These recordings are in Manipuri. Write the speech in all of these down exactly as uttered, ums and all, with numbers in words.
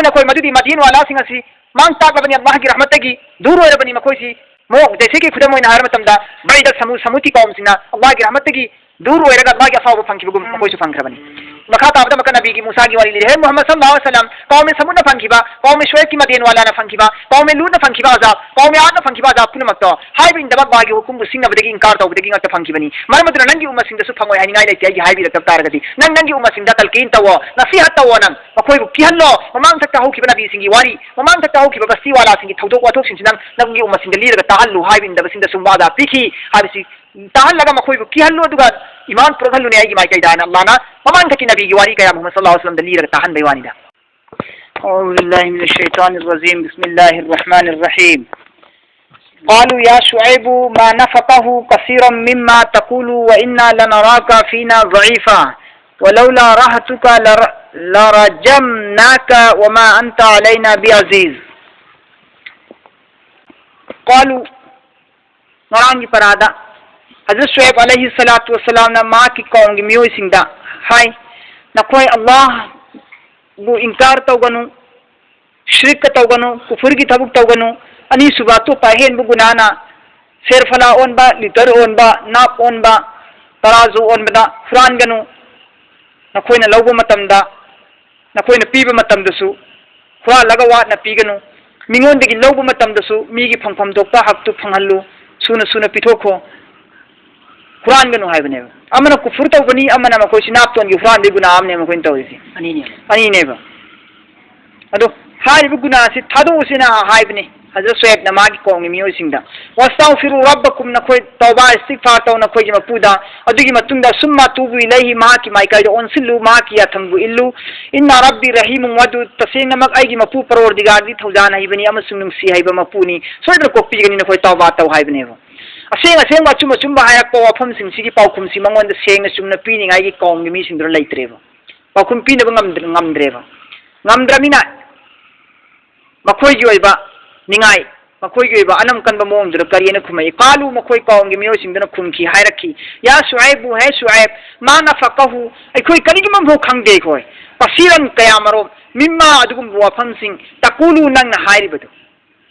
ꯅꯈꯣꯏ ꯃꯗꯨꯗꯤ ꯃꯗꯤꯌꯟ ꯋꯥꯂꯥꯁꯤꯡ ꯑꯁꯤ ꯃꯥꯡ ꯇꯥꯛꯂꯕꯅꯤ, ꯑꯜꯂꯥꯍꯒꯤ ꯔꯍꯃꯠꯇꯒꯤ ꯗꯨꯔ ꯑꯣꯏꯔꯕꯅꯤ꯫ ꯃꯈꯣꯏꯁꯤ ꯃꯣ ꯖꯩꯁꯦ ꯀꯤ ꯈꯨꯗꯝ ꯑꯣꯏꯅ ꯍꯥꯏꯔ ꯃꯇꯝꯗ ꯕꯩꯗ ꯁꯃꯨ ꯁꯃꯨꯗꯀꯤ ꯀꯧꯝꯁꯤꯡꯅ ꯑꯜꯂꯥꯍꯒꯤ ꯔꯍꯃꯠꯇꯒꯤ ꯗꯨꯔ ꯑꯣꯏꯔꯒ ꯑꯜꯂꯥꯍꯒꯤ ꯑꯐꯥꯎꯕ ꯐꯪꯈꯤꯕꯒꯨꯝ ꯃꯈꯣꯏꯁꯨ ꯐꯪꯈ꯭ꯔꯕꯅꯤ꯫ ꯃꯈꯥ ꯇꯥꯕꯗ ꯑꯃꯨꯛꯀ ꯅꯕꯤꯒꯤ ꯃꯨꯁꯥꯒꯤ ꯋꯥꯔꯤ ꯂꯤꯔꯦ꯫ ꯍꯦ ꯃꯨꯍꯝꯃꯗ ꯁꯜꯂꯜꯂꯥꯍꯨ ꯑꯂꯩꯍꯤ ꯋꯥꯁꯂꯝ, ꯀꯧꯃꯦ ꯁꯃꯨꯗꯅ ꯐꯪꯈꯤꯕ, ꯀꯧꯃꯦ ꯁꯨꯑꯦꯕꯀꯤ ꯃꯗꯤꯌꯟ ꯋꯥꯂꯥꯅ ꯐꯪꯈꯤꯕ, ꯀꯧꯃꯦ ꯂꯨꯠꯅ ꯐꯪꯈꯤꯕ ꯑꯖꯥꯕ, ꯀꯧꯃꯦ ꯑꯥꯗꯅ ꯐꯪꯈꯤꯕ ꯑꯖꯥꯕ ꯄꯨꯝꯅꯃꯛꯇꯣ ꯍꯥꯏꯕ ꯏꯟꯗꯕ ꯑꯜꯂꯥꯍꯒꯤ ꯍꯨꯀꯨꯝꯕꯨ ꯁꯤꯡꯅꯕꯗꯒꯤ ꯏꯟꯀꯥꯔ ꯇꯧꯕꯗꯒꯤ ꯉꯥꯛꯇ ꯐꯪꯈꯤꯕꯅꯤ꯫ ꯃꯔꯝ ꯑꯗꯨꯅ ꯅꯪꯒꯤ ꯎꯝꯃꯁꯤꯡꯗꯁꯨ ꯐꯪꯉꯣꯏ ꯍꯥꯏꯅꯤꯡꯉꯥꯏ ꯂꯩꯇꯦ꯫ ꯑꯩꯒꯤ ꯍꯥꯏꯕꯤꯔꯛꯇꯕ ꯇꯥꯔꯒꯗꯤ ꯅꯪ ꯅꯪꯒꯤ ꯎꯝꯃꯁꯤꯡꯗ ꯇꯜꯀꯤꯟ ꯇꯧꯋꯣ, ꯅꯁꯤꯍꯠ ꯇꯧꯋꯣ, ꯅꯪ ꯃꯈꯣꯏꯕꯨ ꯀꯤꯍꯜꯂꯣ, ꯃꯃꯥꯡ ꯊꯛꯇ ꯍꯧꯈꯤꯕ ꯅꯕꯤꯁꯤꯡꯒꯤ ꯋꯥꯔꯤ, ꯃꯃꯥꯡ ꯊꯛꯇ ꯍꯧꯈꯤꯕ ꯕꯁꯇꯤ ꯋꯥꯂꯥꯁꯤꯡꯒꯤ ꯊꯧꯗꯣꯛ ꯋꯥꯊꯣꯛꯁꯤꯡꯁꯤ ꯅꯪ ꯅꯪꯒꯤ ꯎꯝꯃꯁꯤꯡꯗ ꯂꯤꯔꯒ ꯇꯥꯍꯜꯂꯨ ꯍꯥꯏꯕ ꯏꯟꯗꯕꯁꯤꯡꯗꯁꯨ ꯋꯥꯗꯥ ꯄꯤꯈꯤ ꯍꯥꯏꯕꯁꯤ ꯇꯥꯍꯜꯂꯒ ꯃꯈꯣꯏꯕꯨ ꯀꯤꯍꯜꯂꯨ, ꯑꯗꯨꯒ ꯏꯃꯥꯟ ꯄꯨꯔꯛꯍꯜꯂꯨꯅꯦ ꯑꯩꯒꯤ ꯃꯥꯏꯀꯩꯗ ꯍꯥꯏꯅ ꯑꯜꯂꯥꯍꯅ ꯃꯃꯥꯡ ꯊꯛꯀꯤ ꯅꯕꯤꯒꯤ ꯋꯥꯔꯤ ꯀꯌꯥ ꯃꯨꯍꯝꯃꯗ ꯁꯜꯂꯜꯂꯥꯍꯨ ꯑꯂꯩꯍꯤ ꯋꯥꯁꯂꯝꯗ ꯂꯤꯔꯒ ꯇꯥꯍꯟꯕꯒꯤ ꯋꯥꯅꯤꯗ꯫ أعوذ بالله من الشيطان الرجيم. بسم الله الرحمن الرحيم. قالوا يا شعيب ما نفقه كثيرا مما تقول وإنا لنراك فينا ضعيفا ولولا رهطك لر-، لرجمناك وما أنت علينا بعزيز. قالوا، ꯉꯔꯥꯡꯒꯤ ꯄꯔꯥꯗ ꯍꯖꯔꯠ ꯁꯨꯑꯦꯕ ꯑꯂꯩꯍꯤ ꯁꯂꯥꯇꯨ ꯋꯁꯂꯥꯝꯅ ꯃꯍꯥꯛꯀꯤ ꯀꯧꯝꯒꯤ ꯃꯤꯑꯣꯏꯁꯤꯡꯗ ꯍꯥꯏ, ꯅꯈꯣꯏ ꯑꯜꯂꯥꯍꯕꯨ ꯏꯟꯀꯥꯔ ꯇꯧꯒꯅꯨ, ꯁꯤꯔꯤꯛꯀ ꯇꯧꯒꯅꯨ, ꯀꯨꯐꯨꯔꯒꯤ ꯊꯕꯛ ꯇꯧꯒꯅꯨ, ꯑꯅꯤꯁꯨꯕ ꯑꯇꯣꯞꯄ ꯑꯍꯦꯟꯕ ꯒꯨꯅꯥꯅ ꯁꯦꯔꯐꯂꯥ ꯑꯣꯟꯕ, ꯂꯤꯇꯔ ꯑꯣꯟꯕ, ꯅꯥꯞ ꯑꯣꯟꯕ, ꯇꯔꯥꯖꯨ ꯑꯣꯟꯕꯗ ꯍꯨꯔꯥꯟꯒꯅꯨ, ꯅꯈꯣꯏꯅ ꯂꯧꯕ ꯃꯇꯝꯗ ꯅꯈꯣꯏꯅ ꯄꯤꯕ ꯃꯇꯝꯗꯁꯨ ꯍꯨꯔꯥꯜꯂꯒ ꯋꯥꯠꯅ ꯄꯤꯒꯅꯨ꯫ ꯃꯤꯉꯣꯟꯗꯒꯤ ꯂꯧꯕ ꯃꯇꯝꯗꯁꯨ ꯃꯤꯒꯤ ꯐꯪꯐꯝ ꯊꯣꯛꯄ ꯍꯛꯇꯨ ꯐꯪꯍꯜꯂꯨ, ꯁꯨꯅ ꯁꯨꯅ ꯄꯤꯊꯣꯛꯈꯣ, ꯍꯨꯔꯥꯟꯒꯅꯨ ꯍꯥꯏꯕꯅꯦꯕ꯫ ꯑꯃꯅ ꯀꯨꯐꯨꯔ ꯇꯧꯕꯅꯤ, ꯑꯃꯅ ꯃꯈꯣꯏꯁꯤ ꯅꯥꯞꯇꯣꯟꯒꯤ ꯍꯨꯔꯥꯟꯕꯒꯤ ꯒꯨꯅꯥ ꯑꯃꯅꯦ ꯃꯈꯣꯏꯅ ꯇꯧꯔꯤꯁꯦ꯫ ꯑꯅꯤꯅꯦꯕ꯫ ꯑꯅꯤꯅꯦꯕ꯫ ꯑꯗꯣ ꯍꯥꯏꯔꯤꯕ ꯒꯨꯅꯥꯁꯤ ꯊꯥꯗꯣꯛꯎꯁꯤꯅ ꯍꯥꯏꯕꯅꯤ ꯍꯖꯔꯠ ꯁꯨꯑꯦꯕꯅ ꯃꯥꯒꯤ ꯀꯧꯝꯒꯤ ꯃꯤꯑꯣꯏꯁꯤꯡꯗ꯫ "ꯋꯥꯁꯇꯒꯐꯤꯔꯨ ꯔꯕꯀꯨꯝ", ꯅꯈꯣꯏ ꯇꯧꯕꯥ ꯏꯁꯇꯤꯒꯐꯥꯔ ꯇꯧ ꯅꯈꯣꯏꯒꯤ ꯃꯄꯨꯗ꯫ ꯑꯗꯨꯒꯤ ꯃꯇꯨꯡꯗ "ꯁꯨꯝꯃ ꯇꯨꯕꯨ ꯏꯂꯩꯍꯤ", ꯃꯍꯥꯛꯀꯤ ꯃꯥꯏꯀꯩꯗ ꯑꯣꯟꯁꯤꯜꯂꯨ, ꯃꯍꯥꯛꯀꯤ ꯌꯥꯊꯪꯕꯨ ꯏꯜꯂꯨ꯫ "ꯏꯟꯅ ꯔꯕꯤ ꯔꯍꯤꯃꯨ ꯋꯗꯨꯗ", ꯇꯁꯦꯡꯅꯃꯛ ꯑꯩꯒꯤ ꯃꯄꯨ ꯄꯔꯣꯔꯗꯤꯒꯥꯔꯗꯤ ꯊꯧꯖꯥꯜ ꯍꯩꯕꯅꯤ ꯑꯃꯁꯨꯡ ꯅꯨꯡꯁꯤ ꯍꯩꯕ ꯃꯄꯨꯅꯤ, ꯁꯣꯏꯗꯅ ꯀꯣꯛꯄꯤꯒꯅꯤ, ꯅꯈꯣꯏ ꯇꯧꯕꯥ ꯇꯧ ꯍꯥꯏꯕꯅꯦꯕ꯫ ꯑꯁꯦꯡ ꯑꯁꯦꯡꯕ ꯑꯆꯨꯝ ꯑꯆꯨꯝꯕ ꯍꯥꯏꯔꯛꯄ ꯋꯥꯐꯝꯁꯤꯡꯁꯤꯒꯤ ꯄꯥꯎꯈꯨꯝꯁꯤ ꯃꯉꯣꯟꯗ ꯁꯦꯡꯅ ꯆꯨꯝꯅ ꯄꯤꯅꯤꯡꯉꯥꯏꯒꯤ ꯀꯧꯝꯒꯤ ꯃꯤꯁꯤꯡꯗꯨꯗ ꯂꯩꯇ꯭ꯔꯦꯕ꯫ ꯄꯥꯎꯈꯨꯝ ꯄꯤꯅꯕ ꯉꯝꯗ꯭ꯔ-, ꯉꯝꯗ꯭ꯔꯦꯕ꯫ ꯉꯝꯗ꯭ꯔꯃꯤꯅ ꯃꯈꯣꯏꯒꯤ ꯑꯣꯏꯕ ꯅꯤꯡꯉꯥꯏ, ꯃꯈꯣꯏꯒꯤ ꯑꯣꯏꯕ ꯑꯅꯝ ꯀꯟꯕ ꯃꯑꯣꯡꯗꯨꯗ ꯀꯔꯤꯅ ꯈꯨꯝꯃꯛꯏ? "ꯀꯥꯂꯨ", ꯃꯈꯣꯏ ꯀꯧꯝꯒꯤ ꯃꯤꯑꯣꯏꯁꯤꯡꯗꯨꯅ ꯈꯨꯝꯈꯤ, ꯍꯥꯏꯔꯛꯈꯤ, "ꯌꯥ ꯁꯨꯑꯥꯏꯕꯨ, ꯍꯦ ꯁꯨꯑꯥꯏꯕ, ꯃꯥ ꯅꯐꯀꯍꯨ, ꯑꯩꯈꯣꯏ ꯀꯔꯤꯒꯨꯝꯕ ꯑꯃꯐꯥꯎ ꯈꯪꯗꯦ ꯑꯩꯈꯣꯏ꯫ ꯀꯁꯤꯔꯟ, ꯀꯌꯥꯃꯔꯣꯝ, ꯃꯤꯝꯃꯥ ꯑꯗꯨꯒꯨꯝꯕ ꯋꯥꯐꯝꯁꯤꯡ ꯇꯀꯨꯂꯨ ꯅꯪꯅ ꯍꯥꯏꯔꯤꯕꯗꯨ꯫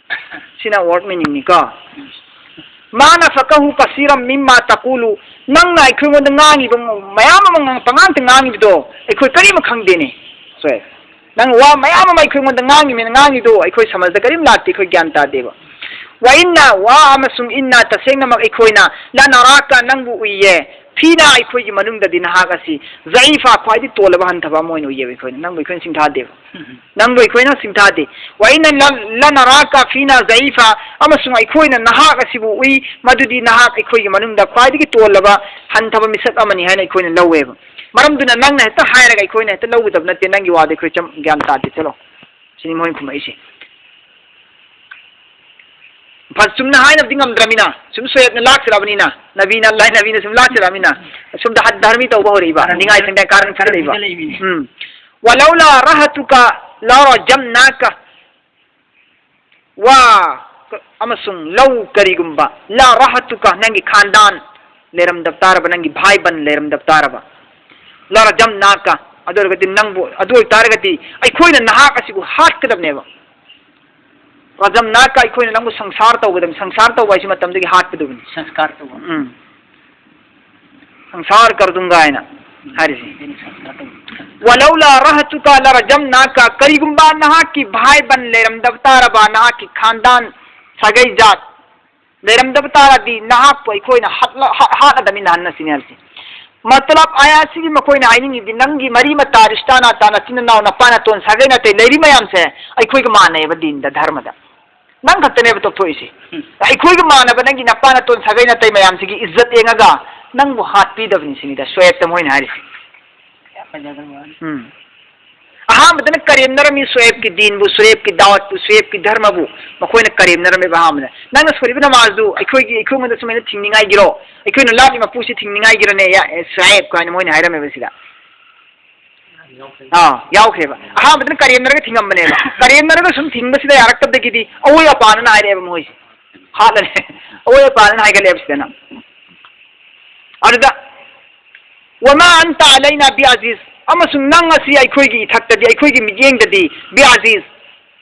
ꯁꯤꯅ word meaningꯅꯤꯀꯣ꯫ ꯃꯥ ꯅꯐꯀꯍꯨ ꯀꯁꯤꯔꯝ ꯃꯤꯝꯃꯥ ꯇꯀꯨꯂꯨ, ꯅꯪꯅ ꯑꯩꯈꯣꯏꯉꯣꯟꯗ ꯉꯥꯡꯉꯤꯕ ꯃꯌꯥꯝ ꯑꯃ ꯉꯥꯡ-, ꯄꯉꯥꯡꯇ ꯉꯥꯡꯉꯤꯕꯗꯣ ꯑꯩꯈꯣꯏ ꯀꯔꯤꯝ ꯈꯪꯗꯦꯅꯦ꯫ ꯁꯣꯏ꯫ ꯅꯪ ꯋꯥ ꯃꯌꯥꯝ ꯑꯃ ꯑꯩꯈꯣꯏꯉꯣꯟꯗ ꯉꯥꯡꯉꯤꯃꯤꯅ ꯉꯥꯡꯉꯤꯗꯣ ꯑꯩꯈꯣꯏ ꯁꯃꯥꯖꯗ ꯀꯔꯤꯝ ꯂꯥꯛꯇꯦ, ꯑꯩꯈꯣꯏ ꯒ꯭ꯌꯥꯟ ꯇꯥꯗꯦꯕ꯫ ꯋꯥ ꯏꯟꯅ, ꯋꯥ ꯑꯃꯁꯨꯡ ꯏꯟꯅ, ꯇꯁꯦꯡꯅꯃꯛ ꯑꯩꯈꯣꯏꯅ, ꯂꯅꯔꯥꯀ ꯅꯪꯕꯨ ꯎꯏꯌꯦ, ꯐꯤꯅ ꯑꯩꯈꯣꯏꯒꯤ ꯃꯅꯨꯡꯗꯗꯤ ꯅꯍꯥꯛ ꯑꯁꯤ ꯖꯏꯐꯥ ꯈ꯭ꯋꯥꯏꯗꯒꯤ ꯇꯣꯜꯂꯕ ꯍꯟꯊꯕ ꯑꯃ ꯑꯣꯏꯅ ꯎꯏꯌꯦꯕ ꯑꯩꯈꯣꯏꯅ꯫ ꯅꯪꯕꯨ ꯑꯩꯈꯣꯏꯅ ꯁꯤꯡꯊꯥꯗꯦꯕ꯫ ꯅꯪꯕꯨ ꯑꯩꯈꯣꯏꯅ ꯁꯤꯡꯊꯥꯗꯦ꯫ ꯋꯥꯏꯅ ꯂ-, ꯂꯅꯔꯥꯀ ꯐꯤꯅ ꯖꯏꯐꯥ, ꯑꯃꯁꯨꯡ ꯑꯩꯈꯣꯏꯅ ꯅꯍꯥꯛ ꯑꯁꯤꯕꯨ ꯎꯏ, ꯃꯗꯨꯗꯤ ꯅꯍꯥꯛ ꯑꯩꯈꯣꯏꯒꯤ ꯃꯅꯨꯡꯗ ꯈ꯭ꯋꯥꯏꯗꯒꯤ ꯇꯣꯜꯂꯕ ꯍꯟꯊꯕ ꯃꯤꯁꯛ ꯑꯃꯅꯤ ꯍꯥꯏꯅ ꯑꯩꯈꯣꯏꯅ ꯂꯧꯋꯦꯕ꯫ ꯃꯔꯝꯗꯨꯅ ꯅꯪꯅ ꯍꯦꯛꯇ ꯍꯥꯏꯔꯒ ꯑꯩꯈꯣꯏꯅ ꯍꯦꯛꯇ ꯂꯧꯒꯗꯕ ꯅꯠꯇꯦ, ꯅꯪꯒꯤ ꯋꯥꯗꯣ ꯑꯩꯈꯣꯏ ꯆꯝ-, ꯒ꯭ꯌꯥꯟ ꯇꯥꯗꯦ꯫ ꯆꯠꯂꯣ꯫ ꯁꯤꯅꯤ ꯃꯣꯏꯅ ꯈꯨꯝꯃꯛꯏꯁꯦ꯫ ꯐ-, ꯆꯨꯝꯅ ꯍꯥꯏꯅꯕꯗꯤ ꯉꯝꯗ꯭ꯔꯃꯤꯅ, ꯁꯨꯝ ꯁꯣꯌꯦꯠꯅ ꯂꯥꯛꯆꯔꯕꯅꯤꯅ, ꯅꯕꯤꯅ, ꯑꯜꯂꯥꯍ ꯅꯕꯤꯅ ꯁꯨꯝ ꯂꯥꯛꯆꯔꯕꯅꯤꯅ, ꯑꯁꯣꯝꯗ ꯍꯠ ꯙꯔꯃꯤ ꯇꯧꯕ ꯍꯧꯔꯛꯏꯕ, ꯀꯥꯔꯟ ꯅꯤꯡꯉꯥꯏ ꯈꯔ ꯁꯪꯗꯥꯏ ꯀꯥꯔꯟ ꯈꯔ ꯂꯩꯕ꯫ ꯂꯩꯕꯅꯤ꯫ ꯎꯝ꯫ ꯋꯥꯂꯧꯂꯥ ꯔꯍꯇꯨꯀ ꯂꯔꯖꯝꯅꯥꯀ꯫ ꯋꯥ ꯑꯃꯁꯨꯡ ꯂꯧ ꯀꯔꯤꯒꯨꯝꯕ, ꯂꯥ ꯔꯍꯇꯨꯀ ꯅꯪꯒꯤ ꯈꯥꯟꯗꯥꯟ ꯂꯩꯔꯝꯗꯕ ꯇꯥꯔꯕ, ꯅꯪꯒꯤ ꯚꯥꯏ ꯕꯟ ꯂꯩꯔꯝꯗꯕ ꯇꯥꯔꯕ, ꯂꯔꯖꯝꯅꯥꯀ, ꯑꯗꯨ ꯑꯣꯏꯔꯒꯗꯤ ꯅꯪꯕꯨ, ꯑꯗꯨ ꯑꯣꯏꯇꯥꯔꯒꯗꯤ ꯑꯩꯈꯣꯏꯅ ꯅꯍꯥꯛ ꯑꯁꯤꯕꯨ ꯍꯥꯠꯀꯗꯕꯅꯦꯕ꯫ ꯔꯖꯝꯅꯥꯀ ꯑꯩꯈꯣꯏꯅ ꯅꯪꯕꯨ ꯁꯪꯁꯥꯔ ꯇꯧꯒꯗꯕꯅꯤ꯫ ꯁꯪꯁꯥꯔ ꯇꯧꯕ ꯍꯥꯏꯁꯤ ꯃꯇꯝꯗꯨꯒꯤ ꯍꯥꯠꯀꯗꯕꯅꯤ꯫ ꯁꯪꯁꯀꯥꯔ ꯇꯧꯕ꯫ ꯎꯝ꯫ ꯁꯪꯁꯥꯔ ꯀꯔꯗꯨꯡꯒꯥ ꯍꯥꯏꯅ ꯍꯥꯏꯔꯤꯁꯤ꯫ ꯑꯩꯅ ꯁꯪꯁꯥꯔ ꯇꯧꯕ꯫ ꯋꯥꯂꯧꯂꯥ ꯔꯍꯇꯨꯀ ꯂꯔꯖꯝꯅꯥꯀ, ꯀꯔꯤꯒꯨꯝꯕ ꯅꯍꯥꯛꯀꯤ ꯚꯥꯏ ꯕꯟ ꯂꯩꯔꯝꯗꯕ ꯇꯥꯔꯕ, ꯅꯍꯥꯛꯀꯤ ꯈꯥꯟꯗꯥꯟ ꯁꯥꯒꯩ ꯖꯥꯠ ꯂꯩꯔꯝꯗꯕ ꯇꯥꯔꯗꯤ ꯅꯍꯥꯛꯄꯨ ꯑꯩꯈꯣꯏꯅ ꯍꯥꯠꯂ-, ꯍꯥ-, ꯍꯥꯠꯂꯗꯕꯅꯤ ꯅꯍꯥꯟꯅ ꯁꯤꯅꯤ ꯍꯥꯏꯔꯤꯁꯤ꯫ ꯃꯇꯂꯕ ꯑꯥꯌꯥꯁꯤꯒꯤ ꯃꯈꯣꯏꯅ ꯍꯥꯏꯅꯤꯡꯉꯤꯗꯤ ꯅꯪꯒꯤ ꯃꯔꯤ ꯃꯇꯥ, ꯔꯤꯁꯇꯥ ꯅꯥꯇꯥ, ꯅꯆꯤꯟ ꯅꯅꯥꯎ, ꯅꯄꯥ ꯅꯇꯣꯟ, ꯁꯥꯒꯩ ꯅꯥꯇꯩ ꯂꯩꯔꯤ ꯃꯌꯥꯝꯁꯦ ꯑꯩꯈꯣꯏꯒ ꯃꯥꯟꯅꯩꯑꯕ ꯗꯤꯟꯗ, ꯙꯔꯃꯗ꯫ ꯅꯪ ꯈꯛꯇꯅꯦꯕ ꯇꯣꯛꯊꯣꯛꯏꯁꯦ꯫ ꯎꯝ꯫ ꯑꯩꯈꯣꯏꯒ ꯃꯥꯟꯅꯕ ꯅꯪꯒꯤ ꯅꯄꯥ ꯅꯇꯣꯟ ꯁꯥꯒꯩ ꯅꯥꯇꯩ ꯃꯌꯥꯝꯁꯤꯒꯤ ꯏꯖꯠ ꯌꯦꯡꯉꯒ ꯅꯪꯕꯨ ꯍꯥꯠꯄꯤꯗꯕꯅꯤ ꯁꯤꯅꯤꯗ ꯁꯣꯌꯦꯕꯇ ꯃꯣꯏꯅ ꯍꯥꯏꯔꯤꯁꯦ꯫ ꯌꯥꯝ ꯐꯖꯈ꯭ꯔꯕ ꯋꯥꯅꯤ꯫ ꯎꯝ꯫ ꯑꯍꯥꯟꯕꯗꯅ ꯀꯔꯦꯝꯅꯔꯝꯃꯤ ꯁꯣꯌꯦꯕꯀꯤ ꯗꯤꯟꯕꯨ, ꯁꯣꯌꯦꯕꯀꯤ ꯗꯥꯋꯠꯄꯨ, ꯁꯣꯌꯦꯕꯀꯤ ꯙꯔꯃꯕꯨ ꯃꯈꯣꯏꯅ ꯀꯔꯦꯝꯅꯔꯝꯃꯦꯕ ꯑꯍꯥꯟꯕꯗ꯫ ꯅꯪꯅ ꯁꯣꯜꯂꯤꯕ ꯅꯃꯥꯖꯗꯨ ꯑꯩꯈꯣꯏꯒꯤ, ꯑꯩꯈꯣꯏꯉꯣꯟꯗ ꯁꯨꯃꯥꯏꯅ ꯊꯤꯡꯅꯤꯡꯉꯥꯏꯒꯤꯔꯣ? ꯑꯩꯈꯣꯏꯅ ꯂꯥꯠꯂꯤ ꯃꯄꯨꯁꯤ ꯊꯤꯡꯅꯤꯡꯉꯥꯏꯒꯤꯔꯅꯦ, ꯌꯥ-, ꯑꯦ, ꯁꯣꯌꯦꯕ ꯀꯥꯏꯅ ꯃꯣꯏꯅ ꯍꯥꯏꯔꯝꯃꯦꯕ ꯁꯤꯗ꯫ ꯑꯥ, ꯌꯥꯎꯈ꯭ꯔꯦꯕ꯫ ꯑꯍꯥꯟꯕꯗꯅ ꯀꯔꯦꯝꯅꯔꯒ ꯊꯤꯡꯉꯝꯕꯅꯦꯕ꯫ ꯀꯔꯦꯝꯅꯔꯒ ꯁꯨꯝ ꯊꯤꯡꯕꯁꯤꯗ ꯌꯥꯔꯛꯇꯕꯗꯒꯤꯗꯤ ꯑꯋꯣꯏ ꯑꯄꯥꯅ ꯍꯥꯏꯔꯛꯑꯦꯕ ꯃꯣꯏꯁꯦ꯫ ꯍꯥꯠꯂꯅꯤ꯫ ꯑꯋꯣꯏ ꯑꯄꯥꯅ ꯍꯥꯏꯒꯠꯂꯛꯑꯦꯕ ꯁꯤꯗꯅ꯫ ꯑꯗꯨꯗ, "ꯋꯃꯥ ꯑꯟꯇ ꯑꯂꯩꯅꯥ ꯕꯤ ꯑꯖꯤꯖ", ꯑꯃꯁꯨꯡ ꯅꯪ ꯑꯁꯤ ꯑꯩꯈꯣꯏꯒꯤ ꯏꯊꯛꯇꯗꯤ, ꯑꯩꯈꯣꯏꯒꯤ ꯃꯤꯠꯌꯦꯡꯗꯗꯤ, ꯕꯤꯑꯖꯤꯖ,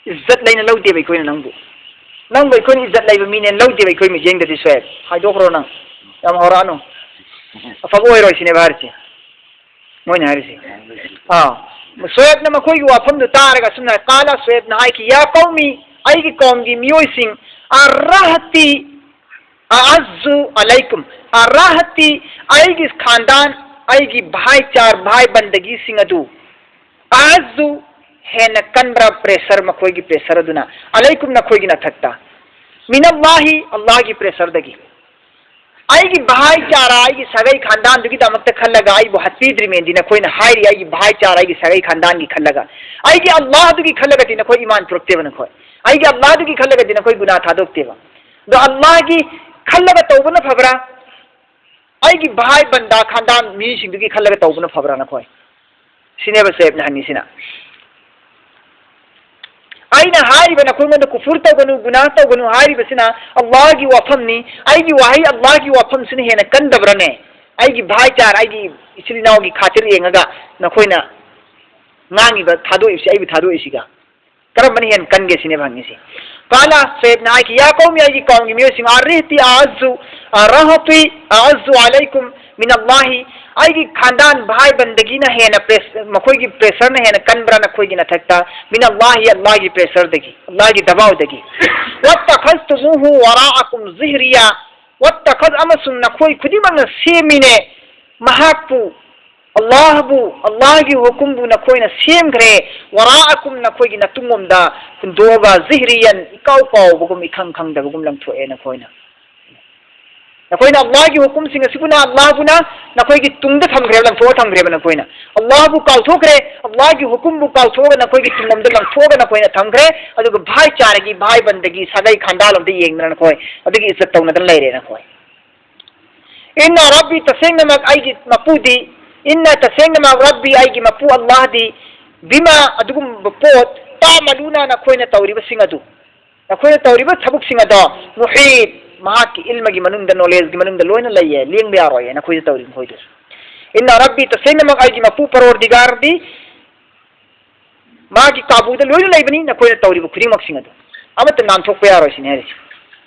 ꯏꯖꯠ ꯂꯩꯅ ꯂꯧꯗꯦꯕ ꯑꯩꯈꯣꯏꯅ ꯅꯪꯕꯨ꯫ ꯅꯪꯕꯨ ꯑꯩꯈꯣꯏꯅ ꯏꯖꯠ ꯂꯩꯕ ꯃꯤꯅꯦꯅ ꯂꯧꯗꯦꯕ ꯑꯩꯈꯣꯏ ꯃꯤꯠꯌꯦꯡꯗꯗꯤ, ꯁꯣꯑꯦꯕ꯫ ꯍꯥꯏꯗꯣꯛꯈ꯭ꯔꯣ ꯅꯪ꯫ ꯌꯥꯝ ꯍꯧꯔꯛꯑꯅꯨ꯫ ꯑꯐꯕ ꯑꯣꯏꯔꯣꯏ ꯁꯤꯅꯦꯕ ꯍꯥꯏꯔꯤꯁꯦ꯫ ꯃꯣꯏꯅ ꯍꯥꯏꯔꯤꯁꯦ꯫ ꯑꯥ꯫ ꯁꯣꯑꯦꯕꯅ ꯃꯈꯣꯏꯒꯤ ꯋꯥꯐꯝꯗꯨ ꯇꯥꯔꯒ ꯑꯁꯨꯝꯅ ꯍꯥꯏ, ꯀꯥꯂ, ꯁꯣꯑꯦꯕꯅ ꯍꯥꯏꯈꯤ, ꯌꯥ ꯀꯧꯃꯤ, ꯑꯩꯒꯤ ꯀꯧꯝꯒꯤ ꯃꯤꯑꯣꯏꯁꯤꯡ, ꯑꯔꯍꯇꯤ ꯑꯑꯖꯨ ꯑꯂꯩꯀꯨꯝ, ꯑꯔꯍꯇꯤ, ꯑꯩꯒꯤ ꯈꯥꯟꯗꯥꯟ, ꯑꯩꯒꯤ ꯚꯥꯏꯆꯥꯔ, ꯚꯥꯏ ꯕꯟꯗꯒꯤꯁꯤꯡ ꯑꯗꯨ, ꯑꯑꯖꯨ, ꯍꯦꯟꯅ ꯀꯟꯕ꯭ꯔꯥ pressure, ꯃꯈꯣꯏꯒꯤ pressure ꯑꯗꯨꯅ, ꯑꯂꯩꯀꯨꯝ, ꯅꯈꯣꯏꯒꯤ ꯅꯊꯛꯇ, ꯃꯤꯅꯜꯂꯥꯍꯤ, ꯑꯜꯂꯥꯍꯒꯤ pressureꯗꯒꯤ꯫ ꯑꯩꯒꯤ ꯚꯥꯏꯆꯥꯔꯥ, ꯑꯩꯒꯤ ꯁꯥꯒꯩ ꯈꯥꯟꯗꯥꯟꯗꯨꯒꯤꯗꯃꯛꯇ ꯈꯜꯂꯒ ꯑꯩꯕꯨ ꯍꯠꯄꯤꯗ꯭ꯔꯤꯃꯦꯟꯗꯤ ꯅꯈꯣꯏꯅ ꯍꯥꯏꯔꯤ, ꯑꯩꯒꯤ ꯚꯥꯏꯆꯥꯔꯥ, ꯑꯩꯒꯤ ꯁꯥꯒꯩ ꯈꯥꯟꯗꯥꯟꯒꯤ ꯈꯜꯂꯒ꯫ ꯑꯩꯒꯤ ꯑꯜꯂꯥꯍꯗꯨꯒꯤ ꯈꯜꯂꯒꯗꯤ ꯅꯈꯣꯏ ꯏꯃꯥꯟ ꯄꯨꯔꯛꯇꯦꯕ ꯅꯈꯣꯏ꯫ ꯑꯩꯒꯤ ꯑꯜꯂꯥꯍꯗꯨꯒꯤ ꯈꯜꯂꯒꯗꯤ ꯅꯈꯣꯏ ꯒꯨꯅꯥ ꯊꯥꯗꯣꯛꯇꯦꯕ꯫ ꯑꯗꯣ ꯑꯜꯂꯥꯍꯒꯤ ꯈꯜꯂꯒ ꯇꯧꯕꯅ ꯐꯕ꯭ꯔꯥ? ꯑꯩꯒꯤ ꯚꯥꯏ ꯕꯟꯗꯥ ꯈꯥꯟꯗꯥꯟ ꯃꯤꯁꯤꯡꯗꯨꯒꯤ ꯈꯜꯂꯒ ꯇꯧꯕꯅ ꯐꯕ꯭ꯔꯥ ꯅꯈꯣꯏ? ꯁꯤꯅꯦꯕ ꯁꯣꯑꯦꯕꯅ ꯍꯪꯉꯤꯁꯤꯅ꯫ ꯑꯩꯅ ꯍꯥꯏꯔꯤꯕ ꯅꯈꯣꯏꯉꯣꯟꯗ ꯀꯨꯐꯨꯔ ꯇꯧꯒꯅꯨ, ꯒꯨꯅꯥ ꯇꯧꯒꯅꯨ ꯍꯥꯏꯔꯤꯕꯁꯤꯅ ꯑꯜꯂꯥꯍꯒꯤ ꯋꯥꯐꯝꯅꯤ꯫ ꯑꯩꯒꯤ ꯋꯥꯍꯩ ꯑꯜꯂꯥꯍꯒꯤ ꯋꯥꯐꯝꯁꯤꯅ ꯍꯦꯟꯅ ꯀꯟꯗꯕ꯭ꯔꯅꯦ? ꯑꯩꯒꯤ ꯚꯥꯏꯆꯥꯔ, ꯑꯩꯒꯤ ꯏꯆꯤꯜ ꯏꯅꯥꯎꯒꯤ ꯈꯥꯇꯤꯔ ꯌꯦꯡꯉꯒ ꯅꯈꯣꯏꯅ ꯉꯥꯡꯉꯤꯕ, ꯊꯥꯗꯣꯛꯏꯕꯁꯤ, ꯑꯩꯕꯨ ꯊꯥꯗꯣꯛꯏꯁꯤꯒ ꯀꯔꯝꯕꯅ ꯍꯦꯟꯅ ꯀꯟꯒꯦ ꯁꯤꯅꯦꯕ ꯍꯪꯉꯤꯁꯦ꯫ ꯀꯥꯂ, ꯁꯣꯑꯦꯕꯅ ꯍꯥꯏꯈꯤ, ꯌꯥ ꯀꯧꯃꯤ, ꯑꯩꯒꯤ ꯀꯧꯝꯒꯤ ꯃꯤꯑꯣꯏꯁꯤꯡ, ꯑꯔꯤꯍꯇꯤ ꯑꯑꯖꯨ, ꯑ, ꯔꯍꯇꯤ ꯑꯑꯖꯨ ꯑꯂꯩꯀꯨꯝ ꯃꯤꯅꯜꯂꯥꯍꯤ, ꯑꯩꯒꯤ ꯈꯥꯟꯗꯥꯟ ꯚꯥꯏ ꯕꯟꯗꯒꯤꯅ ꯍꯦꯟꯅ press-, ꯃꯈꯣꯏꯒꯤ pressureꯅ ꯍꯦꯟꯅ ꯀꯟꯕ꯭ꯔꯥ ꯅꯈꯣꯏꯒꯤ ꯅꯊꯛꯇ? ꯃꯤꯅꯜꯂꯥꯍꯤ, ꯑꯜꯂꯥꯍꯒꯤ pressureꯗꯒꯤ, ꯑꯜꯂꯥꯍꯒꯤ ꯗꯕꯥꯎꯗꯒꯤ꯫ ꯋꯠꯇꯈꯖꯇꯨꯃꯨꯍꯨ ꯋꯔꯥꯑꯀꯨꯝ ꯖꯤꯍ꯭ꯔꯤꯌꯥ, ꯋꯠꯇꯈꯖ, ꯑꯃꯁꯨꯡ ꯅꯈꯣꯏ ꯈꯨꯗꯤꯡꯃꯛꯅ ꯁꯦꯝꯃꯤꯅꯦ ꯃꯍꯥꯛꯄꯨ, ꯑꯜꯂꯥꯍꯕꯨ, ꯑꯜꯂꯥꯍꯒꯤ ꯍꯨꯀꯨꯝꯕꯨ ꯅꯈꯣꯏꯅ ꯁꯦꯝꯈ꯭ꯔꯦ, ꯋꯔꯥꯑꯀꯨꯝ, ꯅꯈꯣꯏꯒꯤ ꯅꯇꯨꯡꯂꯣꯝꯗ ꯍꯨꯟꯗꯣꯛꯑꯒ, ꯖꯤꯍ꯭ꯔꯤꯌꯟ, ꯏꯀꯥꯎ ꯀꯥꯎꯕꯒꯨꯝ, ꯏꯈꯪ ꯈꯪꯗꯕꯒꯨꯝ ꯂꯪꯊꯣꯛꯑꯦ ꯅꯈꯣꯏꯅ꯫ ꯅꯈꯣꯏꯅ ꯑꯜꯂꯥꯍꯒꯤ ꯍꯨꯀꯨꯝꯁꯤꯡ ꯑꯁꯤꯕꯨꯅ ꯑꯜꯂꯥꯍꯕꯨꯅ ꯅꯈꯣꯏꯒꯤ ꯇꯨꯡꯗ ꯊꯝꯈ꯭ꯔꯦꯕ, ꯂꯪꯊꯣꯛꯑ ꯊꯝꯈ꯭ꯔꯦꯕ ꯅꯈꯣꯏꯅ꯫ ꯑꯜꯂꯥꯍꯕꯨ ꯀꯥꯎꯊꯣꯛꯈ꯭ꯔꯦ, ꯑꯜꯂꯥꯍꯒꯤ ꯍꯨꯀꯨꯝꯕꯨ ꯀꯥꯎꯊꯣꯛꯑꯒ ꯅꯈꯣꯏꯒꯤ ꯇꯨꯡꯂꯣꯝꯗ ꯂꯪꯊꯣꯛꯑꯒ ꯅꯈꯣꯏꯅ ꯊꯝꯈ꯭ꯔꯦ, ꯑꯗꯨꯒ ꯚꯥꯏꯆꯥꯔꯒꯤ, ꯚꯥꯏ ꯕꯟꯗꯒꯤ, ꯁꯥꯒꯩ ꯈꯥꯟꯗꯥꯂꯣꯝꯗ ꯌꯦꯡꯗꯅ ꯅꯈꯣꯏ ꯑꯗꯨꯒꯤ ꯏꯖꯠ ꯇꯧꯅꯗꯅ ꯂꯩꯔꯦ ꯅꯈꯣꯏ꯫ ꯏꯟꯅ ꯔꯕꯤ, ꯇꯁꯦꯡꯅꯃꯛ ꯑꯩꯒꯤ ꯃꯄꯨꯗꯤ, ꯏꯟꯅ, ꯇꯁꯦꯡꯅꯃꯛ, ꯔꯕꯤ, ꯑꯩꯒꯤ ꯃꯄꯨ ꯑꯜꯂꯥꯍꯗꯤ, ꯕꯤꯃꯥ, ꯑꯗꯨꯒꯨꯝꯕ ꯄꯣꯠ, ꯇꯥꯃꯂꯨꯅ, ꯅꯈꯣꯏꯅ ꯇꯧꯔꯤꯕꯁꯤꯡ ꯑꯗꯨ, ꯅꯈꯣꯏꯅ ꯇꯧꯔꯤꯕ ꯊꯕꯛꯁꯤꯡ ꯑꯗꯣ, ꯃꯨꯍꯤꯠ, ꯃꯍꯥꯛꯀꯤ ꯏꯜꯃꯒꯤ ꯃꯅꯨꯡꯗ, knowledgeꯀꯤ ꯃꯅꯨꯡꯗ ꯂꯣꯏꯅ ꯂꯩꯌꯦ, ꯂꯦꯡꯕ ꯌꯥꯔꯣꯏꯌꯦ ꯅꯈꯣꯏꯅ ꯇꯧꯔꯤꯕ ꯃꯈꯣꯏꯗꯨ꯫ ꯏꯟꯅ ꯔꯕꯤ, ꯇꯁꯦꯡꯅꯃꯛ ꯑꯩꯒꯤ ꯃꯄꯨ ꯄꯔꯣꯔꯗꯤꯒꯥꯔꯗꯤ ꯃꯥꯒꯤ ꯀꯥꯕꯨꯗ ꯂꯣꯏꯅ ꯂꯩꯕꯅꯤ, ꯅꯈꯣꯏꯅ ꯇꯧꯔꯤꯕ ꯈꯨꯗꯤꯡꯃꯛꯁꯤꯡ ꯑꯗꯨ ꯑꯃꯠꯇ ꯅꯥꯟꯊꯣꯛꯄ ꯌꯥꯔꯣꯏ ꯁꯤꯅꯤ ꯍꯥꯏꯔꯤꯁꯤ꯫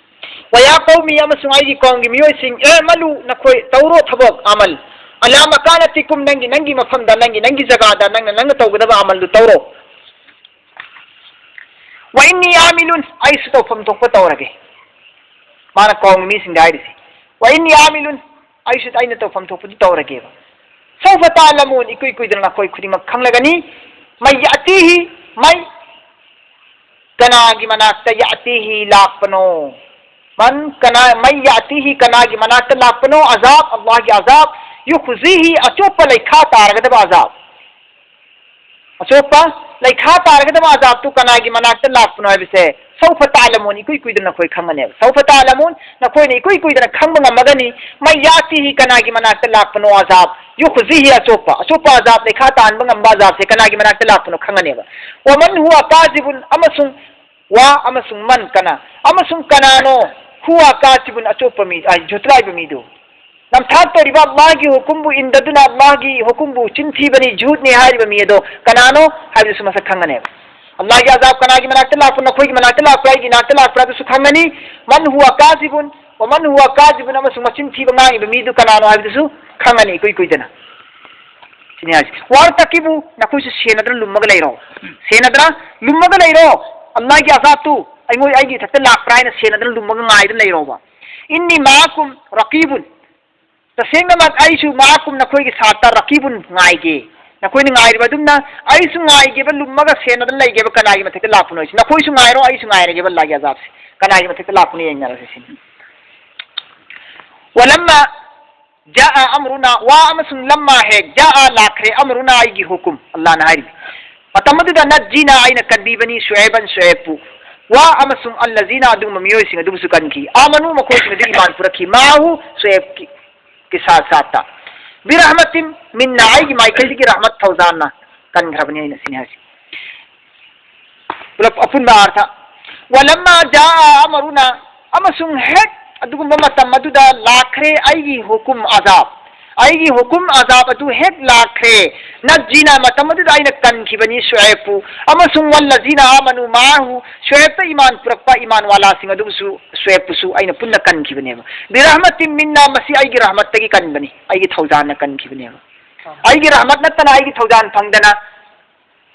ꯋꯌꯥ ꯀꯧꯃꯤ, ꯑꯃꯁꯨꯡ ꯑꯩꯒꯤ ꯀꯧꯝꯒꯤ ꯃꯤꯑꯣꯏꯁꯤꯡ, ꯑꯦ ꯃꯂꯨ, ꯅꯈꯣꯏ ꯇꯧꯔꯣ ꯊꯕꯛ ꯑꯃꯜ, ꯑꯂꯥ ꯃꯀꯥꯅ ꯇꯤꯀꯨꯝ, ꯅꯪꯒꯤ ꯅꯪꯒꯤ ꯃꯐꯝꯗ, ꯅꯪꯒꯤ ꯅꯪꯒꯤ ꯖꯒꯥꯗ, ꯅꯪꯅ ꯅꯪꯅ ꯇꯧꯒꯗꯕ ꯑꯃꯜꯗꯨ ꯇꯧꯔꯣ꯫ ꯋꯥꯏꯟꯅꯤ ꯑꯥꯃꯤꯂꯨꯟ, ꯑꯩꯁꯨ ꯇꯧꯐꯝ ꯊꯣꯛꯄ ꯇꯧꯔꯒꯦ꯫ ꯃꯥꯅ ꯀꯧꯝꯒꯤ ꯃꯤꯁꯤꯡꯗ ꯍꯥꯏꯔꯤꯁꯦ, ꯋꯥꯏꯟꯅꯤ ꯑꯥꯃꯤꯂꯨꯟ, ꯑꯩꯁꯨ ꯑꯩꯅ ꯇꯧꯐꯝ ꯊꯣꯛꯄꯗꯨ ꯇꯧꯔꯒꯦꯕ꯫ ꯁꯧꯐ ꯇꯥꯂꯃꯨꯟ, ꯏꯀꯨꯏ ꯀꯨꯏꯗꯅ ꯅꯈꯣꯏ ꯈꯨꯗꯤꯡꯃꯛ ꯈꯪꯂꯒꯅꯤ꯫ ꯃꯩ ꯌꯥꯇꯤꯍꯤ, ꯃꯩ ꯀꯅꯥꯒꯤ ꯃꯅꯥꯛꯇ ꯌꯥꯇꯤꯍꯤ ꯂꯥꯛꯄꯅꯣ? ꯃꯟ ꯀꯅꯥ, ꯃꯩ ꯌꯥꯇꯤꯍꯤ, ꯀꯅꯥꯒꯤ ꯃꯅꯥꯛꯇ ꯂꯥꯛꯄꯅꯣ? ꯑꯖꯥꯕ, ꯑꯜꯂꯥꯍꯒꯤ ꯑꯖꯥꯕ, ꯌꯨꯈꯨꯖꯤꯍꯤ, ꯑꯆꯣꯞꯄ ꯂꯩꯈꯥ ꯇꯥꯔꯒꯗꯕ ꯑꯖꯥꯕ꯫ ꯑꯆꯣꯞꯄ ꯂꯩꯈꯥ ꯇꯥꯔꯒꯗꯕ ꯑꯖꯥꯕꯇꯨ ꯀꯅꯥꯒꯤ ꯃꯅꯥꯛꯇ ꯂꯥꯛꯄꯅꯣ ꯍꯥꯏꯕꯁꯦ ꯁꯧꯐ ꯇꯥꯂꯃꯨꯟ, ꯏꯀꯨꯏ ꯀꯨꯏꯗꯅ ꯑꯩꯈꯣꯏ ꯈꯪꯒꯅꯦꯕ꯫ ꯁꯧꯐ ꯇꯥꯂꯃꯨꯟ, ꯅꯈꯣꯏꯅ ꯏꯀꯨꯏ ꯀꯨꯏꯗꯅ ꯈꯪꯕ ꯉꯝꯃꯒꯅꯤ꯫ ꯃꯩ ꯌꯥꯇꯤꯍꯤ, ꯀꯅꯥꯒꯤ ꯃꯅꯥꯛꯇ ꯂꯥꯛꯄꯅꯣ ꯑꯖꯥꯕ? ꯌꯨꯈꯨꯖꯤꯍꯤ, ꯑꯆꯣꯞꯄ, ꯑꯆꯣꯞꯄ ꯑꯖꯥꯕ, ꯂꯩꯈꯥ ꯇꯥꯍꯟꯕ ꯉꯝꯕ ꯑꯖꯥꯕꯁꯦ ꯀꯅꯥꯒꯤ ꯃꯅꯥꯛꯇ ꯂꯥꯛꯄꯅꯣ ꯈꯪꯒꯅꯦꯕ꯫ ꯋꯃꯟ ꯍꯨꯋ ꯀꯥꯖꯤꯕꯨꯟ, ꯑꯃꯁꯨꯡ ꯋꯥ ꯑꯃꯁꯨꯡ ꯃꯟ, ꯀꯅꯥ, ꯑꯃꯁꯨꯡ ꯀꯅꯥꯅꯣ? ꯍꯨꯋ ꯀꯥꯖꯤꯕꯨꯟ, ꯑꯆꯣꯞꯄ ꯃꯤ, ꯑ, ꯖꯨꯠꯂꯥꯏꯕ ꯃꯤꯗꯨ꯫ ꯅꯝꯊꯥꯛ ꯇꯧꯔꯤꯕ ꯑꯜꯂꯥꯍꯒꯤ ꯍꯨꯀꯨꯝꯕꯨ ꯏꯟꯗꯗꯨꯅ ꯑꯜꯂꯥꯍꯒꯤ ꯍꯨꯀꯨꯝꯕꯨ ꯆꯤꯟ ꯊꯤꯕꯅꯤ, ꯖꯨꯠꯅꯤ ꯍꯥꯏꯔꯤꯕ ꯃꯤ ꯑꯗꯣ ꯀꯅꯥꯅꯣ ꯍꯥꯏꯕꯗꯨꯁꯨ ꯃꯁꯛ ꯈꯪꯒꯅꯦꯕ꯫ ꯑꯜꯂꯥꯍꯒꯤ ꯑꯖꯥꯕ ꯀꯅꯥꯒꯤ ꯃꯅꯥꯛꯇ ꯂꯥꯛꯄꯅꯣ? ꯅꯈꯣꯏꯒꯤ ꯃꯅꯥꯛꯇ ꯂꯥꯛꯄ꯭ꯔꯥ, ꯑꯩꯒꯤ ꯅꯥꯛꯇ ꯂꯥꯛꯄ꯭ꯔꯥ? ꯑꯗꯨꯁꯨ ꯈꯪꯒꯅꯤ꯫ ꯃꯟ ꯍꯨꯋ ꯀꯥꯖꯤꯕꯨꯟ, ꯋꯃꯟ ꯍꯨꯋ ꯀꯥꯖꯤꯕꯨꯟ, ꯑꯃꯁꯨꯡ ꯃꯆꯤꯟ ꯊꯤꯕ ꯉꯥꯡꯉꯤꯕ ꯃꯤꯗꯨ ꯀꯅꯥꯅꯣ ꯍꯥꯏꯕꯗꯨꯁꯨ ꯈꯪꯒꯅꯤ ꯏꯀꯨꯏ ꯀꯨꯏꯗꯅ꯫ ꯁꯤꯅꯤ ꯍꯥꯏꯁꯦ꯫ ꯋꯥꯔꯇꯀꯤꯕꯨ, ꯅꯈꯣꯏꯁꯨ ꯁꯦꯟꯅꯗꯨꯅ ꯂꯨꯝꯃꯒ ꯂꯩꯔꯣ꯫ ꯁꯦꯟꯅꯗꯨꯅ ꯂꯨꯝꯃꯒ ꯂꯩꯔꯣ꯫ ꯑꯜꯂꯥꯍꯒꯤ ꯑꯖꯥꯕꯇꯨ ꯑꯩꯉꯣꯏ-, ꯑꯩꯒꯤ ꯏꯊꯛꯇ ꯂꯥꯛꯄ꯭ꯔꯥ ꯍꯥꯏꯅ ꯁꯦꯟꯅꯗꯨꯅ ꯂꯨꯝꯃꯒ ꯉꯥꯏꯗꯨꯅ ꯂꯩꯔꯣꯕ꯫ ꯏꯟꯅꯤ ꯃꯥꯀꯨꯝ ꯔꯀꯤꯕꯨꯟ꯫ ꯇꯁꯦꯡꯅꯃꯛ ꯑꯩꯁꯨ ꯃꯥꯀꯨꯝ, ꯅꯈꯣꯏꯒꯤ ꯁꯥꯠꯇ, ꯔꯀꯤꯕꯨꯟ, ꯉꯥꯏꯒꯦ꯫ ꯅꯈꯣꯏꯅ ꯉꯥꯏꯔꯤꯕ ꯑꯗꯨꯝꯅ ꯑꯩꯁꯨ ꯉꯥꯏꯒꯦꯕ, ꯂꯨꯝꯃꯒ ꯁꯦꯟꯅꯗꯨꯅ ꯂꯩꯒꯦꯕ꯫ ꯀꯅꯥꯒꯤ ꯃꯊꯛꯇ ꯂꯥꯛꯄꯅꯣ ꯍꯥꯏꯁꯤ? ꯅꯈꯣꯏꯁꯨ ꯉꯥꯏꯔꯣ, ꯑꯩꯁꯨ ꯉꯥꯏꯔꯒꯦꯕ ꯑꯜꯂꯥꯍꯒꯤ ꯑꯖꯥꯕꯁꯦ꯫ ꯀꯅꯥꯒꯤ ꯃꯊꯛꯇ ꯂꯥꯛꯄꯅꯣ ꯌꯦꯡꯅꯔꯁꯦ ꯁꯤꯅꯤ꯫ ꯋꯂꯝꯃ ꯖꯥꯑ ꯑꯝꯔꯨꯅ, ꯋꯥ ꯑꯃꯁꯨꯡ ꯂꯝꯃ ꯍꯦꯛ, ꯖꯥꯑ, ꯂꯥꯛꯈ꯭ꯔꯦ, ꯑꯝꯔꯨꯅ, ꯑꯩꯒꯤ ꯍꯨꯀꯨꯝ, ꯑꯜꯂꯥꯍꯅ ꯍꯥꯏꯔꯤꯕ꯫ ꯃꯇꯝ ꯑꯗꯨꯗ ꯅꯖꯤꯅ, ꯑꯩꯅ ꯀꯟꯕꯤꯕꯅꯤ, ꯁꯨꯑꯦꯕꯟ, ꯁꯨꯑꯦꯕꯄꯨ, ꯋꯥ ꯑꯃꯁꯨꯡ ꯑꯜꯂꯖꯤꯅ, ꯑꯗꯨꯒꯨꯝꯕ ꯃꯤꯑꯣꯏꯁꯤꯡ ꯑꯗꯨꯕꯨꯁꯨ ꯀꯟꯈꯤ꯫ ꯑꯥꯃꯅꯨ, ꯃꯈꯣꯏꯁꯤꯡ ꯑꯗꯨ ꯏꯃꯥꯟ ꯄꯨꯔꯛꯈꯤ, ꯃꯥꯍꯨ, ꯁꯨꯑꯦꯕꯀꯤ ꯀꯤ ꯁꯥꯠ ꯁꯥꯠꯇ꯫ ꯕꯤꯔꯍꯃꯇꯤꯝ ꯃꯤꯟꯅ, ꯑꯩꯒꯤ ꯃꯥꯏꯀꯩꯗꯒꯤ ꯔꯍꯃꯠ ꯊꯧꯖꯥꯜꯅ ꯀꯟꯈ꯭ꯔꯕꯅꯤ ꯑꯩꯅ, ꯁꯤꯅꯤ ꯍꯥꯏꯁꯤ꯫ ꯄꯨꯂꯞ ꯑꯄꯨꯟꯕ ꯑꯥꯔꯊ꯫ ꯋꯂꯝꯃ ꯖꯥꯑ ꯑꯃꯔꯨꯅ, ꯑꯃꯁꯨꯡ ꯍꯦꯛ ꯑꯗꯨꯒꯨꯝꯕ ꯃꯇꯝ ꯑꯗꯨꯗ ꯂꯥꯛꯈ꯭ꯔꯦ ꯑꯩꯒꯤ ꯍꯨꯀꯨꯝ, ꯑꯖꯥꯕ꯫ ꯑꯩꯒꯤ ꯍꯨꯀꯨꯝ ꯑꯖꯥꯕ ꯑꯗꯨ ꯍꯦꯛ ꯂꯥꯛꯈ꯭ꯔꯦ꯫ ꯅꯖꯖꯤꯅ, ꯃꯇꯝ ꯑꯗꯨꯗ ꯑꯩꯅ ꯀꯟꯈꯤꯕꯅꯤ ꯁꯨꯑꯦꯕꯄꯨ, ꯑꯃꯁꯨꯡ ꯋꯜꯂꯖꯤꯅ ꯑꯃꯅꯨ ꯃꯥꯍꯨ, ꯁꯨꯑꯦꯕꯇ ꯏꯃꯥꯟ ꯄꯨꯔꯛꯄ ꯏꯃꯥꯟ ꯋꯥꯂꯥꯁꯤꯡ ꯑꯗꯨꯕꯨꯁꯨ, ꯁꯨꯑꯦꯕꯄꯨꯁꯨ ꯑꯩꯅ ꯄꯨꯟꯅ ꯀꯟꯈꯤꯕꯅꯦꯕ꯫ ꯕꯤꯔꯍꯃꯇꯤꯝ ꯃꯤꯟꯅ, ꯃꯁꯤ ꯑꯩꯒꯤ ꯔꯍꯃꯠꯇꯒꯤ ꯀꯟꯕꯅꯤ, ꯑꯩꯒꯤ ꯊꯧꯖꯥꯜꯅ ꯀꯟꯈꯤꯕꯅꯦꯕ꯫ ꯑꯩꯒꯤ ꯔꯍꯃꯠ ꯅꯠꯇꯅ ꯑꯩꯒꯤ ꯊꯧꯖꯥꯜ ꯐꯪꯗꯅ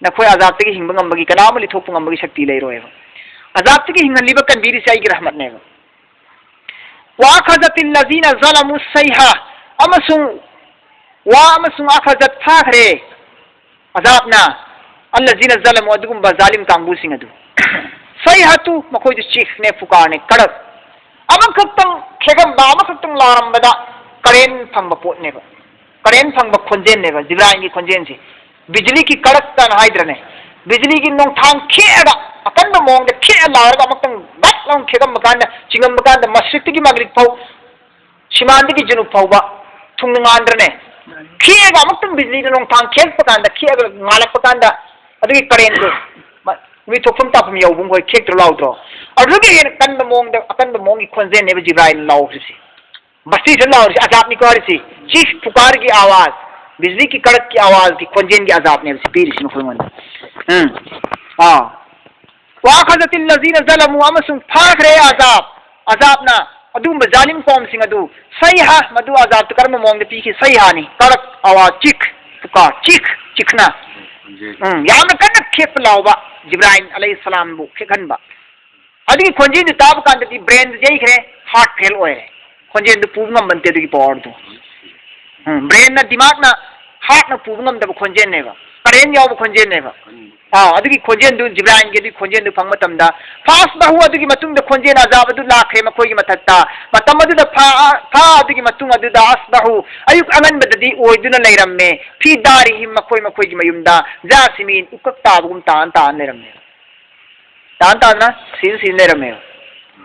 ꯅꯈꯣꯏ ꯑꯖꯥꯕꯇꯒꯤ ꯍꯤꯡꯕ ꯉꯝꯕꯒꯤ, ꯀꯅꯥ ꯑꯃ ꯂꯤꯊꯣꯛꯄ ꯉꯝꯕꯒꯤ ꯁꯛꯇꯤ ꯂꯩꯔꯣꯏꯕ꯫ ꯑꯖꯥꯕꯇꯒꯤ ꯍꯤꯡꯍꯜꯂꯤꯕ, ꯀꯟꯕꯤꯔꯤꯁꯦ ꯑꯩꯒꯤ ꯔꯍꯃꯠꯅꯦꯕ꯫ وأخذت الذين ظلموا الصيحة، ꯑꯃꯁꯨꯡ ꯋꯥ ꯑꯃꯁꯨꯡ أخذت ꯐꯥꯈ꯭ꯔꯦ ꯑꯖꯥꯕꯅ الذين ظلموا، ꯑꯗꯨꯒꯨꯝꯕ ꯖꯥꯂꯤꯝ ꯀꯥꯡꯕꯨꯁꯤꯡ ꯑꯗꯨ꯫ الصيحة ꯃꯈꯣꯏꯗꯨ ꯆꯤꯈꯅꯦ, ꯄꯨꯀꯥꯔꯅꯦ, ꯀꯔꯛ꯫ ꯑꯃꯈꯛꯇꯪ ꯈꯦꯒꯝꯕ, ꯑꯃꯈꯛꯇꯪ ꯂꯥꯎꯔꯝꯕꯗ ꯀꯔꯦꯟ ꯐꯪꯕ ꯄꯣꯠꯅꯦꯕ꯫ ꯀꯔꯦꯟ ꯐꯪꯕ ꯈꯣꯟꯖꯦꯜꯅꯦꯕ ꯖꯤꯕ꯭ꯔꯥꯏꯜꯒꯤ ꯈꯣꯟꯖꯦꯜꯁꯦ꯫ ꯕꯤꯖꯂꯤꯒꯤ ꯀꯔꯛꯇꯅ ꯍꯥꯏꯗ꯭ꯔꯅꯦ? ꯕꯤꯖꯂꯤꯒꯤ ꯅꯣꯡꯊꯥꯡ ꯈꯦꯛꯑꯒ, ꯑꯀꯟꯕ ꯃꯑꯣꯡꯗ ꯈꯦꯛꯑ ꯂꯥꯎꯔꯒ ꯑꯃꯨꯛꯇꯪ ꯗꯛ ꯂꯥꯎꯅ ꯈꯦꯒꯝꯕ ꯀꯥꯟꯗ, ꯆꯤꯡꯉꯝꯕ ꯀꯥꯟꯗ ꯃꯁꯖꯤꯗꯇꯒꯤ ꯃꯒ꯭ꯔꯤꯕ ꯐꯥꯎ, ꯁꯤꯃꯥꯟꯗꯒꯤ ꯖꯨꯅꯨꯕ ꯐꯥꯎꯕ ꯊꯨꯡꯅ ꯉꯥꯟꯗ꯭ꯔꯅꯦ? ꯈꯦꯛꯑꯒ ꯑꯃꯨꯛꯇꯪ ꯕꯤꯖꯂꯤꯅ ꯅꯣꯡꯊꯥꯡ ꯈꯦꯛꯄ ꯀꯥꯟꯗ, ꯈꯦꯛꯑꯒ ꯉꯥꯜꯂꯛꯄ ꯀꯥꯟꯗ, ꯑꯗꯨꯒꯤ ꯀꯔꯦꯟꯗꯨ ꯃ-, ꯃꯤ ꯊꯣꯛꯐꯝ ꯇꯥꯐꯝ ꯌꯧꯕ ꯃꯈꯣꯏ ꯈꯦꯛꯇ꯭ꯔꯣ ꯂꯥꯎꯗ꯭ꯔꯣ? ꯑꯗꯨꯒꯤ ꯍꯦꯟꯅ ꯀꯟꯕ ꯃꯑꯣꯡꯗ, ꯑꯀꯟꯕ ꯃꯑꯣꯡꯒꯤ ꯈꯣꯟꯖꯦꯜꯅꯦꯕ ꯖꯤꯕ꯭ꯔꯥꯏꯜꯅ ꯂꯥꯎꯈ꯭ꯔꯤꯁꯦ꯫ ꯕꯁꯇꯤꯗ ꯂꯥꯎꯔꯤꯁꯦ ꯑꯖꯥꯕꯅꯤꯀꯣ ꯍꯥꯏꯔꯤꯁꯦ꯫ ꯆꯤꯈ ꯄꯨꯀꯥꯔꯒꯤ ꯑꯋꯥꯖ, ꯕꯤꯖꯂꯤꯒꯤ ꯀꯔꯛꯀꯤ ꯑꯋꯥꯖꯒꯤ ꯈꯣꯟꯖꯦꯜꯒꯤ ꯑꯖꯥꯕꯅꯦꯕ ꯁꯤ ꯄꯤꯔꯤꯁꯤ ꯃꯈꯣꯏꯉꯣꯟꯗ꯫ ꯎꯝ꯫ ꯑꯥ꯫ وأخذت الذين ظلموا، ꯑꯃꯁꯨꯡ ꯐꯥꯈ꯭ꯔꯦ ꯑꯖꯥꯕ, ꯑꯖꯥꯕꯅ ꯑꯗꯨꯒꯨꯝꯕ ꯖꯥꯂꯤꯝ ꯀꯧꯝꯁꯤꯡ ꯑꯗꯨ꯫ الصيحة، ꯃꯗꯨ ꯑꯖꯥꯕꯇ ꯀꯔꯝꯕ ꯃꯑꯣꯡꯗ ꯄꯤꯈꯤ? الصيحة ꯅꯤ꯫ ꯀꯔꯛ, ꯑꯋꯥꯖ, ꯆꯤꯈ, ꯄꯨꯀꯥꯔ, ꯆꯤꯈ, ꯆꯤꯈꯅ꯫ ꯎꯝ, ꯌꯥꯝꯅ ꯀꯟꯅ ꯈꯦꯛꯄ ꯂꯥꯎꯕ, ꯖꯤꯕ꯭ꯔꯥꯏꯜ ꯑꯂꯩꯍꯤꯁꯁꯂꯥꯝꯕꯨ ꯈꯦꯛꯍꯟꯕ꯫ ꯑꯗꯨꯒꯤ ꯈꯣꯟꯖꯦꯜꯗꯨ ꯇꯥꯕ ꯀꯥꯟꯗꯗꯤ ꯕ꯭ꯔꯦꯟꯗꯨ ꯌꯩꯈ꯭ꯔꯦ, ꯍꯥꯔꯠ ꯐꯦꯜ ꯑꯣꯏꯔꯦ꯫ ꯈꯣꯟꯖꯦꯜꯗꯨ ꯄꯨꯕ ꯉꯝꯕ ꯅꯠꯇꯦ ꯑꯗꯨꯒꯤ ꯄꯋꯥꯔꯗꯨ꯫ ꯎꯝ, ꯕ꯭ꯔꯦꯟꯅ, ꯗꯤꯃꯥꯛꯅ, ꯍꯥꯔꯠꯅ ꯄꯨꯕ ꯉꯝꯗꯕ ꯈꯣꯟꯖꯦꯜꯅꯦꯕ, ꯀꯔꯦꯟ ꯌꯥꯎꯕ ꯈꯣꯟꯖꯦꯜꯅꯦꯕ꯫ ꯑꯥ, ꯑꯗꯨꯒꯤ ꯈꯣꯟꯖꯦꯜꯗꯨ, ꯖꯤꯕ꯭ꯔꯥꯏꯜꯒꯤ ꯑꯗꯨꯒꯤ ꯈꯣꯟꯖꯦꯜꯗꯨ ꯐꯪꯕ ꯃꯇꯝꯗ, فأصبحوا، ꯑꯗꯨꯒꯤ ꯃꯇꯨꯡꯗ ꯈꯣꯟꯖꯦꯜ ꯑꯖꯥꯕ ꯑꯗꯨ ꯂꯥꯛꯈ꯭ꯔꯦ ꯃꯈꯣꯏꯒꯤ ꯃꯊꯛꯇ꯫ ꯃꯇꯝ ꯑꯗꯨꯗ ꯐꯥ-, ꯐꯥ ꯑꯗꯨꯒꯤ ꯃꯇꯨꯡ ꯑꯗꯨꯗ, أصبحوا، ꯑꯌꯨꯛ ꯑꯉꯟꯕꯗꯗꯤ ꯑꯣꯏꯗꯨꯅ ꯂꯩꯔꯝꯃꯦ, في دارهم، ꯃꯈꯣꯏ ꯃꯈꯣꯏꯒꯤ ꯃꯌꯨꯝꯗ, جاثمين، ꯎꯀꯛ ꯇꯥꯕꯒꯨꯝ ꯇꯥꯅ ꯇꯥꯅ ꯂꯩꯔꯝꯃꯦ꯫ ꯇꯥꯟ ꯇꯥꯟꯅ ꯁꯤꯟ ꯁꯤꯟ ꯂꯩꯔꯝꯃꯦꯕ꯫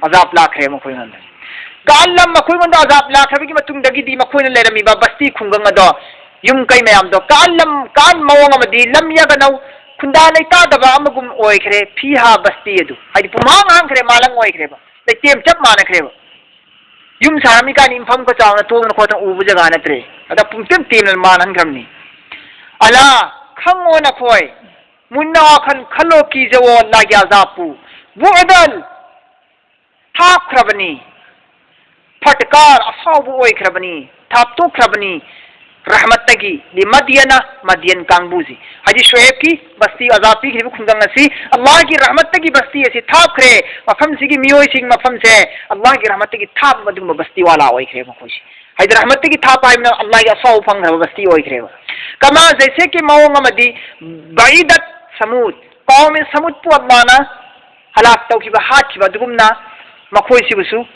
ꯑꯖꯥꯕ ꯂꯥꯛꯈ꯭ꯔꯦ ꯃꯈꯣꯏꯉꯣꯟꯗ꯫ كأن لم، ꯃꯈꯣꯏꯉꯣꯟꯗ ꯑꯖꯥꯕ ꯂꯥꯛꯈ꯭ꯔꯕꯒꯤ ꯃꯇꯨꯡꯗꯒꯤꯗꯤ ꯃꯈꯣꯏꯅ ꯂꯩꯔꯝꯃꯤꯕ ꯕꯁꯇꯤ ꯈꯨꯡꯒꯪ ꯑꯗꯣ, ꯌꯨꯝ ꯀꯩ ꯃꯌꯥꯝꯗꯣ, كأن لم، ꯀꯥꯟ ꯃꯑꯣꯡ ꯑꯃꯗꯤ, لم يغنوا، ꯈꯨꯟꯗꯥ ꯂꯩꯇꯥꯗꯕ ꯑꯃꯒꯨꯝ ꯑꯣꯏꯈ꯭ꯔꯦ, فيها، ꯕꯁꯇꯤ ꯑꯗꯨ꯫ ꯍꯥꯏꯗꯤ ꯄꯨꯝꯍꯥꯡ ꯍꯥꯡꯈ꯭ꯔꯦ, ꯃꯥꯂꯪ ꯑꯣꯏꯈ꯭ꯔꯦꯕ, ꯂꯩꯇꯦꯝ ꯆꯞ ꯃꯥꯟꯅꯈ꯭ꯔꯦꯕ꯫ ꯌꯨꯝ ꯁꯥꯔꯝꯃꯤ ꯀꯥꯏꯅ ꯏꯟꯐꯝ ꯈꯔ ꯆꯥꯎꯅ ꯇꯣꯛꯇꯅ ꯈꯣꯠꯇꯅ ꯎꯕ ꯖꯒꯥ ꯅꯠꯇ꯭ꯔꯦ꯫ ꯑꯗ ꯄꯨꯡꯇꯦꯝ ꯇꯦꯝꯅ ꯃꯥꯟꯍꯟꯈ꯭ꯔꯕꯅꯤ꯫ ꯑꯂꯥ, ꯈꯪꯉꯣ ꯅꯈꯣꯏ, ꯃꯨꯟꯅ ꯋꯥꯈꯜ ꯈꯜꯂꯣ, ꯀꯤꯖꯋꯣ, ꯑꯜꯂꯥꯍꯒꯤ ꯑꯖꯥꯕꯄꯨ꯫ ꯕꯨꯑꯗꯜ, ꯊꯥꯞꯈ꯭ꯔꯕꯅꯤ꯫ ꯐꯠꯀꯥꯔ, ꯑꯁꯥꯎꯕ ꯑꯣꯏꯈ꯭ꯔꯕꯅꯤ, ꯊꯥꯞꯇꯣꯛꯈ꯭ꯔꯕꯅꯤ꯫ ꯔꯍꯃꯠꯇꯒꯤ, ꯂꯤꯃꯗꯤꯌꯅ, ꯃꯗꯤꯌꯟ ꯀꯥꯡꯕꯨꯁꯤ꯫ ꯍꯥꯏꯗꯤ ꯁꯨꯍꯦꯕꯀꯤ ꯕꯁꯇꯤ ꯑꯖꯥꯕ ꯄꯤꯈ꯭ꯔꯤꯕ ꯈꯨꯡꯒꯪ ꯑꯁꯤ ꯑꯜꯂꯥꯍꯒꯤ ꯔꯍꯃꯠꯇꯒꯤ ꯕꯁꯇꯤ ꯑꯁꯤ ꯊꯥꯞꯈ꯭ꯔꯦ꯫ ꯃꯐꯝꯁꯤꯒꯤ ꯃꯤꯑꯣꯏꯁꯤꯡ ꯃꯐꯝꯁꯦ ꯑꯜꯂꯥꯍꯒꯤ ꯔꯍꯃꯠꯇꯒꯤ ꯊꯥꯞꯄ ꯑꯗꯨꯒꯨꯝꯕ ꯕꯁꯇꯤ ꯋꯥꯂꯥ ꯑꯣꯏꯈ꯭ꯔꯦ ꯃꯈꯣꯏꯁꯤ꯫ ꯍꯥꯏꯗꯤ ꯔꯍꯃꯠꯇꯒꯤ ꯊꯥꯞꯄ ꯍꯥꯏꯕꯅ ꯑꯜꯂꯥꯍꯒꯤ ꯑꯁꯥꯎꯕ ꯐꯪꯈ꯭ꯔꯕ ꯕꯁꯇꯤ ꯑꯣꯏꯈ꯭ꯔꯦꯕ꯫ ꯀꯃꯥ ꯖꯩꯁꯦ ꯀꯤ ꯃꯑꯣꯡ ꯑꯃꯗꯤ ꯕꯏꯗꯠ ꯁꯃꯨꯗ, ꯀꯧꯃꯦ ꯁꯃꯨꯗꯄꯨ ꯑꯜꯂꯥꯍꯅ ꯍꯂꯥꯛ ꯇꯧꯈꯤꯕ, ꯍꯥꯠꯈꯤꯕ ꯑꯗꯨꯒꯨꯝꯅ ꯃꯈꯣꯏꯁꯤꯕꯨꯁꯨ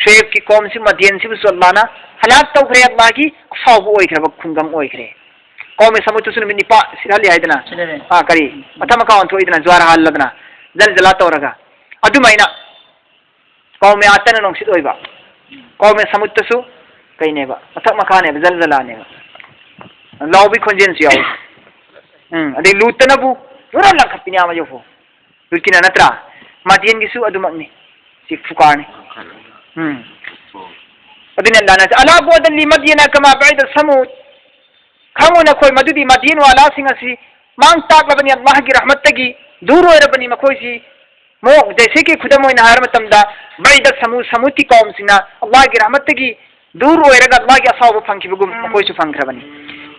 ꯁꯨꯍꯦꯕꯀꯤ ꯀꯧꯝꯁꯤ, ꯃꯗꯤꯌꯟꯁꯤꯕꯨꯁꯨ ꯑꯜꯂꯥꯍꯅ ꯍꯂꯥꯛ ꯇꯧꯈ꯭ꯔꯦ꯫ ꯑꯜꯂꯥꯍꯒꯤ ꯑꯁꯥꯎꯕ ꯑꯣꯏꯈ꯭ꯔꯕ ꯈꯨꯡꯒꯪ ꯑꯣꯏꯈ꯭ꯔꯦ꯫ ꯀꯧꯃꯦ ꯁꯃꯨꯗꯇꯨꯁꯨ ꯅꯨꯃꯤꯠ ꯅꯤꯄꯥ ꯁꯤꯠꯍꯜꯂꯤ ꯍꯥꯏꯗꯅ꯫ ꯁꯤꯠꯍꯜꯂꯦ꯫ ꯑꯥ, ꯀꯔꯤ? ꯃꯊꯛ ꯃꯈꯥ ꯑꯣꯟꯊꯣꯛꯏꯗꯅ, ꯖ꯭ꯋꯥꯔ ꯍꯥꯜꯂꯗꯅ, ꯖꯜꯖꯂꯥ ꯇꯧꯔꯒ꯫ ꯑꯗꯨꯃꯥꯏꯅ ꯀꯧꯃꯦ ꯑꯥꯗꯅ ꯅꯨꯡꯁꯤꯠ ꯑꯣꯏꯕ, ꯀꯧꯃꯦ ꯁꯃꯨꯗꯇꯁꯨ ꯀꯩꯅꯦꯕ? ꯃꯊꯛ ꯃꯈꯥꯅꯦꯕ, ꯖꯜꯖꯂꯥꯅꯦꯕ꯫ ꯂꯥꯎꯕꯤ ꯈꯣꯟꯖꯦꯜꯁꯨ ꯌꯥꯎꯏ꯫ ꯎꯝ, ꯑꯗꯩ ꯂꯨꯠꯇꯅꯕꯨ ꯂꯣꯏꯅ ꯂꯪꯈꯠꯄꯤꯅꯤ ꯑꯥ ꯌꯧꯐꯥꯎ꯫ ꯂꯨꯠꯀꯤꯅ ꯅꯠꯇ꯭ꯔꯥ? ꯃꯗꯤꯌꯟꯒꯤꯁꯨ ꯑꯗꯨꯃꯛꯅꯤ꯫ ꯁꯤ ꯐꯨꯀꯥꯔꯅꯤ꯫ ꯎꯝ꯫ ꯑꯗꯨꯅ ꯑꯜꯂꯥꯍꯅ, "ꯑꯂꯥ ꯕꯨꯑꯗꯜ ꯂꯤ ꯃꯗꯤꯌꯅ ꯀꯃꯥ ꯕꯨꯏꯗ ꯁꯃꯨꯗ"꯫ ꯈꯪꯉꯨ ꯅꯈꯣꯏ, ꯃꯗꯨꯗꯤ ꯃꯗꯤꯌꯟ ꯋꯥꯂꯥꯁꯤꯡ ꯑꯁꯤ ꯃꯥꯡ ꯇꯥꯛꯂꯕꯅꯤ, ꯑꯜꯂꯥꯍꯒꯤ ꯔꯍꯃꯠꯇꯒꯤ ꯗꯨꯔ ꯑꯣꯏꯔꯕꯅꯤ ꯃꯈꯣꯏꯁꯤ꯫ ꯃꯣ-, ꯖꯩꯁꯦ ꯀꯤ ꯈꯨꯗꯝ ꯑꯣꯏꯅ ꯍꯥꯏꯔ ꯃꯇꯝꯗ, ꯕꯨꯏꯗ ꯁꯃꯨꯗ, ꯁꯃꯨꯗꯀꯤ ꯀꯧꯝꯁꯤꯡꯅ ꯑꯜꯂꯥꯍꯒꯤ ꯔꯍꯃꯠꯇꯒꯤ ꯗꯨꯔ ꯑꯣꯏꯔꯒ ꯑꯜꯂꯥꯍꯒꯤ ꯑꯁꯥꯎꯕ ꯐꯪꯈꯤꯕꯒꯨꯝ ꯃꯈꯣꯏꯁꯨ ꯐꯪꯈ꯭ꯔꯕꯅꯤ꯫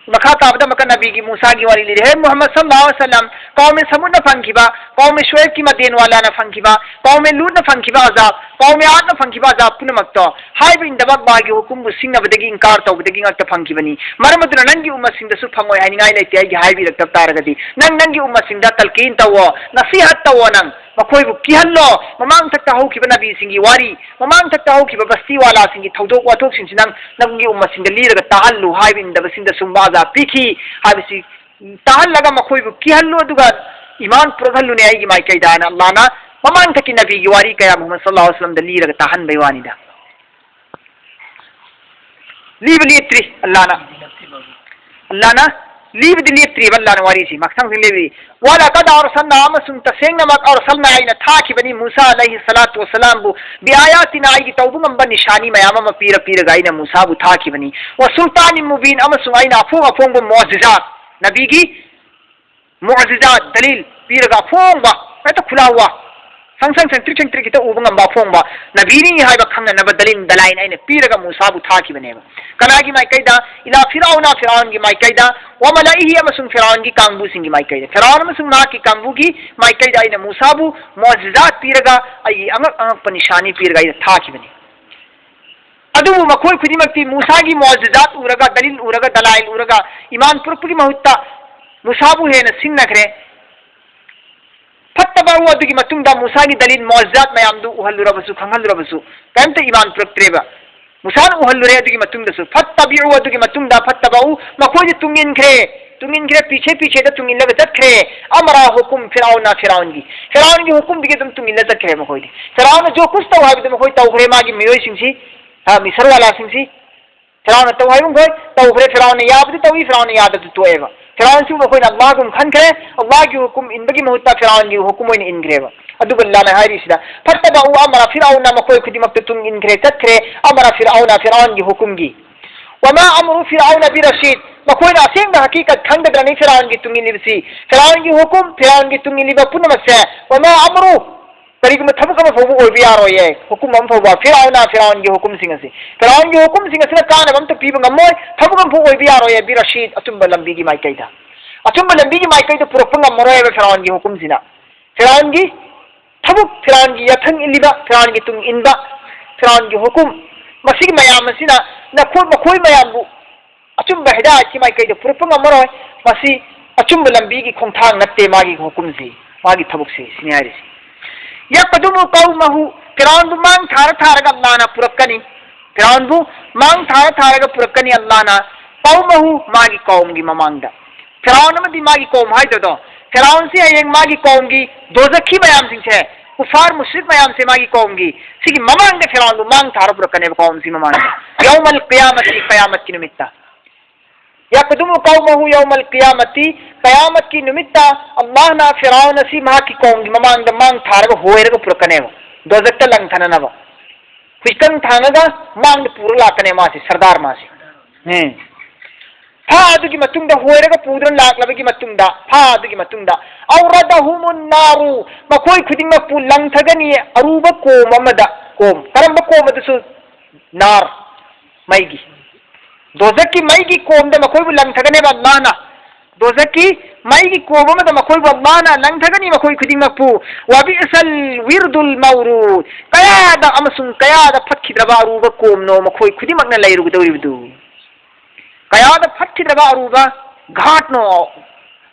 ꯃꯈꯥ ꯇꯥꯕꯗ ꯑꯃꯨꯛꯀ ꯅꯕꯤꯒꯤ ꯃꯨꯁꯥꯒꯤ ꯋꯥꯔꯤ ꯂꯤꯔꯦ꯫ ꯍꯦ ꯃꯨꯍꯝꯃꯗ ꯁꯜꯂꯜꯂꯥꯍꯨ ꯑꯂꯩꯍꯤ ꯋꯁꯜꯂꯝ, ꯀꯧꯃꯦ ꯁꯃꯨꯗꯅ ꯐꯪꯈꯤꯕ, ꯀꯧꯃꯦ ꯁꯨꯍꯦꯕꯀꯤ ꯃꯗꯤꯌꯟ ꯋꯥꯂꯥꯅ ꯐꯪꯈꯤꯕ, ꯀꯧꯃꯦ ꯂꯨꯠꯅ ꯐꯪꯈꯤꯕ ꯑꯖꯥꯕ, ꯀꯧꯃꯦ ꯑꯥꯗꯅ ꯐꯪꯈꯤꯕ ꯑꯖꯥꯕ ꯄꯨꯝꯅꯃꯛꯇꯣ ꯍꯥꯏꯕ ꯏꯟꯗꯕ ꯑꯜꯂꯥꯍꯒꯤ ꯍꯨꯀꯨꯝꯕꯨ ꯁꯤꯡꯅꯕꯗꯒꯤ, ꯏꯟꯀꯥꯔ ꯇꯧꯕꯗꯒꯤ ꯉꯥꯛꯇ ꯐꯪꯈꯤꯕꯅꯤ꯫ ꯃꯔꯝ ꯑꯗꯨꯅ ꯅꯪꯒꯤ ꯎꯝꯃꯠꯁꯤꯡꯗꯁꯨ ꯐꯪꯉꯣꯏ ꯍꯥꯏꯅꯤꯡꯉꯥꯏ ꯂꯩꯇꯦ ꯑꯩꯒꯤ ꯍꯥꯏꯕꯤꯔꯛꯇꯕ ꯇꯥꯔꯒꯗꯤ꯫ ꯅꯪ ꯅꯪꯒꯤ ꯎꯝꯃꯠꯁꯤꯡꯗ ꯇꯜꯀꯤꯟ ꯇꯧꯋꯣ, ꯅꯁꯤꯍꯠ ꯇꯧꯋꯣ, ꯅꯪ ꯃꯈꯣꯏꯕꯨ ꯀꯤꯍꯜꯂꯣ꯫ ꯃꯃꯥꯡ ꯊꯛꯇ ꯍꯧꯈꯤꯕ ꯅꯕꯤꯁꯤꯡꯒꯤ ꯋꯥꯔꯤ, ꯃꯃꯥꯡ ꯊꯛꯇ ꯍꯧꯈꯤꯕ ꯕꯁꯇꯤ ꯋꯥꯂꯥꯁꯤꯡꯒꯤ ꯊꯧꯗꯣꯛ ꯋꯥꯊꯣꯛꯁꯤꯡꯁꯤ ꯅꯪ ꯅꯪꯒꯤ ꯎꯝꯃꯠꯁꯤꯡꯗ ꯂꯤꯔꯒ ꯇꯥꯍꯜꯂꯨ, ꯍꯥꯏꯕ ꯏꯟꯗꯕꯁꯤꯡꯗ ꯁꯨꯝꯕ ꯑꯖꯥꯕ ꯄꯤꯈꯤ ꯍꯥꯏꯕꯁꯤ ꯇꯥꯍꯜꯂꯒ ꯃꯈꯣꯏꯕꯨ ꯀꯤꯍꯜꯂꯨ, ꯑꯗꯨꯒ ꯏꯃꯥꯟ ꯄꯨꯔꯛꯍꯜꯂꯨꯅꯦ ꯑꯩꯒꯤ ꯃꯥꯏꯀꯩꯗ ꯍꯥꯏꯅ ꯑꯜꯂꯥꯍꯅ ꯃꯃꯥꯡ ꯊꯛꯀꯤ ꯅꯕꯤꯒꯤ ꯋꯥꯔꯤ ꯀꯌꯥ ꯃꯨꯍꯝꯃꯗ ꯁꯜꯂꯜꯂꯥꯍꯨ ꯑꯂꯩꯍꯤ ꯋꯁꯜꯂꯝꯗ ꯂꯤꯔꯒ ꯇꯥꯍꯟꯕꯩ ꯋꯥꯅꯤꯗ꯫ ꯂꯤꯕ ꯂꯦꯞꯇ꯭ꯔꯤ ꯑꯜꯂꯥꯍꯅ꯫ ꯑꯜꯂꯥꯍꯅ ꯂꯤꯕꯗꯤ ꯂꯦꯞꯇ꯭ꯔꯤꯕ ꯑꯜꯂꯥꯍꯅ ꯋꯥꯔꯤꯁꯤ, ꯃꯊꯪꯁꯤ ꯂꯤꯔꯤ꯫ "ولقد أرسلنا"، ꯑꯃꯁꯨꯡ ꯇꯁꯦꯡꯅꯃꯛ "أرسلنا"، ꯑꯩꯅ ꯊꯥꯈꯤꯕꯅꯤ ꯃꯨꯁꯥ ꯑꯂꯩꯍꯤ ꯁꯂꯥꯇꯨ ꯋꯁꯂꯥꯝꯕꯨ, "بآياتنا"، ꯑꯩꯒꯤ ꯇꯧꯕ ꯉꯝꯕ ꯅꯤꯁꯥꯅꯤ ꯃꯌꯥꯝ ꯑꯃ ꯄꯤꯔ ꯄꯤꯔꯒ ꯑꯩꯅ ꯃꯨꯁꯥꯕꯨ ꯊꯥꯈꯤꯕꯅꯤ꯫ "وسلطان مبين"، ꯑꯃꯁꯨꯡ ꯑꯩꯅ ꯑꯐꯣꯡ ꯑꯐꯣꯡꯕ ꯃꯨꯑꯖꯤꯖꯥꯠ, ꯅꯕꯤꯒꯤ ꯃꯨꯑꯖꯤꯖꯥꯠ, ꯗꯂꯤꯜ ꯄꯤꯔꯒ ꯑꯐꯣꯡꯕ, ꯍꯦꯛꯇ ꯈꯨꯂꯥꯎꯋꯥ, ꯁꯪ ꯁꯪ ꯁꯪꯇ꯭ꯔꯤꯛ ꯁꯪꯇ꯭ꯔꯤꯛ ꯈꯤꯇ ꯎꯕ ꯉꯝꯕ ꯑꯐꯣꯡꯕ ꯅꯕꯤꯅꯤ ꯍꯥꯏꯕ ꯈꯪꯅꯅꯕ ꯗꯂꯤꯜ ꯗꯂꯥꯏꯟ ꯑꯩꯅ ꯄꯤꯔꯒ ꯃꯨꯁꯥꯕꯨ ꯊꯥꯈꯤꯕꯅꯦꯕ꯫ ꯀꯅꯥꯒꯤ ꯃꯥꯏꯀꯩꯗ? "إلى فرعون"، ꯐꯤꯔꯥꯎꯟꯒꯤ ꯃꯥꯏꯀꯩꯗ, "وملئه"، ꯑꯃꯁꯨꯡ ꯐꯤꯔꯥꯎꯟꯒꯤ ꯀꯥꯡꯕꯨꯁꯤꯡꯒꯤ ꯃꯥꯏꯀꯩꯗ, ꯐꯤꯔꯥꯎꯟ ꯑꯃꯁꯨꯡ ꯃꯍꯥꯛꯀꯤ ꯀꯥꯡꯕꯨꯒꯤ ꯃꯥꯏꯀꯩꯗ ꯑꯩꯅ ꯃꯨꯁꯥꯕꯨ ꯃꯨꯑꯖꯤꯖꯥꯠ ꯄꯤꯔꯒ, ꯑꯩꯒꯤ ꯑꯉꯛ ꯑꯉꯛꯄ ꯅꯤꯁꯥꯅꯤ ꯄꯤꯔꯒ ꯑꯩꯅ ꯊꯥꯈꯤꯕꯅꯤ꯫ ꯑꯗꯨꯕꯨ ꯃꯈꯣꯏ ꯈꯨꯗꯤꯡꯃꯛꯇꯤ ꯃꯨꯁꯥꯒꯤ ꯃꯨꯑꯖꯤꯖꯥꯠ ꯎꯔꯒ, ꯗꯂꯤꯜ ꯎꯔꯒ, ꯗꯂꯥꯏꯜ ꯎꯔꯒ, ꯏꯃꯥꯟ ꯄꯨꯔꯛꯄꯒꯤ ꯃꯍꯨꯠꯇ ꯃꯨꯁꯥꯕꯨ ꯍꯦꯟꯅ ꯁꯤꯡꯅꯈ꯭ꯔꯦ꯫ "فاتبعوا"꯫ ꯑꯗꯨꯒꯤ ꯃꯇꯨꯡꯗ ꯃꯨꯁꯥꯒꯤ ꯗꯂꯤꯜ ꯃꯨꯑꯖꯤꯖꯥꯠ ꯃꯌꯥꯝꯗꯨ ꯎꯍꯜꯂꯨꯔꯕꯁꯨ, ꯈꯪꯍꯜꯂꯨꯔꯕꯁꯨ, ꯀꯔꯤꯝꯇ ꯏꯃꯥꯟ ꯄꯨꯔꯛꯇ꯭ꯔꯦꯕ꯫ ꯃꯨꯁꯥꯅ ꯎꯍꯜꯂꯨꯔꯦ꯫ ꯑꯗꯨꯒꯤ ꯃꯇꯨꯡꯗꯁꯨ "فاتبعوا"꯫ ꯑꯗꯨꯒꯤ ꯃꯇꯨꯡꯗ "فاتبعوا"꯫ ꯃꯈꯣꯏꯗꯤ ꯇꯨꯡ ꯏꯟꯈ꯭ꯔꯦ꯫ ꯇꯨꯡ ꯏꯟꯈ꯭ꯔꯦ, ꯄꯤꯁꯦ ꯄꯤꯁꯦꯗ ꯇꯨꯡ ꯏꯜꯂꯒ ꯆꯠꯈ꯭ꯔꯦ꯫ "أمر"، ꯍꯨꯀꯨꯝ, "فرعون"꯫ ꯐꯤꯔꯥꯎꯟꯒꯤ, ꯐꯤꯔꯥꯎꯟꯒꯤ ꯍꯨꯀꯨꯝꯗꯒꯤ ꯑꯗꯨꯝ ꯇꯨꯡ ꯏꯜꯂ ꯆꯠꯈ꯭ꯔꯦ ꯃꯈꯣꯏꯗꯤ꯫ ꯐꯤꯔꯥꯎꯟꯅ ꯖꯣ ꯀꯨꯁ ꯇꯧ ꯍꯥꯏꯕꯗꯨ ꯃꯈꯣꯏ ꯇꯧꯈ꯭ꯔꯦ꯫ ꯃꯥꯒꯤ ꯃꯤꯑꯣꯏꯁꯤꯡꯁꯤ, ꯑ, ꯃꯤꯁꯔ ꯋꯥꯂꯥꯁꯤꯡꯁꯤ ꯐꯤꯔꯥꯎꯟꯅ ꯇꯧ ꯍꯥꯏꯕ ꯃꯈꯣꯏ ꯇꯧꯈ꯭ꯔꯦ꯫ ꯐꯤꯔꯥꯎꯟꯅ ꯌꯥꯕꯗꯤ ꯇꯧꯏ, ꯐꯤꯔꯥꯎꯟꯅ ꯌꯥꯗꯕꯗꯤ ꯇꯣꯛꯑꯦꯕ꯫ ꯐꯤꯔꯥꯎꯟꯁꯨ ꯃꯈꯣꯏꯅ ꯑꯜꯂꯥꯍꯒꯨꯝ ꯈꯟꯈ꯭ꯔꯦ꯫ ꯑꯜꯂꯥꯍꯒꯤ ꯍꯨꯀꯨꯝ ꯏꯟꯕꯒꯤ ꯃꯍꯨꯠꯇ ꯐꯤꯔꯥꯎꯟꯒꯤ ꯍꯨꯀꯨꯝ ꯑꯣꯏꯅ ꯏꯟꯈ꯭ꯔꯦꯕ꯫ ꯑꯗꯨꯕꯨ ꯑꯜꯂꯥꯍꯅ ꯍꯥꯏꯔꯤꯁꯤꯗ, "فاتبعوا أمر فرعون"꯫ ꯃꯈꯣꯏ ꯈꯨꯗꯤꯡꯃꯛꯇ ꯇꯨꯡ ꯏꯟꯈ꯭ꯔꯦ, ꯆꯠꯈ꯭ꯔꯦ꯫ "أمر فرعون"꯫ ꯐꯤꯔꯥꯎꯟꯒꯤ ꯍꯨꯀꯨꯝꯒꯤ꯫ "وما أمر فرعون برشيد"꯫ ꯃꯈꯣꯏꯅ ꯑꯁꯦꯡꯕ ꯍꯀꯤꯀꯠ ꯈꯪꯒꯗ꯭ꯔꯅꯤ ꯐꯤꯔꯥꯎꯟꯒꯤ ꯇꯨꯡ ꯏꯜꯂꯤꯕꯁꯤ? ꯐꯤꯔꯥꯎꯟꯒꯤ ꯍꯨꯀꯨꯝ, ꯐꯤꯔꯥꯎꯟꯒꯤ ꯇꯨꯡ ꯏꯜꯂꯤꯕ ꯄꯨꯝꯅꯃꯛꯁꯦ, "وما أمر"꯫ ꯀꯔꯤꯒꯨꯝꯕ ꯊꯕꯛ ꯑꯃ ꯐꯥꯎꯕ ꯑꯣꯏꯕ ꯌꯥꯔꯣꯏꯌꯦ꯫ ꯍꯨꯀꯨꯝ ꯑꯃ ꯐꯥꯎꯕ, ꯐꯤꯔꯥꯎꯅ, ꯐꯤꯔꯥꯎꯟꯒꯤ ꯍꯨꯀꯨꯝꯁꯤꯡ ꯑꯁꯤ, ꯐꯤꯔꯥꯎꯟꯒꯤ ꯍꯨꯀꯨꯝꯁꯤꯡ ꯑꯁꯤꯅ ꯀꯥꯟꯅꯕ ꯑꯝꯇ ꯄꯤꯕ ꯉꯝꯃꯣꯏ, ꯊꯕꯛ ꯑꯃ ꯐꯥꯎ ꯑꯣꯏꯕ ꯌꯥꯔꯣꯏꯌꯦ꯫ "برشيد"꯫ ꯑꯆꯨꯝꯕ ꯂꯝꯕꯤꯒꯤ ꯃꯥꯏꯀꯩꯗ, ꯑꯆꯨꯝꯕ ꯂꯝꯕꯤꯒꯤ ꯃꯥꯏꯀꯩꯗ ꯄꯨꯔꯛꯄ ꯉꯝꯃꯔꯣꯏ ꯍꯥꯏꯕ ꯐꯤꯔꯥꯎꯟꯒꯤ ꯍꯨꯀꯨꯝꯁꯤꯅ꯫ ꯐꯤꯔꯥꯎꯟꯒꯤ ꯊꯕꯛ, ꯐꯤꯔꯥꯎꯟꯒꯤ ꯌꯥꯊꯪ ꯏꯜꯂꯤꯕ, ꯐꯤꯔꯥꯎꯟꯒꯤ ꯇꯨꯡ ꯏꯟꯕ, ꯐꯤꯔꯥꯎꯟꯒꯤ ꯍꯨꯀꯨꯝ, ꯃꯁꯤꯒꯤ ꯃꯌꯥꯝ ꯑꯁꯤꯅ ꯅꯈꯣꯏ, ꯃꯈꯣꯏ ꯃꯌꯥꯝꯕꯨ ꯑꯆꯨꯝꯕ ꯍꯤꯗꯥꯌꯠꯀꯤ ꯃꯥꯏꯀꯩꯗ ꯄꯨꯔꯛꯄ ꯉꯝꯃꯔꯣꯏ꯫ ꯃꯁꯤ ꯑꯆꯨꯝꯕ ꯂꯝꯕꯤꯒꯤ ꯈꯣꯡꯊꯥꯡ ꯅꯠꯇꯦ, ꯃꯥꯒꯤ ꯍꯨꯀꯨꯝꯁꯤ, ꯃꯥꯒꯤ ꯊꯕꯛꯁꯤ, ꯁꯤꯅꯤ ꯍꯥꯏꯔꯤꯁꯤ꯫ "يقدم قومه"꯫ ꯐꯤꯔꯥꯎꯟꯕꯨ ꯃꯥꯡ ꯊꯥꯔ ꯊꯥꯔꯒ ꯑꯜꯂꯥꯍꯅ ꯄꯨꯔꯛꯀꯅꯤ꯫ ꯐꯤꯔꯥꯎꯟꯕꯨ ꯃꯥꯡ ꯊꯥꯔ ꯊꯥꯔꯒ ꯄꯨꯔꯛꯀꯅꯤ ꯑꯜꯂꯥꯍꯅ꯫ "قومه"꯫ ꯃꯥꯒꯤ ꯀꯧꯝꯒꯤ ꯃꯃꯥꯡꯗ꯫ ꯐꯤꯔꯥꯎꯟ ꯑꯃꯗꯤ ꯃꯥꯒꯤ ꯀꯧꯝ ꯍꯥꯏꯗꯣꯗꯣ, ꯐꯤꯔꯥꯎꯟꯁꯤ ꯍꯌꯦꯡ ꯃꯥꯒꯤ ꯀꯧꯝꯒꯤ ꯗꯣꯖꯈꯤ ꯃꯌꯥꯝꯁꯤꯡꯁꯦ, ꯀꯨꯐꯥꯔ ꯃꯨꯁ꯭ꯔꯤꯛ ꯃꯌꯥꯝꯁꯦ ꯃꯥꯒꯤ ꯀꯧꯝꯒꯤ, ꯁꯤꯒꯤ ꯃꯃꯥꯡꯗ ꯐꯤꯔꯥꯎꯟꯕꯨ ꯃꯥꯡ ꯊꯥꯔ ꯄꯨꯔꯛꯀꯅꯦꯕ ꯀꯧꯝꯁꯤ ꯃꯃꯥꯡꯗ꯫ "يوم القيامة"꯫ ꯀꯌꯥꯃꯠꯀꯤ ꯅꯨꯃꯤꯠꯇ꯫ ꯌꯥꯀꯨꯗꯨꯃꯨ ꯀꯧꯃꯍꯨ ꯌꯧꯃꯜ ꯀꯤꯌꯥꯃꯇꯤ, ꯀꯌꯥꯃꯠꯀꯤ ꯅꯨꯃꯤꯠꯇ ꯑꯜꯂꯥꯍꯅ ꯐꯤꯔꯥꯎꯟ ꯑꯁꯤ ꯃꯍꯥꯛꯀꯤ ꯀꯧꯝꯒꯤ ꯃꯃꯥꯡꯗ ꯃꯥꯡ ꯊꯥꯔꯒ ꯍꯣꯏꯔꯒ ꯄꯨꯔꯛꯀꯅꯦꯕ, ꯗꯣꯖꯛꯇ ꯂꯪꯊꯅꯅꯕ꯫ ꯍꯨꯏꯀꯪ ꯊꯥꯡꯉꯒ ꯃꯥꯡꯗ ꯄꯨꯔ ꯂꯥꯛꯀꯅꯦ ꯃꯥꯁꯤ, ꯁꯔꯗꯥꯔ ꯃꯥꯁꯤ꯫ ꯎꯝ꯫ ꯐꯥ ꯑꯗꯨꯒꯤ ꯃꯇꯨꯡꯗ, ꯍꯣꯏꯔꯒ ꯄꯨꯗꯨꯅ ꯂꯥꯛꯂꯕꯒꯤ ꯃꯇꯨꯡꯗ, ꯐꯥ ꯑꯗꯨꯒꯤ ꯃꯇꯨꯡꯗ, "ꯑꯧꯔꯗꯍꯨꯃꯨꯟ ꯅꯥꯔꯨ", ꯃꯈꯣꯏ ꯈꯨꯗꯤꯡꯃꯛꯄꯨ ꯂꯪꯊꯒꯅꯤ ꯑꯔꯨꯕ ꯀꯣꯝ ꯑꯃꯗ꯫ ꯀꯣꯝ, ꯀꯔꯝꯕ ꯀꯣꯝ ꯑꯗꯨꯁꯨ? ꯅꯥꯔ, ꯃꯩꯒꯤ꯫ ꯗꯣꯖꯛꯀꯤ ꯃꯩꯒꯤ ꯀꯣꯝꯗ ꯃꯈꯣꯏꯕꯨ ꯂꯪꯊꯒꯅꯦꯕ ꯑꯜꯂꯥꯍꯅ꯫ ꯗꯣꯖꯛꯀꯤ ꯃꯩꯒꯤ ꯀꯣꯝ ꯑꯃꯗ ꯃꯈꯣꯏꯕꯨ ꯑꯜꯂꯥꯍꯅ ꯂꯪꯊꯒꯅꯤ, ꯃꯈꯣꯏ ꯈꯨꯗꯤꯡꯃꯛꯄꯨ꯫ "ꯋꯥꯕꯤꯑꯁꯜ ꯋꯤꯔꯗꯨꯜ ꯃꯧꯔꯨꯗ", ꯀꯌꯥꯗ ꯑꯃꯁꯨꯡ ꯀꯌꯥꯗ ꯐꯠꯈꯤꯗ꯭ꯔꯕ ꯑꯔꯨꯕ ꯀꯣꯝꯅꯣ ꯃꯈꯣꯏ ꯈꯨꯗꯤꯡꯃꯛꯅ ꯂꯩꯔꯨꯒꯗꯧꯔꯤꯕꯗꯨ꯫ ꯀꯌꯥꯗ ꯐꯠꯈꯤꯗ꯭ꯔꯕ ꯑꯔꯨꯕ ꯘꯥꯠꯅꯣ,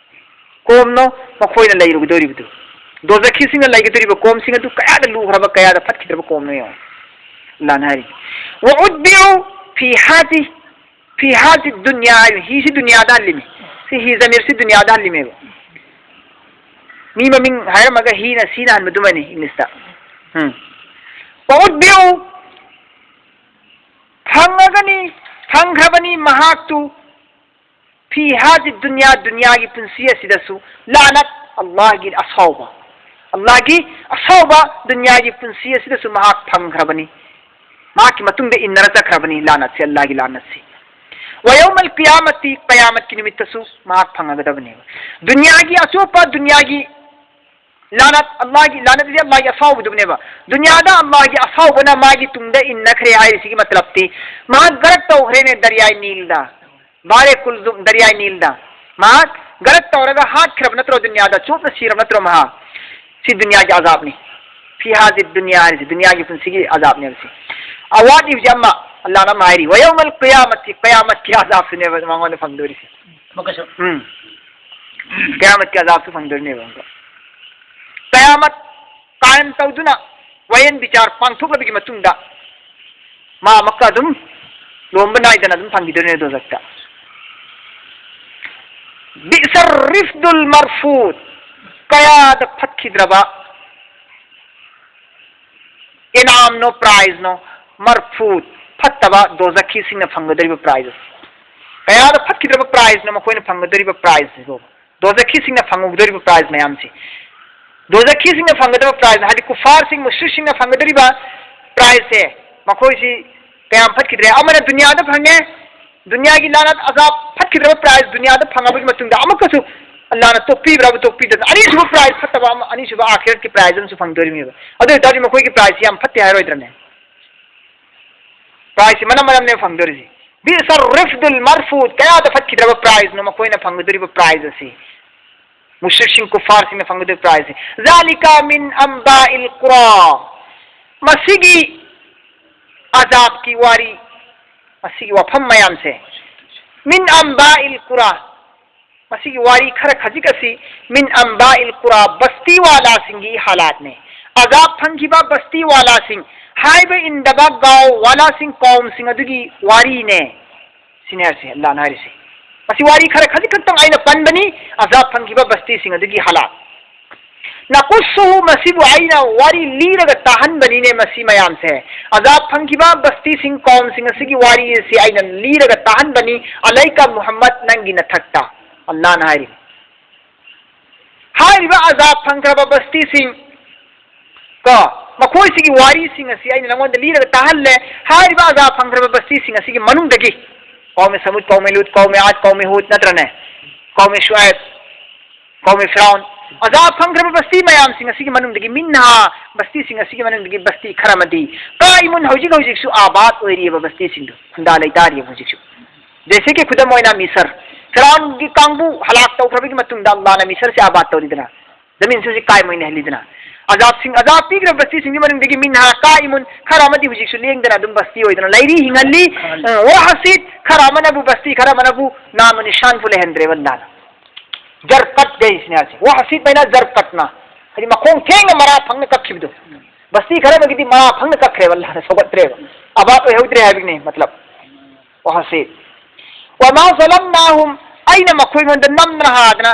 ꯀꯣꯝꯅꯣ ꯃꯈꯣꯏꯅ ꯂꯩꯔꯨꯒꯗꯧꯔꯤꯕꯗꯨ꯫ ꯗꯣꯖꯈꯤꯁꯤꯡꯅ ꯂꯩꯒꯗꯧꯔꯤꯕ ꯀꯣꯝꯁꯤꯡ ꯑꯗꯨ ꯀꯌꯥꯗ ꯂꯨꯈ꯭ꯔꯕ, ꯀꯌꯥꯗ ꯐꯠꯈꯤꯗ꯭ꯔꯕ ꯀꯣꯝꯅꯣ ꯌꯦꯡꯉꯣ꯫ ꯑꯜꯂꯥꯍꯅ ꯍꯥꯏꯔꯤ, "ꯋ ꯎꯠꯕꯤꯎ ꯐꯤ ꯍꯥꯖꯤ-, ꯐꯤ ꯍꯥꯖꯤ ꯗꯨꯅꯤꯌꯥ", ꯍꯤꯁꯤ ꯗꯨꯅꯤꯌꯥꯗ ꯍꯜꯂꯤꯃꯤ꯫ ꯁꯤ ꯍꯤ ꯖꯃꯤꯔꯁꯤ ꯗꯨꯅꯤꯌꯥꯗ ꯍꯜꯂꯤꯃꯦꯕ꯫ ꯃꯤ ꯃꯃꯤꯡ ꯍꯥꯏꯔꯝꯃꯒ ꯍꯤꯅ ꯁꯤꯅ ꯍꯟꯕꯗꯨꯃꯅꯤ ꯏꯪꯂꯤꯁꯇ꯫ ꯎꯝ꯫ "ꯋ ꯎꯠꯕꯤꯎ", ꯐꯪꯉꯒꯅꯤ, ꯐꯪꯈ꯭ꯔꯕꯅꯤ ꯃꯍꯥꯛꯇꯨ꯫ "ꯐꯤ ꯍꯥꯖꯤ ꯗꯨꯅꯤꯌꯥ", ꯗꯨꯅꯤꯌꯥꯒꯤ ꯄꯨꯟꯁꯤ ꯑꯁꯤꯗꯁꯨ꯫ ꯂꯥꯅꯠ, ꯑꯜꯂꯥꯍꯒꯤ ꯑꯁꯥꯎꯕ꯫ ꯑꯜꯂꯥꯍꯒꯤ ꯑꯁꯥꯎꯕ ꯗꯨꯅꯤꯌꯥꯒꯤ ꯄꯨꯟꯁꯤ ꯑꯁꯤꯗꯁꯨ ꯃꯍꯥꯛ ꯐꯪꯈ꯭ꯔꯕꯅꯤ꯫ ꯃꯍꯥꯛꯀꯤ ꯃꯇꯨꯡꯗ ꯏꯟꯅꯔ ꯆꯠꯈ꯭ꯔꯕꯅꯤ ꯂꯥꯅꯠꯁꯤ, ꯑꯜꯂꯥꯍꯒꯤ ꯂꯥꯅꯠꯁꯤ꯫ "ꯋ ꯌꯧꯃꯜ ꯀꯤꯌꯥꯃꯇꯤ", ꯀꯌꯥꯃꯠꯀꯤ ꯅꯨꯃꯤꯠꯇꯁꯨ ꯃꯍꯥꯛ ꯐꯪꯉꯒꯗꯕꯅꯦꯕ꯫ ꯗꯨꯅꯤꯌꯥꯒꯤ ꯑꯆꯣꯞꯄ, ꯗꯨꯅꯤꯌꯥꯒꯤ ꯂꯥꯅꯠ, ꯑꯜꯂꯥꯍꯒꯤ ꯂꯥꯅꯠ ꯑꯁꯤ ꯑꯜꯂꯥꯍꯒꯤ ꯑꯁꯥꯎꯕꯗꯨꯅꯦꯕ꯫ ꯗꯨꯅꯤꯌꯥꯗ ꯑꯜꯂꯥꯍꯒꯤ ꯑꯁꯥꯎꯕꯅ ꯃꯥꯒꯤ ꯇꯨꯡꯗ ꯏꯟꯅꯈ꯭ꯔꯦ ꯍꯥꯏꯔꯤꯁꯤꯒꯤ ꯃꯇꯂꯕꯇꯤ, ꯃꯍꯥꯛ ꯒꯔꯛ ꯇꯧꯈ꯭ꯔꯦꯅꯦ ꯗꯔꯤꯌꯥꯏ ꯅꯤꯜꯗ꯫ ꯕꯥꯔꯦ ꯀꯨꯜꯖꯨꯝ, ꯗꯔꯤꯌꯥꯏ ꯅꯤꯜꯗ꯫ ꯃꯍꯥꯛ ꯒꯔꯛ ꯇꯧꯔꯒ ꯍꯥꯠꯈ꯭ꯔꯕ ꯅꯠꯇ꯭ꯔꯣ ꯗꯨꯅꯤꯌꯥꯗ? ꯆꯣꯞꯅ ꯁꯤꯔꯕ ꯅꯠꯇ꯭ꯔꯣ ꯃꯍꯥꯛ? ꯁꯤ ꯗꯨꯅꯤꯌꯥꯒꯤ ꯑꯖꯥꯕꯅꯤ꯫ ꯐꯤ ꯍꯥꯖꯤ ꯗꯨꯅꯤꯌꯥ ꯍꯥꯏꯔꯤꯁꯤ ꯗꯨꯅꯤꯌꯥꯒꯤ ꯄꯨꯟꯁꯤꯒꯤ ꯑꯖꯥꯕꯅꯦꯕ ꯁꯤ꯫ ꯑꯋꯥꯠꯂꯤꯕꯁꯤ ꯑꯃ, ꯑꯜꯂꯥꯍꯅ ꯑꯃ ꯍꯥꯏꯔꯤ, "ꯋ ꯌꯧꯃꯜ ꯀꯤꯌꯥꯃꯇꯤ", ꯀꯌꯥꯃꯠꯀꯤ ꯑꯖꯥꯕꯁꯤꯅꯦꯕ ꯃꯉꯣꯟꯗ ꯐꯪꯗꯣꯔꯤꯁꯦ꯫ ꯑꯃꯨꯛꯀꯁꯨ꯫ ꯎꯝ꯫ ꯀꯌꯥꯃꯠꯀꯤ ꯑꯖꯥꯕꯁꯨ ꯐꯪꯗꯣꯔꯤꯅꯦꯕ ꯑꯃꯨꯛꯀ꯫ ꯀꯌꯥꯃꯠ ꯀꯥꯌꯝ ꯇꯧꯗꯨꯅ ꯋꯥꯌꯦꯟ ꯕꯤꯆꯥꯔ ꯄꯥꯡꯊꯣꯛꯂꯕꯒꯤ ꯃꯇꯨꯡꯗ ꯃꯥ ꯑꯃꯨꯛꯀ ꯑꯗꯨꯝ ꯂꯣꯝꯕ ꯅꯥꯏꯗꯅ ꯑꯗꯨꯝ ꯐꯪꯈꯤꯗꯣꯏꯅꯦ ꯗꯣꯖꯛꯇ꯫ "ꯕꯤꯁꯔ ꯔꯤꯐꯗꯨꯜ ꯃꯔꯐꯨꯗ", ꯀꯌꯥꯗ ꯐꯠꯈꯤꯗ꯭ꯔꯕ ꯏꯅꯥꯝꯅꯣ, ꯄ꯭ꯔꯥꯏꯖꯅꯣ, ꯃꯔꯐꯨꯗ, ꯐꯠꯇꯕ ꯗꯣꯖꯈꯤꯁꯤꯡꯅ ꯐꯪꯒꯗꯧꯔꯤꯕ ꯄ꯭ꯔꯥꯏꯖ ꯑꯁꯤ꯫ ꯀꯌꯥꯗ ꯐꯠꯈꯤꯗ꯭ꯔꯕ prize ꯅꯣ ꯃꯈꯣꯏꯅ ꯐꯪꯒꯗꯧꯔꯤꯕ prize ꯁꯤꯕꯨ? ꯗꯣꯖꯈꯤꯁꯤꯡꯅ ꯐꯪꯒꯗꯧꯔꯤꯕ prize ꯃꯌꯥꯝꯁꯤ, ꯗꯣꯖꯈꯤꯁꯤꯡꯅ ꯐꯪꯒꯗꯕ prize ꯅ, ꯍꯥꯏꯗꯤ ꯀꯨꯐꯥꯔꯁꯤꯡ, ꯃꯨꯁ꯭ꯔꯤꯛꯁꯤꯡꯅ ꯐꯪꯒꯗꯧꯔꯤꯕ prize ꯁꯦ, ꯃꯈꯣꯏꯁꯤ ꯀꯌꯥꯝ ꯐꯠꯈꯤꯗ꯭ꯔꯦ? ꯑꯃꯅ ꯗꯨꯅꯤꯌꯥꯗ ꯐꯪꯉꯦ, ꯗꯨꯅꯤꯌꯥꯒꯤ ꯂꯥꯅꯠ ꯑꯖꯥꯕ, ꯐꯠꯈꯤꯗ꯭ꯔꯕ prize ꯗꯨꯅꯤꯌꯥꯗ ꯐꯪꯉꯕꯒꯤ ꯃꯇꯨꯡꯗ ꯑꯃꯨꯛꯀꯁꯨ ꯑꯜꯂꯥꯅ ꯇꯣꯛꯄꯤꯕ꯭ꯔꯥꯕ? ꯇꯣꯛꯄꯤꯗꯕ꯫ ꯑꯅꯤꯁꯨꯕ prize ꯐꯠꯇꯕ ꯑꯃ, ꯑꯅꯤꯁꯨꯕ ꯑꯥꯈꯤꯔꯠꯀꯤ prize ꯑꯃꯁꯨ ꯐꯪꯗꯣꯔꯤꯕꯅꯦꯕ꯫ ꯑꯗꯨ ꯑꯣꯏꯇꯥꯔꯗꯤ ꯃꯈꯣꯏꯒꯤ prize ꯁꯤ ꯌꯥꯝ ꯐꯠꯇꯦ ꯍꯥꯏꯔꯣꯏꯗ꯭ꯔꯅꯦ? Prize ꯁꯤ ꯃꯅꯝ ꯃꯅꯝꯅꯦ ꯐꯪꯗꯣꯔꯤꯁꯤ꯫ بئس الرفد المرفود، ꯀꯌꯥꯗ ꯐꯠꯈꯤꯗ꯭ꯔꯕ prize ꯅꯣ ꯃꯈꯣꯏꯅ ꯐꯪꯒꯗꯧꯔꯤꯕ prize ꯑꯁꯤ? ꯃꯨꯁ꯭ꯔꯤꯛꯁꯤꯡ, ꯀꯨꯐꯥꯔꯁꯤꯡꯅ ꯐꯪꯒꯗꯧꯔꯤꯕ prize ꯁꯤ꯫ ذلك من أنباء القرى، ꯃꯁꯤꯒꯤ ꯑꯖꯥꯕꯀꯤ ꯋꯥꯔꯤ, ꯃꯁꯤꯒꯤ ꯋꯥꯐꯝ ꯃꯌꯥꯝꯁꯦ, من أنباء القرى، ꯃꯁꯤꯒꯤ ꯋꯥꯔꯤ ꯈꯔ ꯈꯖꯤꯛ ꯑꯁꯤ من أنباء القرى، ꯕꯁꯇꯤ ꯋꯥꯂꯥꯁꯤꯡꯒꯤ ꯍꯥꯂꯥꯠꯅꯦ꯫ ꯑꯖꯥꯕ ꯐꯪꯈꯤꯕ ꯕꯁꯇꯤ ꯋꯥꯂꯥꯁꯤꯡ, ꯍꯥꯏꯕ ꯏꯟꯗꯕ ꯒꯥꯎ ꯋꯥꯂꯥꯁꯤꯡ, ꯀꯧꯝꯁꯤꯡ ꯑꯗꯨꯒꯤ ꯋꯥꯔꯤꯅꯦ꯫ ꯁꯤꯅꯦ ꯍꯥꯏꯔꯤꯁꯦ, ꯑꯜꯂꯥꯍꯅ ꯍꯥꯏꯔꯤꯁꯦ꯫ ꯃꯁꯤ ꯋꯥꯔꯤ ꯈꯔ ꯈꯖꯤꯛ ꯈꯛꯇꯪ ꯑꯩꯅ ꯄꯟꯕꯅꯤ, ꯑꯖꯥꯕ ꯐꯪꯈꯤꯕ ꯕꯁꯇꯤꯁꯤꯡ ꯑꯗꯨꯒꯤ ꯍꯥꯂꯥꯠ꯫ نقصه، ꯃꯁꯤꯕꯨ ꯑꯩꯅ ꯋꯥꯔꯤ ꯂꯤꯔꯒ ꯇꯥꯍꯟꯕꯅꯤꯅꯦ ꯃꯁꯤ ꯃꯌꯥꯝꯁꯦ꯫ ꯑꯖꯥꯕ ꯐꯪꯈꯤꯕ ꯕꯁꯇꯤꯁꯤꯡ, ꯀꯧꯝꯁꯤꯡ ꯑꯁꯤꯒꯤ ꯋꯥꯔꯤ ꯑꯁꯤ ꯑꯩꯅ ꯂꯤꯔꯒ ꯇꯥꯍꯟꯕꯅꯤ, ꯑꯂꯩꯀ ꯃꯨꯍꯝꯃꯗ, ꯅꯪꯒꯤ ꯅꯊꯛꯇ꯫ ꯑꯜꯂꯥꯍꯅ ꯍꯥꯏꯔꯤꯕ꯫ ꯍꯥꯏꯔꯤꯕ ꯑꯖꯥꯕ ꯐꯪꯈ꯭ꯔꯕ ꯕꯁꯇꯤꯁꯤꯡ ꯀꯣ, ꯃꯈꯣꯏꯁꯤꯒꯤ ꯋꯥꯔꯤꯁꯤꯡ ꯑꯁꯤ ꯑꯩꯅ ꯅꯉꯣꯟꯗ ꯂꯤꯔꯒ ꯇꯥꯍꯜꯂꯦ꯫ ꯍꯥꯏꯔꯤꯕ ꯑꯖꯥꯕ ꯐꯪꯈ꯭ꯔꯕ ꯕꯁꯇꯤꯁꯤꯡ ꯑꯁꯤꯒꯤ ꯃꯅꯨꯡꯗꯒꯤ ꯀꯧꯃꯦ ꯁꯃꯨꯗ, ꯀꯧꯃꯦ ꯂꯨꯠ, ꯀꯧꯃꯦ ꯑꯥꯗ, ꯀꯧꯃꯦ ꯍꯨꯗ ꯅꯠꯇ꯭ꯔꯅꯦ? ꯀꯧꯃꯦ ꯁꯨꯑꯥꯏꯕ, ꯀꯧꯃꯦ ꯐꯤꯔꯥꯎꯟ꯫ ꯑꯖꯥꯕ ꯐꯪꯈ꯭ꯔꯕ ꯕꯁꯇꯤ ꯃꯌꯥꯝꯁꯤꯡ ꯑꯁꯤꯒꯤ ꯃꯅꯨꯡꯗꯒꯤ ꯃꯤꯟꯍꯥ, ꯕꯁꯇꯤꯁꯤꯡ ꯑꯁꯤꯒꯤ ꯃꯅꯨꯡꯗꯒꯤ ꯕꯁꯇꯤ ꯈꯔ ꯑꯃꯗꯤ ꯀꯥꯏꯃꯨꯟ ꯍꯧꯖꯤꯛ ꯍꯧꯖꯤꯛꯁꯨ ꯑꯥꯕꯥꯗ ꯑꯣꯏꯔꯤꯑꯕ ꯕꯁꯇꯤꯁꯤꯡꯗꯣ, ꯈꯨꯟꯗꯥ ꯂꯩꯇꯥꯔꯤꯑꯕ ꯍꯧꯖꯤꯛꯁꯨ꯫ ꯖꯩꯁꯦ ꯀꯤ ꯈꯨꯗꯝ ꯑꯣꯏꯅ ꯃꯤꯁꯔ, ꯐꯤꯔꯥꯎꯟꯒꯤ ꯀꯥꯡꯕꯨ ꯍꯂꯥꯛ ꯇꯧꯈ꯭ꯔꯕꯒꯤ ꯃꯇꯨꯡꯗ ꯑꯜꯂꯥꯍꯅ ꯃꯤꯁꯔꯁꯦ ꯑꯥꯕꯥꯗ ꯇꯧꯔꯤꯗꯅ, ꯖꯃꯤꯟꯁꯨ ꯍꯧꯖꯤꯛ ꯀꯥꯏꯝ ꯑꯣꯏꯅ ꯂꯩꯍꯜꯂꯤꯗꯅ꯫ ꯑꯖꯥꯕꯁꯤꯡ, ꯑꯖꯥꯕ ꯄꯤꯈ꯭ꯔꯕ ꯕꯁꯇꯤꯁꯤꯡꯒꯤ ꯃꯅꯨꯡꯗꯒꯤ ꯃꯤꯟꯍꯥ ꯀꯥꯏꯃꯨꯟ, ꯈꯔ ꯑꯃꯗꯤ ꯍꯧꯖꯤꯛꯁꯨ ꯂꯦꯡꯗꯅ ꯑꯗꯨꯝ ꯕꯁꯇꯤ ꯑꯣꯏꯗꯅ ꯂꯩꯔꯤ, ꯍꯤꯡꯍꯜꯂꯤ꯫ ꯑ, ꯋꯥ ꯍꯁꯤꯠ, ꯈꯔ ꯑꯃꯅꯕꯨ ꯕꯁꯇꯤ, ꯈꯔ ꯑꯃꯅꯕꯨ ꯅꯥꯃ ꯅꯤꯁꯥꯟꯕꯨ ꯂꯩꯍꯟꯗ꯭ꯔꯦꯕ ꯑꯜꯂꯥꯍꯅ꯫ ꯖꯔꯀꯠ ꯒꯩꯁꯤꯅꯦ ꯍꯥꯏꯁꯦ꯫ ꯋꯥ ꯍꯁꯤꯠ ꯃꯩꯅ ꯖꯔꯀꯠꯅ꯫ ꯍꯥꯏꯗꯤ ꯃꯈꯣꯡ ꯊꯦꯡꯅ ꯃꯔꯥ ꯐꯪꯅ ꯀꯛꯈꯤꯕꯗꯣ꯫ ꯕꯁꯇꯤ ꯈꯔ ꯑꯃꯒꯤꯗꯤ ꯃꯔꯥ ꯐꯪꯅ ꯀꯛꯈ꯭ꯔꯦꯕ, ꯑꯜꯂꯥꯍꯅ ꯁꯧꯒꯠꯇ꯭ꯔꯦꯕ꯫ ꯑꯕꯥꯗ ꯑꯣꯏꯍꯧꯗ꯭ꯔꯦ ꯍꯥꯏꯕꯒꯤꯅꯦ, ꯃꯇꯂꯕ꯫ ꯋꯥ ꯍꯁꯤꯠ꯫ وما ظلمناهم، ꯑꯩꯅ ꯃꯈꯣꯏꯉꯣꯟꯗ ꯅꯝꯗꯅ ꯍꯥꯗꯅ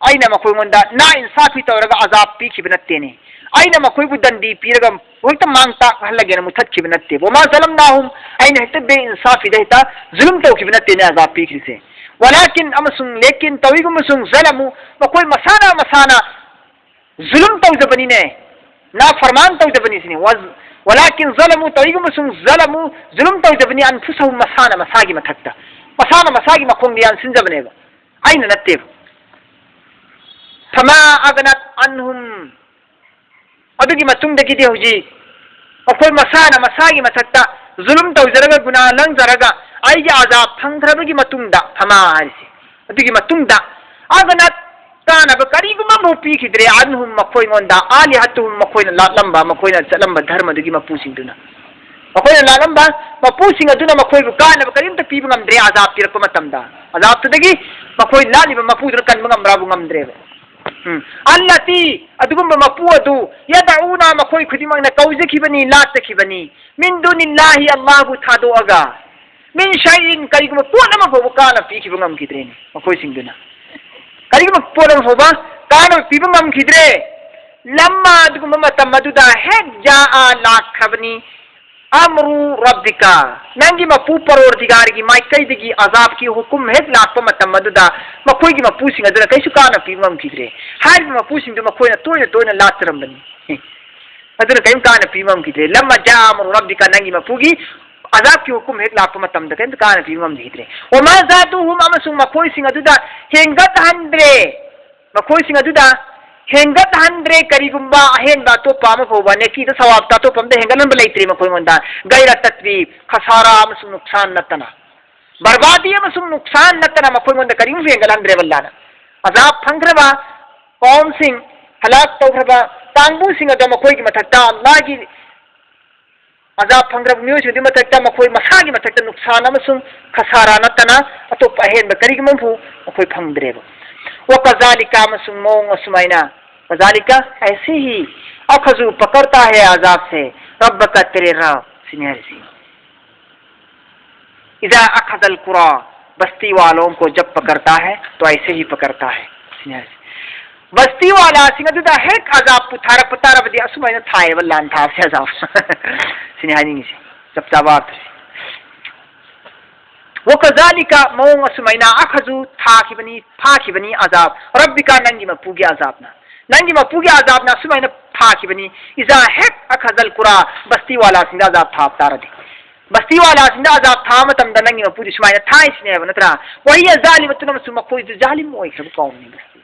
ꯑꯩꯅ ꯃꯈꯣꯏꯉꯣꯟꯗ ꯅꯥ ꯏꯟꯁꯥꯐꯤ ꯇꯧꯔꯒ ꯑꯖꯥꯕ ꯄꯤꯈꯤꯕ ꯅꯠꯇꯦꯅꯦ꯫ ꯑꯩꯅ ꯃꯈꯣꯏꯕꯨ ꯗꯟꯗꯤ ꯄꯤꯔꯒ ꯍꯦꯛꯇ ꯃꯥꯡ ꯇꯥꯛꯍꯜꯂꯒꯦꯅ ꯃꯨꯊꯠꯈꯤꯕ ꯅꯠꯇꯦꯕ꯫ ꯋꯃꯥ ꯖꯂꯝꯅꯥꯍꯨꯝ, ꯑꯩꯅ ꯍꯦꯛꯇ ꯕꯦꯏꯟꯁꯥꯐꯤꯗ ꯍꯦꯛꯇ ꯖꯨꯂꯨꯝ ꯇꯧꯈꯤꯕ ꯅꯠꯇꯦꯅꯦ ꯑꯖꯥꯕ ꯄꯤꯈ꯭ꯔꯤꯁꯦ꯫ ꯋꯂꯥꯀꯤꯟ, ꯑꯃꯁꯨꯡ ꯂꯦꯀꯤꯟ, ꯇꯧꯏꯒꯨꯝꯕꯁꯨꯡ, ꯖꯂꯃꯨ, ꯃꯈꯣꯏ ꯃꯁꯥꯅ ꯃꯁꯥꯅ ꯖꯨꯂꯨꯝ ꯇꯧꯖꯕꯅꯤꯅꯦ, ꯅꯥꯐꯔꯃꯥꯟ ꯇꯧꯖꯕꯅꯤ ꯁꯤꯅꯤ꯫ ꯋꯥ-, ꯋꯂꯥꯀꯤꯟ ꯖꯂꯃꯨ, ꯇꯧꯏꯒꯨꯝꯕꯁꯨꯡ, ꯖꯂꯃꯨ, ꯖꯨꯂꯨꯝ ꯇꯧꯖꯕꯅꯤ, ꯑꯟꯐꯨꯁꯍꯨꯝ, ꯃꯁꯥꯅ ꯃꯁꯥꯒꯤ ꯃꯊꯛꯇ, ꯃꯁꯥꯅ ꯃꯁꯥꯒꯤ ꯃꯈꯣꯡꯗ ꯌꯥꯟꯁꯤꯟꯖꯕꯅꯦꯕ, ꯑꯩꯅ ꯅꯠꯇꯦꯕ꯫ ꯐꯃꯥ ꯑꯒꯅꯠ ꯑꯟꯍꯨꯝ, ꯑꯗꯨꯒꯤ ꯃꯇꯨꯡꯗꯒꯤꯗꯤ ꯍꯧꯖꯤꯛ ꯃꯈꯣꯏ ꯃꯁꯥꯅ ꯃꯁꯥꯒꯤ ꯃꯊꯛꯇ ꯖꯨꯂꯨꯝ ꯇꯧꯖꯔꯒ, ꯒꯨꯅꯥ ꯂꯪꯖꯔꯒ, ꯑꯩꯒꯤ ꯑꯖꯥꯕ ꯐꯪꯈ꯭ꯔꯕꯒꯤ ꯃꯇꯨꯡꯗ, ꯐꯃꯥ ꯍꯥꯏꯔꯤꯁꯦ, ꯑꯗꯨꯒꯤ ꯃꯇꯨꯡꯗ, ꯑꯒꯅꯠ, ꯀꯥꯟꯅꯕ ꯀꯔꯤꯒꯨꯝꯕ ꯑꯃꯐꯥꯎ ꯄꯤꯈꯤꯗ꯭ꯔꯦ, ꯑꯟꯍꯨꯝ, ꯃꯈꯣꯏꯉꯣꯟꯗ, ꯑꯥꯂꯤꯍꯇꯨꯍꯨꯝ, ꯃꯈꯣꯏꯅ ꯂꯥꯠꯂꯝꯕ, ꯃꯈꯣꯏꯅ ꯆꯠꯂꯝꯕ ꯙꯔꯃꯗꯨꯒꯤ ꯃꯄꯨꯁꯤꯡꯗꯨꯅ꯫ ꯃꯈꯣꯏꯅ ꯂꯥꯠꯂꯝꯕ ꯃꯄꯨꯁꯤꯡ ꯑꯗꯨꯅ ꯃꯈꯣꯏꯕꯨ ꯀꯥꯟꯅꯕ ꯀꯔꯤꯝꯇ ꯄꯤꯕ ꯉꯝꯗ꯭ꯔꯦ꯫ ꯑꯖꯥꯕ ꯄꯤꯔꯛꯄ ꯃꯇꯝꯗ, ꯑꯖꯥꯕꯇꯨꯗꯒꯤ ꯃꯈꯣꯏ ꯂꯥꯠꯂꯤꯕ ꯃꯄꯨꯗꯨꯅ ꯀꯟꯕ ꯉꯝꯕ꯭ꯔꯥꯕꯨ? ꯉꯝꯗ꯭ꯔꯦꯕ꯫ ꯎꯝ꯫ ꯑꯜꯂꯇꯤ, ꯑꯗꯨꯒꯨꯝꯕ ꯃꯄꯨ ꯑꯗꯨ, ꯌꯗꯎꯅ, ꯃꯈꯣꯏ ꯈꯨꯗꯤꯡꯃꯛꯅ ꯀꯧꯖꯈꯤꯕꯅꯤ, ꯂꯥꯠꯆꯈꯤꯕꯅꯤ, ꯃꯤꯟ ꯗꯨꯅꯤꯜꯂꯥꯍꯤ, ꯑꯜꯂꯥꯍꯕꯨ ꯊꯥꯗꯣꯛꯑꯒ, ꯃꯤꯟ ꯁꯩꯏꯟ, ꯀꯔꯤꯒꯨꯝꯕ ꯄꯣꯠ ꯑꯃ ꯐꯥꯎꯕ ꯀꯥꯟꯅꯕ ꯄꯤꯈꯤꯕ ꯉꯝꯈꯤꯗ꯭ꯔꯦꯅꯦ ꯃꯈꯣꯏꯁꯤꯡꯗꯨꯅ꯫ ꯀꯔꯤꯒꯨꯝꯕ ꯄꯣꯠ ꯑꯃ ꯐꯥꯎꯕ ꯀꯥꯟꯅꯕ ꯄꯤꯕ ꯉꯝꯈꯤꯗ꯭ꯔꯦ꯫ ꯂꯝꯃ, ꯑꯗꯨꯒꯨꯝꯕ ꯃꯇꯝ ꯑꯗꯨꯗ ꯍꯦꯛ ꯖꯥꯑ, ꯂꯥꯛꯈ꯭ꯔꯕꯅꯤ, ꯑꯝꯔꯨ ꯔꯕꯤꯀ, ꯅꯪꯒꯤ ꯃꯄꯨ ꯄꯔꯣꯔꯗꯤꯒꯥꯔꯒꯤ ꯃꯥꯏꯀꯩꯗꯒꯤ ꯑꯖꯥꯕꯀꯤ ꯍꯨꯀꯨꯝ ꯍꯦꯛ ꯂꯥꯛꯄ ꯃꯇꯝ ꯑꯗꯨꯗ, ꯃꯈꯣꯏꯒꯤ ꯃꯄꯨꯁꯤꯡ ꯑꯗꯨꯅ ꯀꯩꯁꯨ ꯀꯥꯟꯅꯕ ꯄꯤꯕ ꯉꯝꯈꯤꯗ꯭ꯔꯦ꯫ ꯍꯥꯏꯔꯤꯕ ꯃꯄꯨꯁꯤꯡꯗꯨ ꯃꯈꯣꯏꯅ ꯇꯣꯏꯅ ꯇꯣꯏꯅ ꯂꯥꯠꯆꯔꯝꯕꯅꯤ꯫ ꯑꯗꯨꯅ ꯀꯔꯤꯝ ꯀꯥꯟꯅꯕ ꯄꯤꯕ ꯉꯝꯈꯤꯗ꯭ꯔꯦ꯫ ꯂꯝꯃ ꯖꯥ ꯑꯃꯔꯨ ꯔꯕꯤꯀ, ꯅꯪꯒꯤ ꯃꯄꯨꯒꯤ ꯑꯖꯥꯕꯀꯤ ꯍꯨꯀꯨꯝ ꯍꯦꯛ ꯂꯥꯛꯄ ꯃꯇꯝꯗ ꯀꯔꯤꯝꯇ ꯀꯥꯟꯅꯕ ꯄꯤꯕ ꯉꯝꯈꯤꯗ꯭ꯔꯦ꯫ ꯋꯃꯥ ꯖꯥꯗꯨꯍꯨꯝ, ꯑꯃꯁꯨꯡ ꯃꯈꯣꯏꯁꯤꯡ ꯑꯗꯨꯗ ꯍꯦꯟꯒꯠꯍꯟꯗ꯭ꯔꯦ꯫ ꯃꯈꯣꯏꯁꯤꯡ ꯑꯗꯨꯗ ꯍꯦꯟꯒꯠꯍꯟꯗ꯭ꯔꯦ꯫ ꯀꯔꯤꯒꯨꯝꯕ ꯑꯍꯦꯟꯕ ꯑꯇꯣꯞꯄ ꯑꯃ ꯐꯥꯎꯕ, ꯅꯦꯀꯤꯗ ꯁꯋꯥꯕꯇ ꯑꯇꯣꯞꯄ ꯑꯝꯇ ꯍꯦꯟꯒꯠꯍꯟꯕ ꯂꯩꯇ꯭ꯔꯦ ꯃꯈꯣꯏꯉꯣꯟꯗ꯫ ꯒꯩꯔ ꯇꯠꯕꯤꯕ, ꯈꯁꯥꯔꯥ ꯑꯃꯁꯨꯡ ꯅꯨꯛꯁꯥꯟ ꯅꯠꯇꯅ, ꯕꯔꯕꯥꯗꯤ ꯑꯃꯁꯨꯡ ꯅꯨꯛꯁꯥꯟ ꯅꯠꯇꯅ ꯃꯈꯣꯏꯉꯣꯟꯗ ꯀꯔꯤꯒꯨꯝꯕ ꯍꯦꯟꯒꯠꯍꯟꯗ꯭ꯔꯦꯕ ꯑꯜꯂꯥꯍꯅ꯫ ꯑꯖꯥꯕ ꯐꯪꯈ꯭ꯔꯕ ꯀꯧꯝꯁꯤꯡ, ꯍꯂꯥꯛ ꯇꯧꯈ꯭ꯔꯕ ꯀꯥꯡꯕꯨꯁꯤꯡ ꯑꯗꯣ ꯃꯈꯣꯏꯒꯤ ꯃꯊꯛꯇ ꯑꯜꯂꯥꯍꯒꯤ ꯑꯖꯥꯕ ꯐꯪꯈ꯭ꯔꯕ ꯃꯤꯑꯣꯏꯁꯤꯡꯗꯨꯒꯤ ꯃꯊꯛꯇ ꯃꯈꯣꯏ ꯃꯁꯥꯒꯤ ꯃꯊꯛꯇ ꯅꯨꯛꯁꯥꯟ ꯑꯃꯁꯨꯡ ꯈꯁꯥꯔꯥ ꯅꯠꯇꯅ ꯑꯇꯣꯞꯄ ꯑꯍꯦꯟꯕ ꯀꯔꯤꯒꯨꯝꯕ ꯑꯃꯐꯥꯎ ꯃꯈꯣꯏ ꯐꯪꯗ꯭ꯔꯦꯕ꯫ ꯋꯀꯖꯥꯂꯤꯀ, ꯑꯃꯁꯨꯡ ꯃꯑꯣꯡ ꯑꯁꯨꯃꯥꯏꯅ, ꯀꯖꯥꯂꯤꯀ, ꯑꯩꯁꯦ ꯍꯤ ꯑꯈꯖꯨ ꯄꯀꯔꯇꯥ ꯍꯦ ꯑꯖꯥꯕ ꯁꯦ ꯔꯕꯀ, ꯇꯦꯔꯦ ꯔꯕ, ꯁꯤꯅꯤ ꯍꯥꯏꯔꯤꯁꯤ꯫ ꯏꯖꯥ ꯑꯈꯖꯜ ꯀꯨꯔꯥ ꯕꯁꯇꯤ ꯋꯥꯂꯣꯡ ꯀꯣ ꯖꯕ ꯄꯀꯔꯇꯥ ꯍꯦ ꯇꯣ ꯑꯩꯁꯦ ꯍꯤ ꯄꯀꯔꯇꯥ ꯍꯦ, ꯁꯤꯅꯤ ꯍꯥꯏꯔꯤꯁꯤ꯫ ꯕꯁꯇꯤ ꯋꯥꯂꯥꯁꯤꯡ ꯑꯗꯨꯗ ꯍꯦꯛ ꯑꯖꯥꯕꯄꯨ ꯊꯥꯔꯛꯄ ꯇꯥꯔꯕꯗꯤ ꯑꯁꯨꯃꯥꯏꯅ ꯊꯥꯏꯌꯦꯕ, ꯂꯥꯟ ꯊꯥꯕꯁꯦ ꯑꯖꯥꯕ꯫ ꯁꯤꯅꯤ ꯍꯥꯏꯅꯤꯡꯉꯤꯁꯦ, ꯆꯞ ꯆꯥꯕ ꯑꯥꯔꯊꯁꯦ꯫ ꯋꯀꯖꯥꯂꯤꯀ, ꯃꯑꯣꯡ ꯑꯁꯨꯃꯥꯏꯅ, ꯑꯈꯖꯨ, ꯊꯥꯈꯤꯕꯅꯤ, ꯐꯥꯈꯤꯕꯅꯤ, ꯑꯖꯥꯕ ꯔꯕꯤꯀ, ꯅꯪꯒꯤ ꯃꯄꯨꯒꯤ ꯑꯖꯥꯕꯅ, ꯅꯪꯒꯤ ꯃꯄꯨꯒꯤ ꯑꯖꯥꯕꯅ ꯑꯁꯨꯃꯥꯏꯅ ꯐꯥꯈꯤꯕꯅꯤ꯫ ꯏꯖꯥ, ꯍꯦꯛ, ꯑꯈꯖꯜ ꯀꯨꯔꯥ, ꯕꯁꯇꯤ ꯋꯥꯂꯥꯁꯤꯡꯗ ꯑꯖꯥꯕ ꯊꯥꯕ ꯇꯥꯔꯗꯤ, ꯕꯁꯇꯤ ꯋꯥꯂꯥꯁꯤꯡꯗ ꯑꯖꯥꯕ ꯊꯥꯕ ꯃꯇꯝꯗ ꯅꯪꯒꯤ ꯃꯄꯨꯗꯤ ꯁꯨꯃꯥꯏꯅ ꯊꯥꯏꯁꯤꯅꯦꯕ, ꯅꯠꯇ꯭ꯔꯥ? ꯋꯍꯤꯌ ꯖꯥꯂꯤꯃꯇꯨꯟ, ꯑꯃꯁꯨꯡ ꯃꯈꯣꯏꯗꯨ ꯖꯥꯂꯤꯝ ꯑꯣꯏꯈ꯭ꯔꯕ ꯀꯧꯕꯅꯤ꯫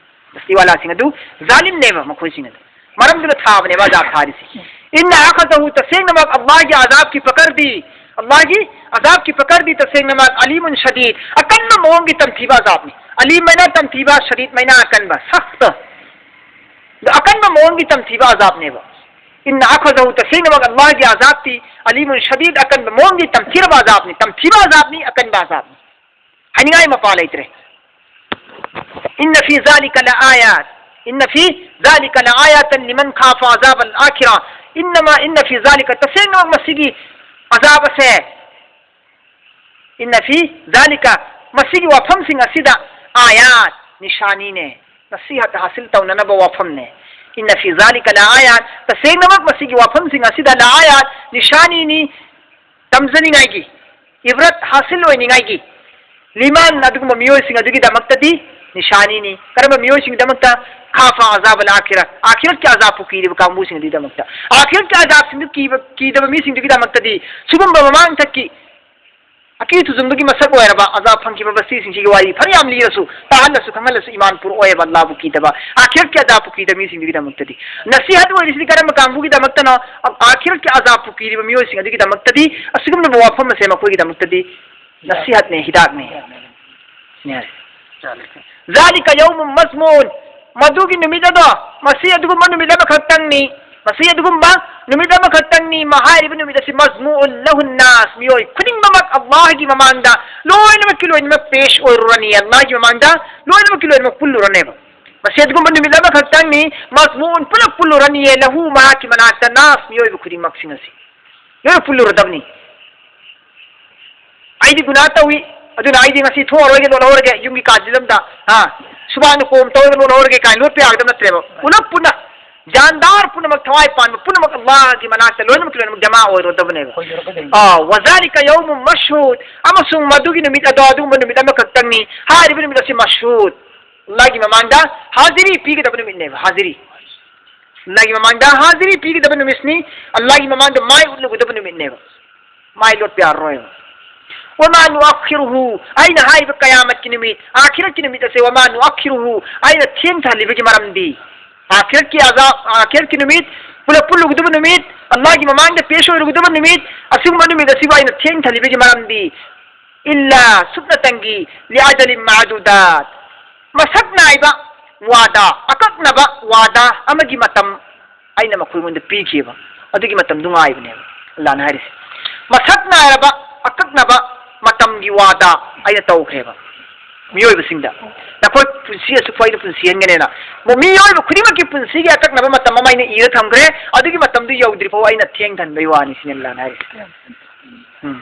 ꯕꯁꯇꯤ ꯋꯥꯂꯥꯁꯤꯡ ꯑꯗꯨ ꯖꯥꯂꯤꯝꯅꯦꯕ, ꯃꯈꯣꯏꯁꯤꯡ ꯑꯗꯨ ꯃꯔꯝꯗꯨꯅ ꯊꯥꯕꯅꯦꯕ ꯑꯖꯥꯕ ꯊꯥꯔꯤꯁꯦ꯫ ꯏꯟꯅ ꯑꯈꯖꯍꯨ, ꯇꯁꯦꯡꯅꯃꯛ ꯑꯜꯂꯥꯍꯒꯤ ꯑꯖꯥꯕꯀꯤ ꯄꯀꯔꯗꯤ, ꯑꯜꯂꯥꯍꯒꯤ ꯑꯖꯥꯕꯀꯤ ꯄꯀꯔꯗꯤ ꯇꯁꯦꯡꯅꯃꯛ ꯑꯂꯤꯃꯨꯟ ꯁꯗꯤꯗ, ꯑꯀꯟꯕ ꯃꯑꯣꯡꯒꯤ ꯇꯝꯊꯤꯕ ꯑꯖꯥꯕꯅꯤ꯫ ꯑꯂꯤꯝ ꯍꯥꯏꯅ ꯇꯝꯊꯤꯕ, ꯁꯗꯤꯗ ꯍꯥꯏꯅ ꯑꯀꯟꯕ, ꯁꯈꯇ꯫ ꯑꯗꯣ ꯑꯀꯟꯕ ꯃꯑꯣꯡꯒꯤ ꯇꯝꯊꯤꯕ ꯑꯖꯥꯕꯅꯦꯕ꯫ ꯏꯟꯅ ꯑꯈꯖꯍꯨ, ꯇꯁꯦꯡꯅꯃꯛ ꯑꯜꯂꯥꯍꯒꯤ ꯑꯖꯥꯕꯇꯤ ꯑꯂꯤꯃꯨꯟ ꯁꯗꯤꯗ, ꯑꯀꯟꯕ ꯃꯑꯣꯡꯒꯤ ꯇꯝꯊꯤꯔꯕ ꯑꯖꯥꯕꯅꯤ, ꯇꯝꯊꯤꯕ ꯑꯖꯥꯕꯅꯤ, ꯑꯀꯟꯕ ꯑꯖꯥꯕꯅꯤ꯫ ꯍꯥꯏꯅꯤꯡꯉꯥꯏ ꯃꯄꯥ ꯂꯩꯇ꯭ꯔꯦ꯫ ꯏꯟꯅ ꯐꯤ ꯖꯥꯂꯤꯀ ꯂ ꯑꯥꯌꯥꯠ, ꯏꯟꯅ ꯐꯤ ꯖꯥꯂꯤꯀ ꯂ ꯑꯥꯌꯥꯇꯟ ꯂꯤꯃꯟ ꯈꯥꯐ ꯑꯖꯥꯕꯜ ꯑꯥꯈꯤꯔꯥ, ꯏꯟꯅꯃ, ꯏꯟꯅ ꯐꯤ ꯖꯥꯂꯤꯀ, ꯇꯁꯦꯡꯅꯃꯛ ꯃꯁꯤꯒꯤ ꯑꯖꯥꯕ ꯑꯁꯦ, ꯏꯟꯅ ꯐꯤ ꯖꯥꯂꯤꯀ, ꯃꯁꯤꯒꯤ ꯋꯥꯐꯝꯁꯤꯡ ꯑꯁꯤꯗ, ꯑꯥꯌꯥꯠ, ꯅꯤꯁꯥꯅꯤꯅꯦ, ꯅꯁꯤꯍꯠ ꯍꯥꯁꯤꯜ ꯇꯧꯅꯅꯕ ꯋꯥꯐꯝꯅꯦ꯫ ꯏꯟꯅ ꯐꯤ ꯖꯥꯂꯤꯀ ꯂ ꯑꯥꯌꯥꯠ, ꯇꯁꯦꯡꯅꯃꯛ ꯃꯁꯤꯒꯤ ꯋꯥꯐꯝꯁꯤꯡ ꯑꯁꯤꯗ, ꯂ ꯑꯥꯌꯥꯠ, ꯅꯤꯁꯥꯅꯤꯅꯤ, ꯇꯝꯖꯅꯤꯡꯉꯥꯏꯒꯤ, ꯏꯕ꯭ꯔꯠ ꯍꯥꯁꯤꯜ ꯑꯣꯏꯅꯤꯡꯉꯥꯏꯒꯤ, ꯂꯤꯃꯥꯟ, ꯑꯗꯨꯒꯨꯝꯕ ꯃꯤꯑꯣꯏꯁꯤꯡ ꯑꯗꯨꯒꯤꯗꯃꯛꯇꯗꯤ ꯅꯤꯁꯥꯅꯤꯅꯤ꯫ ꯀꯔꯝꯕ ꯃꯤꯑꯣꯏꯁꯤꯡꯒꯤꯗꯃꯛꯇ? ꯈꯥꯐ ꯑꯖꯥꯕ ꯑꯥꯈꯤꯔꯥ, ꯑꯥꯈꯤꯔꯠꯀꯤ ꯑꯖꯥꯕꯄꯨ ꯀꯤꯔꯤꯕ ꯀꯥꯡꯕꯨꯁꯤꯡ ꯑꯗꯨꯒꯤꯗꯃꯛꯇ꯫ ꯑꯥꯈꯤꯔꯠꯀꯤ ꯑꯖꯥꯕꯁꯤꯡꯗꯨ ꯀꯤꯕ, ꯀꯤꯗꯕ ꯃꯤꯁꯤꯡꯗꯨꯒꯤꯗꯃꯛꯇꯗꯤ ꯁꯤꯒꯨꯝꯕ ꯃꯃꯥꯡꯊꯛꯀꯤ ꯑꯀꯤ ꯊꯨꯖꯨꯡꯗꯨꯒꯤ ꯃꯁꯛ ꯑꯣꯏꯔꯕ ꯑꯖꯥꯕ ꯐꯪꯈꯤꯕ ꯕꯁꯇꯤꯁꯤꯡꯁꯤꯒꯤ ꯋꯥꯔꯤ ꯐꯅꯌꯥꯝ ꯂꯤꯔꯁꯨ, ꯇꯥꯍꯜꯂꯁꯨ, ꯈꯪꯍꯜꯂꯁꯨ, ꯏꯃꯥꯟ ꯄꯨꯔꯛꯑꯣꯏꯕ, ꯑꯜꯂꯥꯍꯕꯨ ꯀꯤꯗꯕ, ꯑꯥꯈꯤꯔꯠꯀꯤ ꯑꯖꯥꯕꯄꯨ ꯀꯤꯗꯕ ꯃꯤꯁꯤꯡꯗꯨꯒꯤꯗꯃꯛꯇꯗꯤ꯫ ꯅꯁꯤꯍꯠ ꯑꯣꯏꯔꯤꯁꯤꯗꯤ ꯀꯔꯝꯕ ꯀꯥꯡꯕꯨꯒꯤꯗꯃꯛꯇꯅꯣ? ꯑꯥꯈꯤꯔꯠꯀꯤ ꯑꯖꯥꯕꯄꯨ ꯀꯤꯔꯤꯕ ꯃꯤꯑꯣꯏꯁꯤꯡ ꯑꯗꯨꯒꯤꯗꯃꯛꯇꯗꯤ ꯑꯁꯤꯒꯨꯝꯂꯕ ꯋꯥꯐꯝ ꯑꯁꯦ ꯃꯈꯣꯏꯒꯤꯗꯃꯛꯇꯗꯤ ꯅꯁꯤꯍꯠꯅꯦ, ꯍꯤꯗꯥꯛꯅꯦ꯫ ꯁꯤꯅꯦ ꯍꯥꯏꯁꯦ꯫ ꯖꯥꯂꯤꯀ ꯌꯧꯃꯨꯟ ꯃꯖꯃꯨꯟ, ꯃꯗꯨꯒꯤ ꯅꯨꯃꯤꯠ ꯑꯗꯣ, ꯃꯁꯤ ꯑꯗꯨꯒꯨꯝꯕ ꯅꯨꯃꯤꯠ ꯑꯃꯈꯛꯇꯪꯅꯤ, ꯃꯁꯤ ꯑꯗꯨꯒꯨꯝꯕ ꯅꯨꯃꯤꯠ ꯑꯃꯈꯛꯇꯪꯅꯤ꯫ ꯃꯍꯥꯏꯔꯤꯕ ꯅꯨꯃꯤꯠ ꯑꯁꯤ ꯃꯖꯃꯨꯟ ꯂꯍꯨꯟ ꯅꯥꯁ, ꯃꯤꯑꯣꯏ ꯈꯨꯗꯤꯡꯃꯛ ꯑꯜꯂꯥꯍꯒꯤ ꯃꯃꯥꯡꯗ, ꯂꯣꯏꯅꯃꯛꯀꯤ ꯂꯣꯏꯅꯃꯛ ꯄꯦꯁ ꯑꯣꯏꯔꯨꯔꯅꯤ, ꯑꯜꯂꯥꯍꯒꯤ ꯃꯃꯥꯡꯗ ꯂꯣꯏꯅꯃꯛꯀꯤ ꯂꯣꯏꯅꯃꯛ ꯄꯨꯜꯂꯨꯔꯅꯦꯕ꯫ ꯃꯁꯤ ꯑꯗꯨꯒꯨꯝꯕ ꯅꯨꯃꯤꯠ ꯑꯃꯈꯛꯇꯪꯅꯤ, ꯃꯖꯃꯨꯟ, ꯄꯨꯂꯞ ꯄꯨꯜꯂꯨꯔꯅꯤꯌꯦ, ꯂꯍꯨ, ꯃꯍꯥꯛꯀꯤ ꯃꯅꯥꯛꯇ, ꯅꯥꯁ, ꯃꯤꯑꯣꯏꯕ ꯈꯨꯗꯤꯡꯃꯛꯁꯤꯡ ꯑꯁꯤ ꯂꯣꯏꯅ ꯄꯨꯜꯂꯨꯔꯗꯕꯅꯤ꯫ ꯑꯩꯗꯤ ꯒꯨꯅꯥ ꯇꯧꯏ, ꯑꯗꯨꯅ ꯑꯩꯗꯤ ꯉꯁꯤ ꯊꯣꯛꯑꯔꯣꯏꯒꯦ, ꯂꯣꯜꯍꯧꯔꯒꯦ ꯌꯨꯝꯒꯤ ꯀꯥꯁꯤꯗ ꯑꯝꯇ, ꯍꯥ? ꯁꯨꯕꯥꯅ ꯀꯣꯝ ꯇꯧꯔꯒ ꯂꯣꯟꯍꯧꯔꯒꯦ ꯀꯥꯏꯅ ꯂꯣꯠꯄ ꯌꯥꯒꯗꯕ ꯅꯠꯇ꯭ꯔꯦꯕ꯫ ꯄꯨꯂꯞ ꯄꯨꯟꯅ ꯖꯥꯟꯗꯥꯔ ꯄꯨꯝꯅꯃꯛ, ꯊꯋꯥꯏ ꯄꯥꯟꯕ ꯄꯨꯝꯅꯃꯛ ꯑꯜꯂꯥꯍꯒꯤ ꯃꯅꯥꯛꯇ ꯂꯣꯏꯅꯃꯛ ꯂꯣꯏꯅꯃꯛ ꯖꯃꯥ ꯑꯣꯏꯔꯨꯗꯕꯅꯦꯕ꯫ ꯑꯣꯏꯔꯨꯔꯒꯗꯣꯏꯅꯤ꯫ ꯑꯥ, "ꯋꯥꯖꯥꯂꯤꯀ ꯌꯧꯃꯨ ꯃꯁꯍꯨꯗ", ꯑꯃꯁꯨꯡ ꯃꯗꯨꯒꯤ ꯅꯨꯃꯤꯠ ꯑꯗꯣ ꯑꯗꯨꯒꯨꯝꯕ ꯅꯨꯃꯤꯠ ꯑꯃꯈꯛꯇꯪꯅꯤ꯫ ꯍꯥꯏꯔꯤꯕ ꯅꯨꯃꯤꯠ ꯑꯁꯤ ꯃꯁꯍꯨꯗ, ꯑꯜꯂꯥꯍꯒꯤ ꯃꯃꯥꯡꯗ ꯍꯥꯖꯤꯔꯤ ꯄꯤꯒꯗꯕ ꯅꯨꯃꯤꯠꯅꯦꯕ, ꯍꯥꯖꯤꯔꯤ꯫ ꯑꯜꯂꯥꯍꯒꯤ ꯃꯃꯥꯡꯗ ꯍꯥꯖꯤꯔꯤ ꯄꯤꯒꯗꯕ ꯅꯨꯃꯤꯠꯅꯤ, ꯑꯜꯂꯥꯍꯒꯤ ꯃꯃꯥꯡꯗ ꯃꯥꯏ ꯎꯠꯂꯨꯒꯗꯕ ꯅꯨꯃꯤꯠꯅꯦꯕ꯫ ꯃꯥꯏ ꯂꯣꯠꯄ ꯌꯥꯔꯔꯣꯏꯕ꯫ "ꯋꯃꯥ ꯅꯨꯑꯈꯤꯔꯨꯍꯨ", ꯑꯩꯅ ꯍꯥꯏꯔꯤꯕ ꯀꯌꯥꯃꯠꯀꯤ ꯅꯨꯃꯤꯠ, ꯑꯥꯈꯤꯔꯠꯀꯤ ꯅꯨꯃꯤꯠ ꯑꯁꯦ, "ꯋꯃꯥ ꯅꯨꯑꯈꯤꯔꯨꯍꯨ", ꯑꯩꯅ ꯊꯦꯡꯊꯍꯜꯂꯤꯕꯒꯤ ꯃꯔꯝꯗꯤ, ꯑꯥꯈꯤꯔꯠꯀꯤ ꯑꯖꯥꯕ, ꯑꯥꯈꯤꯔꯠꯀꯤ ꯅꯨꯃꯤꯠ, ꯄꯨꯂꯞ ꯄꯨꯜꯂꯨꯒꯗꯕ ꯅꯨꯃꯤꯠ, ꯑꯜꯂꯥꯍꯒꯤ ꯃꯃꯥꯡꯗ ꯄꯦꯁ ꯑꯣꯏꯔꯨꯒꯗꯕ ꯅꯨꯃꯤꯠ, ꯑꯁꯤꯒꯨꯝꯕ ꯅꯨꯃꯤꯠ ꯑꯁꯤꯕꯨ ꯑꯩꯅ ꯊꯦꯡꯊꯍꯜꯂꯤꯕꯒꯤ ꯃꯔꯝꯗꯤ, "ꯏꯜꯂꯥ", ꯁꯨꯞꯅꯇꯪꯒꯤ, "ꯂꯤꯑꯖꯂꯤꯝ ꯃꯥꯗꯨꯗꯥꯠ", ꯃꯁꯛ ꯅꯥꯏꯕ ꯋꯥꯗꯥ, ꯑꯀꯛꯅꯕ ꯋꯥꯗꯥ ꯑꯃꯒꯤ ꯃꯇꯝ ꯑꯩꯅ ꯃꯈꯣꯏꯉꯣꯟꯗ ꯄꯤꯈꯤꯕ ꯑꯗꯨꯒꯤ ꯃꯇꯝꯗꯨ ꯉꯥꯏꯕꯅꯦꯕ꯫ ꯑꯜꯂꯥꯍꯅ ꯍꯥꯏꯔꯤꯁꯦ, ꯃꯁꯛ ꯅꯥꯏꯔꯕ ꯑꯀꯛꯅꯕ ꯃꯇꯝꯒꯤ ꯋꯥꯗꯥ ꯑꯩꯅ ꯇꯧꯈ꯭ꯔꯦꯕ ꯃꯤꯑꯣꯏꯕꯁꯤꯡꯗ꯫ "ꯅꯈꯣꯏ ꯄꯨꯟꯁꯤ ꯑꯁꯨꯛ ꯐꯥꯎ ꯑꯩꯅ ꯄꯨꯟꯁꯤ ꯍꯟꯒꯅꯦꯅ", ꯃꯤꯑꯣꯏꯕ ꯈꯨꯗꯤꯡꯃꯛꯀꯤ ꯄꯨꯟꯁꯤꯒꯤ ꯑꯀꯛꯅꯕ ꯃꯇꯝ ꯑꯃ ꯑꯩꯅ ꯏꯔ ꯊꯝꯈ꯭ꯔꯦ, ꯑꯗꯨꯒꯤ ꯃꯇꯝꯗꯨ ꯌꯧꯗ꯭ꯔꯤ ꯐꯥꯎ ꯑꯩꯅ ꯊꯦꯡꯊꯍꯟꯕꯩ ꯋꯥꯅꯤ ꯁꯤꯅꯦ ꯑꯜꯂꯥꯍꯅ ꯍꯥꯏꯔꯤꯁꯦ꯫ ꯎꯝ꯫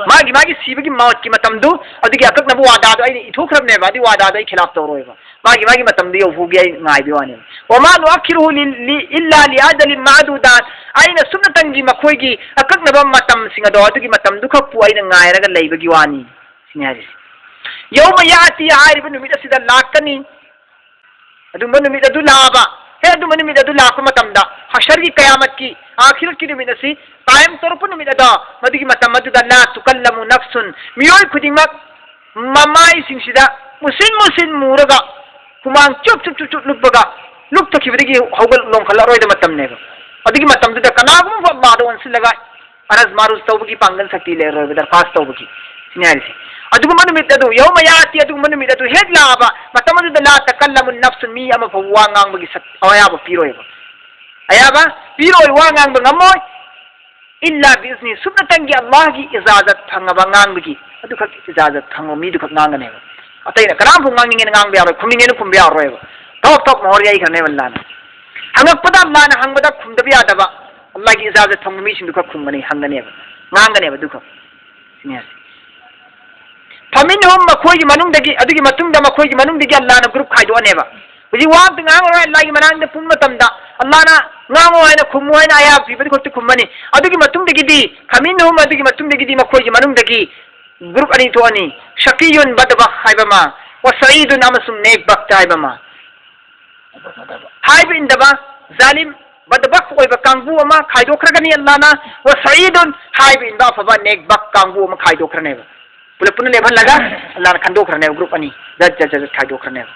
ꯃꯥꯒꯤ, ꯃꯥꯒꯤ ꯁꯤꯕꯒꯤ ꯃꯥꯎꯠꯀꯤ ꯃꯇꯝꯗꯨ, ꯑꯗꯨꯒꯤ ꯑꯀꯛꯅꯕ ꯋꯥꯗꯥꯗꯣ ꯑꯩꯅ ꯏꯊꯣꯛꯈ꯭ꯔꯕꯅꯦꯕ, ꯑꯗꯨꯒꯤ ꯋꯥꯗꯥꯗꯣ ꯑꯩ ꯈꯤꯂꯥꯞ ꯇꯧꯔꯣꯏꯕ꯫ ꯃꯥꯒꯤ, ꯃꯥꯒꯤ ꯃꯇꯝꯗꯨ ꯌꯧꯐꯥꯎꯒꯤ ꯑꯩ ꯉꯥꯏꯕꯒꯤ ꯋꯥꯅꯦꯕ꯫ "ꯋꯃꯥ ꯅꯨꯑꯈꯤꯔꯨꯍꯨ ꯂꯤ-, ꯂꯤ-, ꯏꯜꯂꯥ ꯂꯤꯑꯖꯂꯤꯝ ꯃꯥꯗꯨꯗꯥꯠ", ꯑꯩꯅ ꯁꯨꯞꯅꯇꯪꯒꯤ ꯃꯈꯣꯏꯒꯤ ꯑꯀꯛꯅꯕ ꯃꯇꯝꯁꯤꯡ ꯑꯗꯣ, ꯑꯗꯨꯒꯤ ꯃꯇꯝꯗꯨ ꯈꯛꯄꯨ ꯑꯩꯅ ꯉꯥꯏꯔꯒ ꯂꯩꯕꯒꯤ ꯋꯥꯅꯤ ꯁꯤꯅꯤ ꯍꯥꯏꯔꯤꯁꯦ꯫ "ꯌꯧꯃ ꯌꯥꯇꯤ" ꯍꯥꯏꯔꯤꯕ ꯅꯨꯃꯤꯠ ꯑꯁꯤꯗ ꯂꯥꯛꯀꯅꯤ꯫ ꯑꯗꯨꯝꯕ ꯅꯨꯃꯤꯠ ꯑꯗꯨ ꯂꯥꯛꯑꯕ, ꯍꯦꯛ ꯑꯗꯨꯝꯕ ꯅꯨꯃꯤꯠ ꯑꯗꯨ ꯂꯥꯛꯄ ꯃꯇꯝꯗ, ꯍꯁꯔꯒꯤ ꯀꯌꯥꯃꯠꯀꯤ, ꯑꯥꯈꯤꯔꯠꯀꯤ ꯅꯨꯃꯤꯠ ꯑꯁꯤ ꯀꯥꯌꯝ ꯇꯧꯔꯛꯄ ꯅꯨꯃꯤꯠ ꯑꯗꯣ, ꯃꯗꯨꯒꯤ ꯃꯇꯝ ꯑꯗꯨꯗ "ꯂꯥ ꯇꯨꯀꯜꯂꯃꯨ ꯅꯐꯁꯨꯟ", ꯃꯤꯑꯣꯏ ꯈꯨꯗꯤꯡꯃꯛ ꯃꯃꯥꯏꯁꯤꯡꯁꯤꯗ ꯃꯨꯁꯤꯟ ꯃꯨꯁꯤꯟ ꯃꯨꯔꯒ, ꯍꯨꯃꯥꯡ ꯆꯨꯞ ꯆꯨꯞ ꯆꯨꯞ ꯆꯨꯞ ꯂꯨꯞꯄꯒ, ꯂꯨꯞꯊꯈꯤꯕꯗꯒꯤ ꯍꯧꯒꯠ ꯂꯣꯡꯈꯠꯂꯔꯣꯏꯗꯕ ꯃꯇꯝꯅꯦꯕ꯫ ꯑꯗꯨꯒꯤ ꯃꯇꯝꯗꯨꯗ ꯀꯅꯥꯒꯨꯝꯕ ꯑꯜꯂꯥꯍꯗ ꯑꯣꯟꯁꯤꯜꯂꯒ ꯑꯔꯖ ꯃꯥꯔꯨꯖ ꯇꯧꯕꯒꯤ ꯄꯥꯡꯒꯜ ꯁꯛꯇꯤ ꯂꯩꯔꯔꯣꯏꯕ, ꯗꯔꯈꯥꯁ ꯇꯧꯕꯒꯤ꯫ ꯁꯤꯅꯤ ꯍꯥꯏꯔꯤꯁꯦ꯫ ꯑꯗꯨꯒꯨꯝꯕ ꯅꯨꯃꯤꯠ ꯑꯗꯨ, ꯌꯧꯃ ꯌꯥꯇꯤ, ꯑꯗꯨꯒꯨꯝꯕ ꯅꯨꯃꯤꯠ ꯑꯗꯨ ꯍꯦꯛ ꯂꯥꯛꯑꯕ ꯃꯇꯝ ꯑꯗꯨꯗ "ꯂꯥ ꯇꯀꯜꯂꯃꯨ ꯅꯐꯁꯨꯟ", ꯃꯤ ꯑꯃꯐꯥꯎ ꯋꯥ ꯉꯥꯡꯕꯒꯤ ꯁꯛ-, ꯑꯌꯥꯕ ꯄꯤꯔꯣꯏꯕ꯫ ꯑꯌꯥꯕ ꯄꯤꯔꯣꯏ, ꯋꯥ ꯉꯥꯡꯕ ꯉꯝꯃꯣꯏ꯫ "ꯏꯜꯂꯥ ꯕꯤꯏꯖꯅꯤ", ꯁꯨꯞꯅꯇꯪꯒꯤ ꯑꯜꯂꯥꯍꯒꯤ ꯏꯖꯥꯖꯠ ꯐꯪꯉꯕ ꯉꯥꯡꯕꯒꯤ, ꯑꯗꯨꯈꯛ ꯏꯖꯥꯖꯠ ꯐꯪꯕ ꯃꯤꯗꯨꯈꯛ ꯉꯥꯡꯒꯅꯦꯕ꯫ ꯑꯇꯩꯅ ꯀꯅꯥꯝꯐꯥꯎ ꯉꯥꯡꯅꯤꯡꯉꯦꯅ ꯉꯥꯡꯕ ꯌꯥꯔꯣꯏ, ꯈꯨꯝꯅꯤꯡꯉꯦꯅ ꯈꯨꯝꯕ ꯌꯥꯔꯣꯏꯕ꯫ ꯊꯣꯛ ꯊꯣꯛ ꯃꯣꯍꯣꯔ ꯌꯩꯈ꯭ꯔꯅꯦꯕ ꯑꯜꯂꯥꯍꯅ꯫ ꯍꯪꯉꯛꯄꯗ, ꯑꯜꯂꯥꯍꯅ ꯍꯪꯕꯗ ꯈꯨꯝꯗꯕ ꯌꯥꯗꯕ, ꯑꯜꯂꯥꯍꯒꯤ ꯏꯖꯥꯖꯠ ꯐꯪꯕ ꯃꯤꯁꯤꯡꯗꯨ ꯈꯛ ꯈꯨꯝꯒꯅꯤ, ꯍꯪꯒꯅꯦꯕ, ꯉꯥꯡꯒꯅꯦꯕ ꯑꯗꯨꯈꯛ꯫ ꯁꯤꯅꯤ ꯍꯥꯏꯁꯦ꯫ ꯐꯃꯤꯟꯍꯨꯝ, ꯃꯈꯣꯏꯒꯤ ꯃꯅꯨꯡꯗꯒꯤ, ꯑꯗꯨꯒꯤ ꯃꯇꯨꯡꯗ ꯃꯈꯣꯏꯒꯤ ꯃꯅꯨꯡꯗꯒꯤ ꯑꯜꯂꯥꯅ group ꯈꯥꯏꯗꯣꯛꯑꯅꯦꯕ꯫ ꯍꯧꯖꯤꯛ ꯋꯥ ꯑꯝꯇ ꯉꯥꯡꯉꯔꯣꯏ, ꯑꯜꯂꯥꯒꯤ ꯃꯅꯥꯛꯇ ꯄꯨꯡ ꯃꯇꯝꯗ ꯑꯜꯂꯥꯅ ꯉꯥꯡꯉꯣ ꯍꯥꯏꯅ ꯈꯨꯝꯃꯨ ꯍꯥꯏꯅ ꯑꯌꯥꯕ ꯄꯤꯕꯗꯤ ꯈꯛꯇ ꯈꯨꯝꯃꯅꯤ꯫ ꯑꯗꯨꯒꯤ ꯃꯇꯨꯡꯗꯒꯤꯗꯤ ꯐꯃꯤꯟꯍꯨꯝ, ꯑꯗꯨꯒꯤ ꯃꯇꯨꯡꯗꯒꯤꯗꯤ ꯃꯈꯣꯏꯒꯤ ꯃꯅꯨꯡꯗꯒꯤ group ꯑꯅꯤ ꯊꯣꯛꯑꯅꯤ, ꯁꯀꯤꯌꯨꯟ ꯕꯗꯕꯈ ꯍꯥꯏꯕ ꯑꯃ, ꯋ ꯁꯌꯤꯗꯨꯟ ꯑꯃꯁꯨꯡ ꯅꯦꯛꯕꯛꯇ ꯍꯥꯏꯕ ꯑꯃ꯫ ꯍꯥꯏꯕ ꯏꯟꯗꯕ ꯖꯥꯂꯤꯝ ꯕꯗꯕꯛ ꯑꯣꯏꯕ ꯀꯥꯡꯕꯨ ꯑꯃ ꯈꯥꯏꯗꯣꯛꯈ꯭ꯔꯒꯅꯤ ꯑꯜꯂꯥꯅ, ꯋ ꯁꯌꯤꯗꯨꯟ ꯍꯥꯏꯕ ꯏꯟꯕ ꯑꯐꯕ ꯅꯦꯛꯕꯛ ꯀꯥꯡꯕꯨ ꯑꯃ ꯈꯥꯏꯗꯣꯛꯈ꯭ꯔꯅꯦꯕ꯫ ꯄꯨꯂꯞ ꯄꯨꯟꯅ ꯂꯦꯞꯍꯜꯂꯒ ꯑꯜꯂꯥꯅ ꯈꯟꯗꯣꯛꯈ꯭ꯔꯅꯦꯕ group ꯑꯅꯤ, ꯖꯠ ꯖꯠ ꯖꯠ ꯈꯥꯏꯗꯣꯛꯈ꯭ꯔꯅꯦꯕ꯫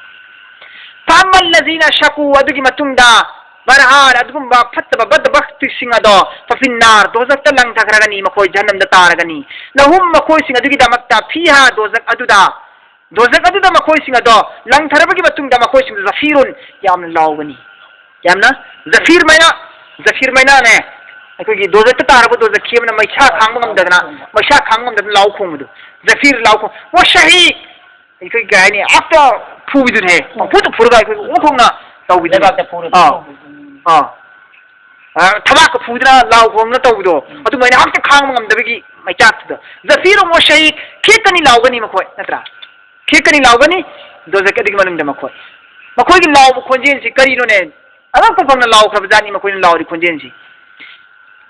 ꯐꯥꯃꯜ ꯂꯖꯤꯅ ꯁꯀꯨ, ꯑꯗꯨꯒꯤ ꯃꯇꯨꯡꯗ ꯕꯔꯍꯥꯔ, ꯑꯗꯨꯒꯨꯝꯕ ꯐꯠꯇꯕ ꯕꯗꯕꯛꯇꯤꯁꯤꯡ ꯑꯗꯣ, ꯐꯐꯤꯟꯅꯥꯔ, ꯗꯣꯖꯛꯇ ꯂꯪꯊꯈ꯭ꯔꯒꯅꯤ, ꯃꯈꯣꯏ ꯖꯍꯟꯅꯝꯗ ꯇꯥꯔꯒꯅꯤ꯫ ꯂꯍꯨꯝ, ꯃꯈꯣꯏꯁꯤꯡ ꯑꯗꯨꯒꯤꯗꯃꯛꯇ, ꯐꯤꯍꯥ, ꯗꯣꯖꯛ ꯑꯗꯨꯗ, ꯗꯣꯖꯛ ꯑꯗꯨꯗ ꯃꯈꯣꯏꯁꯤꯡ ꯑꯗꯣ ꯂꯪꯊꯔꯕꯒꯤ ꯃꯇꯨꯡꯗ ꯃꯈꯣꯏꯁꯤꯡꯗꯨ ꯖꯐꯤꯔꯨꯟ, ꯌꯥꯝꯅ ꯂꯥꯎꯒꯅꯤ꯫ ꯌꯥꯝꯅ ꯖꯐꯤꯔ ꯃꯩꯅ, ꯖꯐꯤꯔ ꯃꯩꯅꯅꯦ, ꯑꯩꯈꯣꯏꯒꯤ ꯗꯣꯖꯛꯇ ꯇꯥꯔꯕ ꯗꯣꯖꯛꯈꯤ ꯑꯃꯅ ꯃꯩꯁꯥ ꯈꯥꯡꯕ ꯉꯝꯗꯗꯅ, ꯃꯩꯁꯥ ꯈꯥꯡꯕ ꯉꯝꯗꯗꯅ ꯂꯥꯎ ꯈꯣꯡꯕꯗꯣ, ꯖꯐꯤꯔ ꯂꯥꯎ ꯈꯣꯡ, ꯋ ꯁꯍꯤꯛ, ꯑꯩꯈꯣꯏ ꯀꯩ ꯍꯥꯏꯅꯤ, ꯑꯐꯇ ꯐꯨꯕꯤꯗꯨꯅꯦ, ꯄꯪꯐꯨꯗ ꯐꯨꯔꯒ ꯑꯩꯈꯣꯏ ꯑꯣꯟꯊꯣꯛꯅ ꯇꯧꯕꯤꯗꯨꯅꯦ꯫ ꯂꯩꯕꯥꯛꯇ ꯐꯨꯔꯒ ꯑꯥ, ꯐꯨꯕꯤꯗꯨꯅꯦ꯫ ꯑꯥ꯫ ꯑ, ꯊꯕꯥꯛꯀ ꯐꯨꯗꯅ ꯂꯥꯎ ꯈꯣꯡꯅ ꯇꯧꯕꯗꯣ, ꯎꯝ꯫ ꯑꯗꯨꯃꯥꯏꯅ ꯑꯝꯇ ꯈꯥꯡꯕ ꯉꯝꯗꯕꯒꯤ ꯃꯩꯆꯥꯛꯇꯨꯗ꯫ ꯖꯐꯤꯔ ꯋ ꯁꯍꯤꯛ, ꯈꯦꯛꯀꯅꯤ ꯂꯥꯎꯒꯅꯤ ꯃꯈꯣꯏ, ꯅꯠꯇ꯭ꯔꯥ? ꯈꯦꯛꯀꯅꯤ ꯂꯥꯎꯒꯅꯤ, ꯗꯣꯖꯛ ꯑꯗꯨꯒꯤ ꯃꯅꯨꯡꯗ ꯃꯈꯣꯏ꯫ ꯃꯈꯣꯏꯒꯤ ꯂꯥꯎꯕ ꯈꯣꯟꯖꯦꯜꯁꯤ ꯀꯔꯤꯅꯣꯅꯦ? ꯑꯉꯛꯄ ꯐꯪꯅ ꯂꯥꯎꯈ꯭ꯔꯕ ꯖꯥꯠꯅꯤ ꯃꯈꯣꯏꯅ ꯂꯥꯎꯔꯤ ꯈꯣꯟꯖꯦꯜꯁꯤ꯫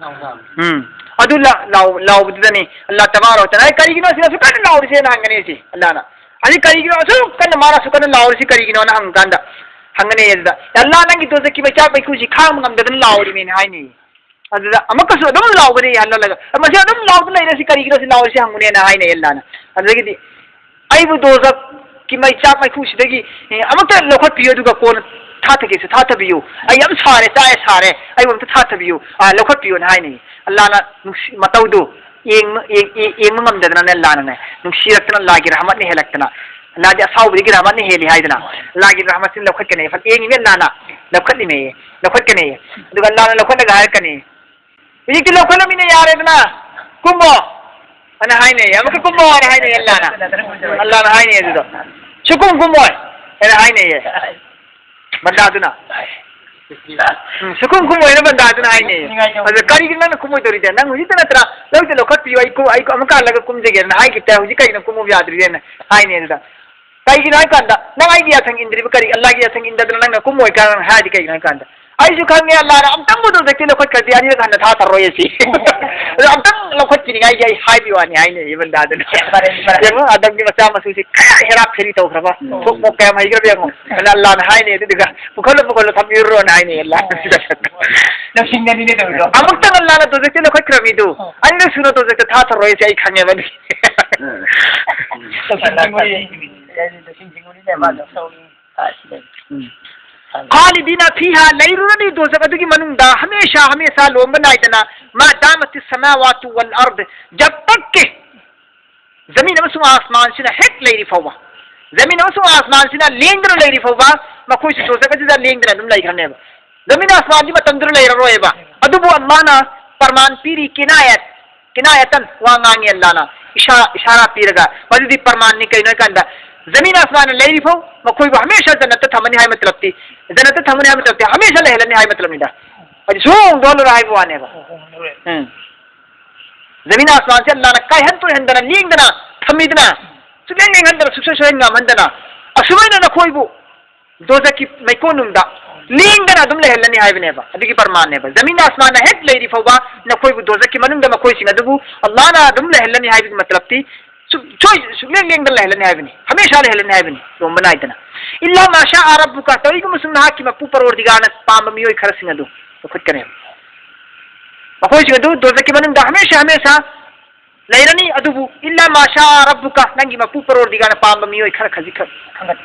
ꯂꯥꯎꯕ꯫ ꯎꯝ꯫ ꯑꯗꯨ ꯂꯥ-, ꯂꯥꯎ-, ꯂꯥꯎꯕꯗꯨꯗꯅꯤ ꯑꯜꯂꯥ ꯇꯕꯥꯔꯛ ꯋ ꯇꯥꯂꯥ, "ꯀꯔꯤꯒꯤꯅꯣ ꯑꯁꯤꯅ ꯑꯁꯨꯛ ꯀꯟꯅ ꯂꯥꯎꯔꯤꯁꯦꯅ?" ꯍꯪꯒꯅꯤ ꯁꯤ ꯑꯜꯂꯥꯅ꯫ ꯑꯗꯩ, "ꯀꯔꯤꯒꯤꯅꯣ ꯑꯁꯨꯛ ꯀꯟꯅ ꯃꯥꯅ ꯑꯁꯨꯛ ꯀꯟꯅ ꯂꯥꯎꯔꯤꯁꯤ ꯀꯔꯤꯒꯤꯅꯣꯅ?" ꯍꯪꯀꯥꯟꯗ, ꯍꯪꯒꯅꯤ ꯑꯗꯨꯗ, "ꯑꯜꯂꯥ, ꯅꯪꯒꯤ ꯗꯣꯖꯛꯀꯤ ꯃꯩꯆꯥꯛ ꯃꯩꯈꯨꯁꯤ ꯈꯥꯡꯕ ꯉꯝꯗꯗꯅ ꯂꯥꯎꯔꯤꯃꯦꯅ" ꯍꯥꯏꯅꯤ꯫ ꯑꯗꯨꯗ ꯑꯃꯨꯛꯀꯁꯨ ꯑꯗꯨꯝ ꯂꯥꯎꯒꯅꯤ ꯍꯜꯂꯜꯂꯒ, "ꯃꯁꯤ ꯑꯗꯨꯝ ꯂꯥꯎꯗꯨꯅ ꯂꯩꯔꯦ, ꯁꯤ ꯀꯔꯤꯒꯤꯅꯣ ꯁꯤ ꯂꯥꯎꯔꯤꯁꯤ?" ꯍꯪꯒꯅꯦꯅ ꯍꯥꯏꯅꯩ ꯑꯜꯂꯥꯅ꯫ ꯑꯗꯨꯗꯒꯤꯗꯤ, "ꯑꯩꯕꯨ ꯗꯣꯖꯛꯀꯤ ꯃꯩ ꯆꯥꯛ ꯃꯩꯈꯨꯁꯤꯗꯒꯤ, ꯑꯦ, ꯑꯃꯨꯛꯇ ꯂꯧꯈꯠꯄꯤꯌꯨ, ꯑꯗꯨꯒ ꯀꯣꯟꯅ ꯊꯥꯊꯒꯦꯁꯨ ꯊꯥꯊꯕꯤꯌꯨ꯫ ꯑꯩ ꯌꯥꯝ ꯁꯥꯔꯦ, ꯆꯥꯛꯑꯦ, ꯁꯥꯔꯦ, ꯑꯩꯕꯨ ꯑꯝꯇ ꯊꯥꯊꯕꯤꯌꯨ, ꯑ, ꯂꯧꯈꯠꯄꯤꯌꯨꯅ" ꯍꯥꯏꯅꯩ꯫ ꯑꯜꯂꯥꯅ ꯅꯨꯡꯁꯤ-, ꯃꯇꯧꯗꯨ ꯌꯦꯡꯕ, ꯌꯦꯡ-, ꯌꯦꯡ-, ꯌꯦꯡꯕ ꯉꯝꯗꯗꯅꯅꯦ, ꯑꯜꯂꯥꯅꯅꯦ ꯅꯨꯡꯁꯤꯔꯛꯇꯅ, ꯑꯜꯂꯥꯒꯤ ꯔꯍꯃꯠꯅ ꯍꯦꯜꯂꯛꯇꯅ, ꯑꯜꯂꯥꯗꯤ ꯑꯁꯥꯎꯕꯗꯒꯤ ꯔꯍꯃꯠꯅ ꯍꯦꯜꯂꯤ ꯍꯥꯏꯗꯅ, ꯑꯜꯂꯥꯒꯤ ꯔꯍꯃꯠꯁꯤꯅ ꯂꯧꯈꯠꯀꯅꯤ꯫ ꯐꯠ ꯌꯦꯡꯉꯤꯕ ꯑꯜꯂꯥꯅ ꯂꯧꯈꯠꯂꯤꯃꯦ, ꯂꯧꯈꯠꯀꯅꯤ꯫ ꯑꯗꯨꯒ ꯑꯜꯂꯥꯅ ꯂꯧꯈꯠꯂꯒ ꯍꯥꯏꯔꯛꯀꯅꯤ, "ꯍꯧꯖꯤꯛꯇꯤ ꯂꯧꯈꯠꯂꯃꯤꯅ ꯌꯥꯔꯦꯗꯅ, ꯀꯨꯝꯃꯣ" ꯑꯅ ꯍꯥꯏꯅꯩꯌꯦ꯫ "ꯑꯃꯨꯛꯀ ꯀꯨꯝꯃꯣ" ꯑꯅ ꯍꯥꯏꯅꯩꯌꯦ ꯑꯜꯂꯥꯅ꯫ ꯑꯜꯂꯥꯅ ꯍꯥꯏꯅꯩ ꯑꯗꯨꯗꯣ, "ꯁꯨꯀꯨꯝ ꯀꯨꯝꯃꯣꯏ" ꯍꯥꯏꯅ ꯍꯥꯏꯅꯩꯌꯦ ꯕꯟꯗꯥꯗꯨꯅ꯫ ꯎꯝ, ꯁꯨꯈꯨꯝ ꯈꯨꯝꯃꯣꯏꯅ ꯕꯟꯗꯥꯗꯨꯅ ꯍꯥꯏꯅꯦ꯫ ꯅꯤꯡꯉꯥꯏ ꯇꯧ꯫ ꯑꯗ ꯀꯔꯤꯒꯤꯅꯣ ꯅꯪꯅ ꯈꯨꯝꯃꯣꯏꯗꯧꯔꯤꯁꯦ? ꯅꯪ ꯍꯧꯖꯤꯛꯇ ꯅꯠꯇ꯭ꯔꯥ ꯂꯧꯗ ꯂꯧꯈꯠꯄꯤꯌꯨ, ꯑꯩ ꯀꯨꯝ-, ꯑꯩ ꯑꯃꯨꯛꯀ ꯍꯜꯂꯒ ꯀꯨꯝꯖꯒꯦꯅ ꯍꯥꯏꯈꯤꯕ ꯇꯥꯏ, ꯍꯧꯖꯤꯛ ꯀꯩꯒꯤꯅꯣ ꯀꯨꯝꯃꯨ ꯌꯥꯗ꯭ꯔꯤꯁꯦꯅ ꯍꯥꯏꯅꯦ꯫ ꯑꯗꯨꯗ ꯀꯩꯒꯤꯅꯣ ꯍꯥꯏ ꯀꯥꯟꯗ, ꯅꯪ ꯑꯩꯒꯤ ꯌꯥꯊꯪ ꯏꯟꯗ꯭ꯔꯤꯕ ꯀꯔꯤ? ꯑꯜꯂꯥꯒꯤ ꯌꯥꯊꯪ ꯏꯟꯗꯗꯅ ꯅꯪꯅ ꯀꯨꯝꯃꯣꯏ ꯀꯥꯏꯅ ꯍꯥꯏꯔꯗꯤ ꯀꯩꯒꯤꯅꯣ ꯍꯥꯏ ꯀꯥꯟꯗ, ꯑꯩꯁꯨ ꯈꯪꯉꯦ ꯑꯜꯂꯥꯅ ꯑꯝꯇꯪꯕꯨ ꯗꯣꯖꯛꯇꯤ ꯂꯧꯈꯠꯈ꯭ꯔꯗꯤ ꯑꯅꯤꯔꯛ ꯍꯟꯅ ꯊꯥ ꯊꯔꯣꯏ ꯑꯁꯤ꯫ ꯑꯗꯣ ꯑꯝꯇꯪ ꯂꯧꯈꯠꯄꯤꯅꯤꯡꯉꯥꯏꯒꯤ ꯑꯩ ꯍꯥꯏꯕꯤ ꯋꯥꯅꯤ ꯍꯥꯏꯅꯦ ꯏꯕꯟꯗꯥꯗꯨꯅ꯫ ꯐꯔꯦ, ꯐꯔꯦ꯫ ꯌꯦꯡꯉꯣ, ꯑꯗꯝꯒꯤ ꯃꯆꯥ ꯃꯁꯨꯁꯤ ꯀꯌꯥ ꯍꯦꯔꯥ ꯐꯦꯔꯤ ꯇꯧꯈ꯭ꯔꯕ, ꯎꯝ꯫ ꯊꯣꯛ ꯃꯣꯛ ꯀꯌꯥꯝ ꯍꯩꯈ꯭ꯔꯕ ꯌꯦꯡꯉꯣ꯫ ꯑꯗꯨꯅ ꯑꯜꯂꯥꯅ ꯍꯥꯏꯅꯦ, ꯑꯗꯨꯗꯨꯒ "ꯄꯨꯈꯠꯂꯣ, ꯄꯨꯈꯠꯂꯣ, ꯊꯝꯕꯤꯔꯨꯔꯣꯅ" ꯍꯥꯏꯅꯦ ꯑꯜꯂꯥꯅ꯫ ꯂꯧꯁꯤꯡꯗꯅꯤꯅꯦ ꯇꯧꯔꯤꯗꯣ꯫ ꯑꯃꯨꯛꯇꯪ ꯑꯜꯂꯥꯅ ꯗꯣꯖꯛꯇꯤ ꯂꯧꯈꯠꯈ꯭ꯔ ꯃꯤꯗꯨ, ꯑꯣ꯫ ꯑꯅꯤꯔꯛ ꯁꯨꯅ ꯗꯣꯖꯛꯇ ꯊꯥ ꯊꯔꯣꯏ ꯑꯁꯤ ꯑꯩ ꯈꯪꯉꯦꯕ꯫ ꯎꯝ꯫ ꯂꯧꯁꯤꯡ ꯆꯤꯡꯉꯨꯔꯤ, ꯂꯧꯁꯤꯡ ꯆꯤꯡꯉꯨꯔꯤꯅꯦ ꯃꯥ ꯂꯧꯁꯧꯔꯤ꯫ ꯎꯝ꯫ ꯈꯥꯂꯤꯗꯤꯅ ꯐꯤꯍꯥ, ꯂꯩꯔꯨꯔꯅꯤ ꯗꯣꯖꯛ ꯑꯗꯨꯒꯤ ꯃꯅꯨꯡꯗ, ꯍꯃꯦꯁꯥ ꯍꯃꯦꯁꯥ, ꯂꯣꯝꯕ ꯅꯥꯏꯗꯅ, ꯃꯥ ꯗꯥꯃꯇꯤ ꯁꯃꯥꯋꯥꯇꯨ ꯋꯜ ꯑꯔꯗ, ꯖꯕ ꯇꯛ ꯀꯤ ꯖꯃꯤꯟ ꯑꯃꯁꯨꯡ ꯑꯥꯁꯃꯥꯟꯁꯤꯅ ꯍꯦꯛ ꯂꯩꯔꯤ ꯐꯥꯎꯕ, ꯖꯃꯤꯟ ꯑꯃꯁꯨꯡ ꯑꯥꯁꯃꯥꯟꯁꯤꯅ ꯂꯦꯡꯗꯅ ꯂꯩꯔꯤ ꯐꯥꯎꯕ, ꯃꯈꯣꯏꯁꯨ ꯗꯣꯖꯛ ꯑꯁꯤꯗ ꯂꯦꯡꯗꯅ ꯑꯗꯨꯝ ꯂꯩꯈ꯭ꯔꯅꯦꯕ꯫ ꯖꯃꯤꯟ ꯑꯥꯁꯃꯥꯟꯗꯤ ꯃꯇꯝꯗꯨꯗ ꯂꯩꯔꯔꯣꯏꯕ꯫ ꯑꯗꯨꯕꯨ ꯑꯜꯂꯥꯍꯅ ꯄ꯭ꯔꯃꯥꯟ ꯄꯤꯔꯤ, ꯀꯤꯅꯥꯌꯠ, ꯀꯤꯅꯥꯌꯠꯇꯟ, ꯋꯥ ꯉꯥꯡꯉꯤ ꯑꯜꯂꯥꯍꯅ, ꯏꯁꯥ-, ꯏꯁꯥꯔꯥ ꯄꯤꯔꯒ, ꯃꯗꯨꯗꯤ ꯄ꯭ꯔꯃꯥꯟꯅꯤ꯫ ꯀꯩꯅꯣ ꯍꯥꯏꯀꯥꯟꯗ, ꯖꯃꯤꯟ ꯑꯥꯁꯃꯥꯟꯅ ꯂꯩꯔꯤ ꯐꯥꯎ ꯃꯈꯣꯏꯕꯨ ꯍꯃꯦꯁꯥ ꯖꯟꯅꯠꯇ ꯊꯝꯃꯅꯤ ꯍꯥꯏꯕ ꯃꯇꯂꯕꯇꯤ, ꯖꯟꯅꯠꯇ ꯊꯝꯃꯅꯤ ꯍꯥꯏꯕ ꯃꯇꯂꯕꯇꯤ ꯍꯃꯦꯁꯥ ꯂꯩꯍꯜꯂꯅꯤ ꯍꯥꯏꯕ ꯃꯇꯂꯕꯅꯤꯗ꯫ ꯍꯥꯏꯗꯤ ꯁꯨꯡꯍꯣꯡ ꯍꯣꯡꯗꯣꯛꯍꯜꯂꯔꯣꯏ ꯍꯥꯏꯕ ꯋꯥꯅꯦꯕ꯫ ꯎꯝ꯫ ꯖꯃꯤꯟ ꯑꯥꯁꯃꯥꯟꯁꯦ ꯑꯜꯂꯥꯍꯅ ꯀꯥꯏꯍꯟ ꯇꯣꯏꯍꯟꯗꯅ, ꯂꯦꯡꯗꯅ ꯊꯝꯃꯤꯗꯅ, ꯁꯨꯛꯂꯦꯡ ꯂꯦꯡꯍꯟꯗꯅ, ꯁꯨꯛꯁꯣꯏ ꯁꯣꯏꯍꯟ ꯉꯝꯍꯟꯗꯅ, ꯑꯁꯨꯃꯥꯏꯅ ꯅꯈꯣꯏꯕꯨ ꯗꯣꯖꯛꯀꯤ ꯃꯩꯀꯣꯟꯅꯨꯡꯗ ꯂꯦꯡꯗꯅ ꯑꯗꯨꯝ ꯂꯩꯍꯜꯂꯅꯤ ꯍꯥꯏꯕꯅꯦꯕ꯫ ꯑꯗꯨꯒꯤ ꯄ꯭ꯔꯃꯥꯟꯅꯦꯕ꯫ ꯖꯃꯤꯟ ꯑꯥꯁꯃꯥꯟꯅ ꯍꯦꯛ ꯂꯩꯔꯤ ꯐꯥꯎꯕ ꯅꯈꯣꯏꯕꯨ ꯗꯣꯖꯛꯀꯤ ꯃꯅꯨꯡꯗ ꯃꯈꯣꯏꯁꯤꯡ ꯑꯗꯨꯕꯨ ꯑꯜꯂꯥꯍꯅ ꯑꯗꯨꯝ ꯂꯩꯍꯜꯂꯅꯤ ꯍꯥꯏꯕꯒꯤ ꯃꯇꯂꯕꯇꯤ ꯁꯨꯛ-, ꯁꯣꯏ-, ꯁꯨꯛꯂꯦꯡ ꯂꯦꯡꯗꯅ ꯂꯩꯍꯜꯂꯅꯤ ꯍꯥꯏꯕꯅꯤ꯫ ꯍꯃꯦꯁꯥ ꯂꯩꯍꯜꯂꯅꯤ ꯍꯥꯏꯕꯅꯤ, ꯂꯣꯝꯕ ꯅꯥꯏꯗꯅ꯫ ꯏꯜꯂꯥ ꯃꯥ ꯁꯥ ꯔꯕꯨꯀ, ꯀꯔꯤꯒꯨꯝꯕꯁꯨꯡ ꯅꯍꯥꯛꯀꯤ ꯃꯄꯨ ꯄꯔꯣꯔꯗꯤꯒꯥꯔꯅ ꯄꯥꯝꯕ ꯃꯤꯑꯣꯏ ꯈꯔꯁꯤꯡ ꯑꯗꯨ ꯂꯧꯈꯠꯀꯅꯦꯕ꯫ ꯃꯈꯣꯏꯁꯤꯡ ꯑꯗꯨ ꯗꯣꯖꯛꯀꯤ ꯃꯅꯨꯡꯗ ꯍꯃꯦꯁꯥ ꯍꯃꯦꯁꯥ ꯂꯩꯔꯅꯤ꯫ ꯑꯗꯨꯕꯨ ꯏꯜꯂꯥ ꯃꯥ ꯁꯥ ꯔꯕꯨꯀ, ꯅꯪꯒꯤ ꯃꯄꯨ ꯄꯔꯣꯔꯗꯤꯒꯥꯔꯅ ꯄꯥꯝꯕ ꯃꯤꯑꯣꯏ ꯈꯔ ꯈꯖꯤꯛꯈꯛ,